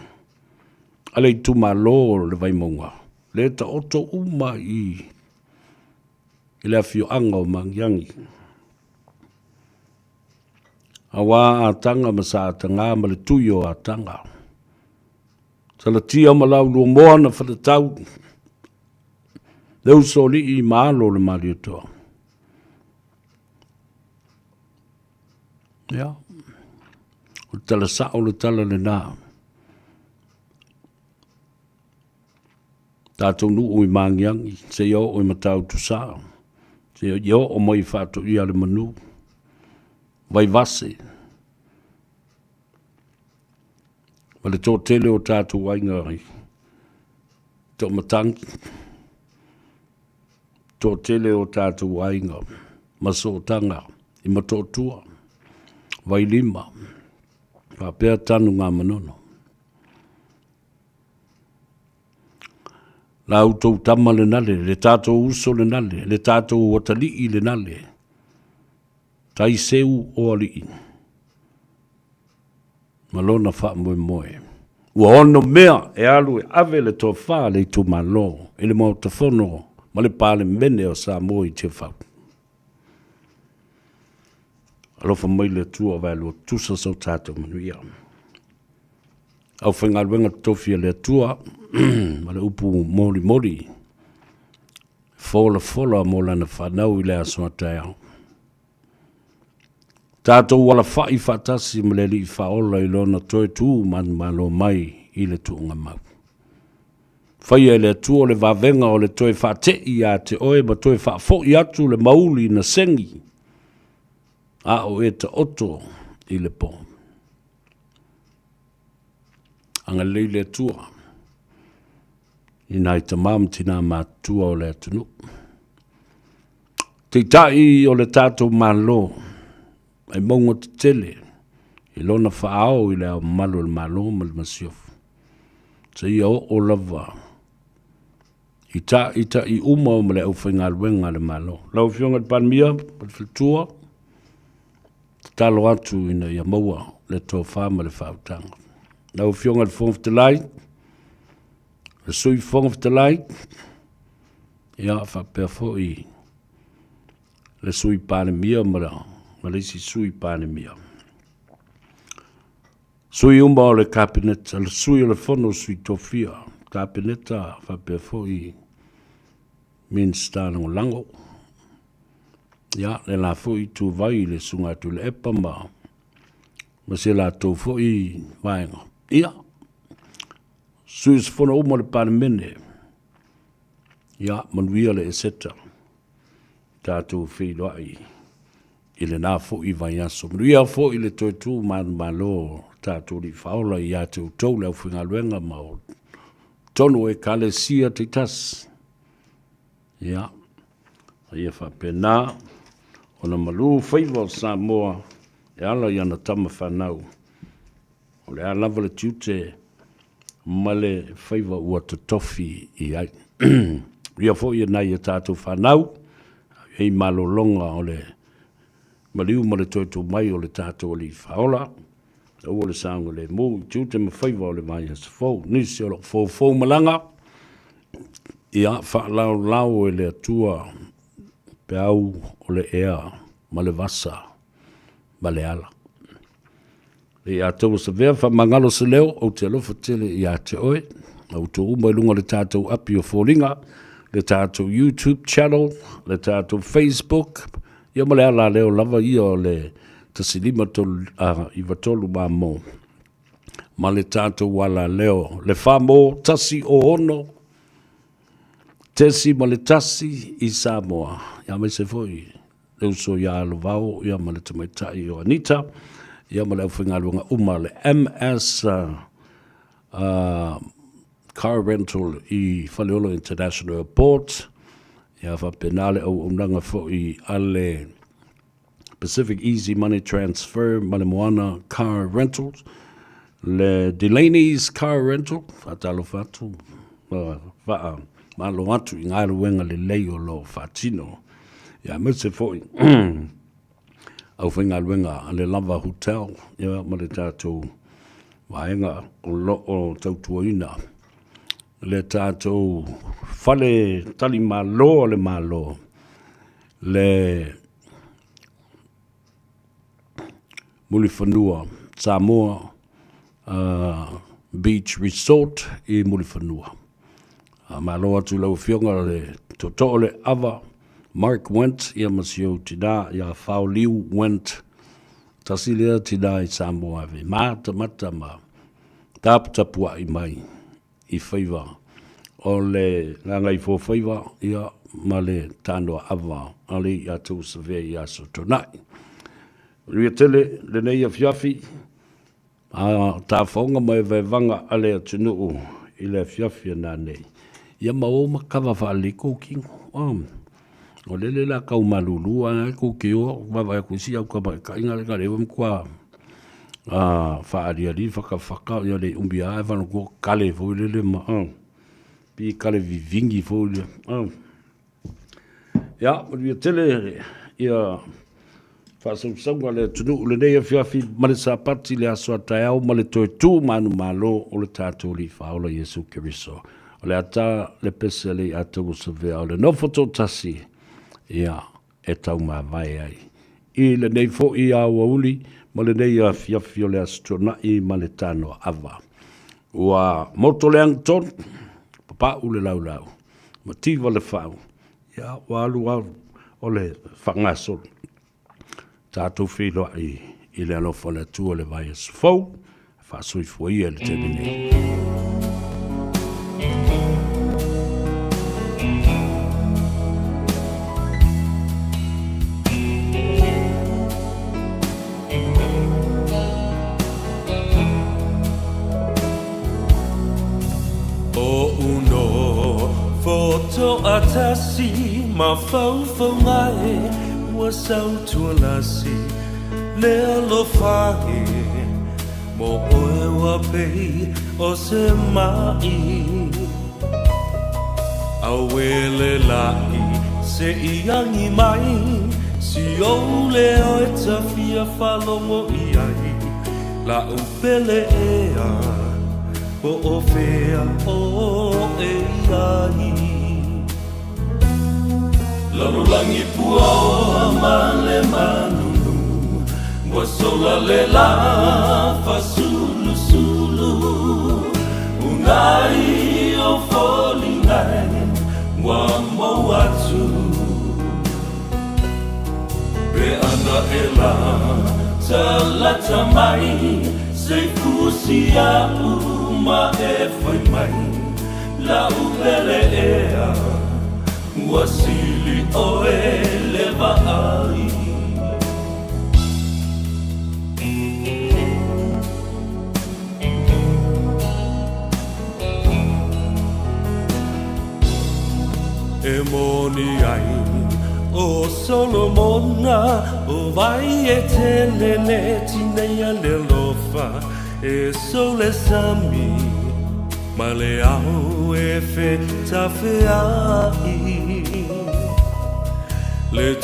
a le itumalo o le Vaimauga, le taoto uma i i le afioaga o Magiagi. Aua Ataga ma Saataga ma le tui o Ataga. Salatia ma Lauluamoa na whatatau, le usoalii ma alo o le Malietoa. Ia, o le tala sao le tala lena. Tatou nuu i Magiagi, seia oo i Matautusa, seia oo mai i Faatoia le manu, Vaivase, ma le toatele o tatou aiga i Toamatagi, toatele o tatou aiga ma sootaga i Matootua, Vailima, faapea Tanugamanono. La outou tama lenale, le tatou uso lenale, le tatou atalii lenale, taiseu o alii. ma lona faamoemoe. Ua onomea e alu e ave le tofa a le itumalo i le Maota Fono ma le Palemene o Samoa i Tiafau. Alofa mai le Atua vaelua tusa so tatou manuia. Aufaigaluega totofi a le Atua ma le upu molimoli folafola mo lana fanau i le aso a taeao. Tatou alafai faatasi ma le Alii Faaola i Lona toe tu manumalo mai i le tuugamau. Faia e le Atua le vavega o le toe faatei ia te oe ma toe faafoi atu le mauli na segi a o e taoto i le po. Agalelei le Atua i nai tama ma tinā matutua o le atunuu. Teitai o le tatou Malo, ai mauga tetele i lona faaao i le Ao Mamalu o le Malo ma le Masiofo, seia oo lava i ta'ita'i uma ma le aufaigaluega a le Malo. Lau Afioga i le Palemia ma le Faletua, tatalo atu ina ia maua le tofa ma le faautaga. Lau Afioga i le Fofoga Fetalai, le Sui Fofoga Fetalai, Ia, faapea foi le Sui Palemia ma le isi Sui Palemia. Sui uma o le Kapeneta, le Sui o le Fono o Sui Tofia, Kapeneta faapea foi Minisita Lagolago. Ia, le la foi ituvai i le Susuga ia Tuilaepa ma ma se latou foi vaega. Ia, sui usufono uma o le Palemene, Ia, manuia le Eseta, tatou feiloai i lena foi vaiaso. Manuia foi le toe tu manumalo o tatou Alii Faaola ia te outou le aufaigaluega ma o tonu o Ekalesia taitasi. Ia, ia faapena ona malu faiva o Samoa e ala i ana tama fanau. O le a lava le tiute ma le faiva ua totofi i ai. Ia foi e nai a tatou fanau, e i malologa o le maliu ma le toe tuu mai o le tatou Alii Faaola, aua le saogalemu i tiute ma faiva o le vaiaso fou. Nisi o lo o foufou malaga, ia faalaolao e le Atua. peau o le ea ma le vasa ma le ala. Le ia tou savea faamagalo se leo, ou te alofa tele ia te oe. Ma outou uma i luga o le tatou api o foliga, le tatou YouTube channel, le tatou Facebook, ia ma le ala leo lava ia o le 1593 mamo. Ma le tatou ala leo, le famo 106 tesi ma le tasi i Samoa. Ia aemaise foi le uso ia Alovao ia ma le tamaitai o Anita ia ma le aufaigaluega uma le MS uh, uh, Car Rental i Faleolo International Airport ia faapena le auaunaga foi a le Pacific Easy Money Transfer ma le Moana Car Rentals le Delaney's Car Rental faatalofa atu faa malo atu i galuega lelei o lo o faatino. Ia aemaise foi aufaigaluega a le Lava Hotel ia ma le tatou vaega o lo o tautuaina le tatou fale talimalo a le Malo le Mulifanua Samoa uh, Beach Resort i Mulifanua. Uh, malo atu lau afioga le tootoo le ava Mark Went ia ma si ou tina ia Fao Liu Went tasi lea tina i Samoa e matamata ma taputapuai mai i faiva o le gagaifofaiva ia ma le tanoa ava a le ia tou savea i aso tuanai. Manuia tele lenei afiafi, a tafaoga ma evaevaga a le atunuu i le afiafi a nanei. Ia ma o ma kava faalelei kou kino. O lele la kau malulu a ngai kou ke o vaavaai atu i si au tamaitaiga lea ka le matua faaliali fakafaka ia le umi lava e fanatua kale foi lele ma pi kale vivigi foi lea. Ia, manuia tele ia faasausauga a le atunuu lenei afiafi ma le Sapati le aso a taeao ma le toe tu manumalo o le tatou Alii Faaola Iesu Keriso. O le ata le pese a le iata ua savea o le nofo toatasi ia e taumavae ai. I lenei foi aoauli ma lenei afiafi o le Aso Tuanai ma le Tanoa Ava. Ua moto le agatonu, papau le laulau, mativa le fau, ia ua alu alu o le faagasolo. Tatou feiloai i le alofa o le Atua i le vaiaso fou, faasoifua ia i le taimi nei. Fotoatasi mafaufauga e ua sautualasi le alofa e mo oe ua pei o se ma'i Auele la'i se i agi mai si ou leo e ta fia faalogo i ai la'u pele ea po o fea oe i ai. Lalolagi puaoa ma le manunu ua sola le la fasulusulu unai o foliga e ua mou atu pe ana e la talata mai se i fusi a'u ma e fai mai la'u pele ea ua sili oe le vaai. E moni ai ʻo Solomona ʻO wai e tele le tineia le alofa E sou le sami ma le ao e fetafeaʻi Le.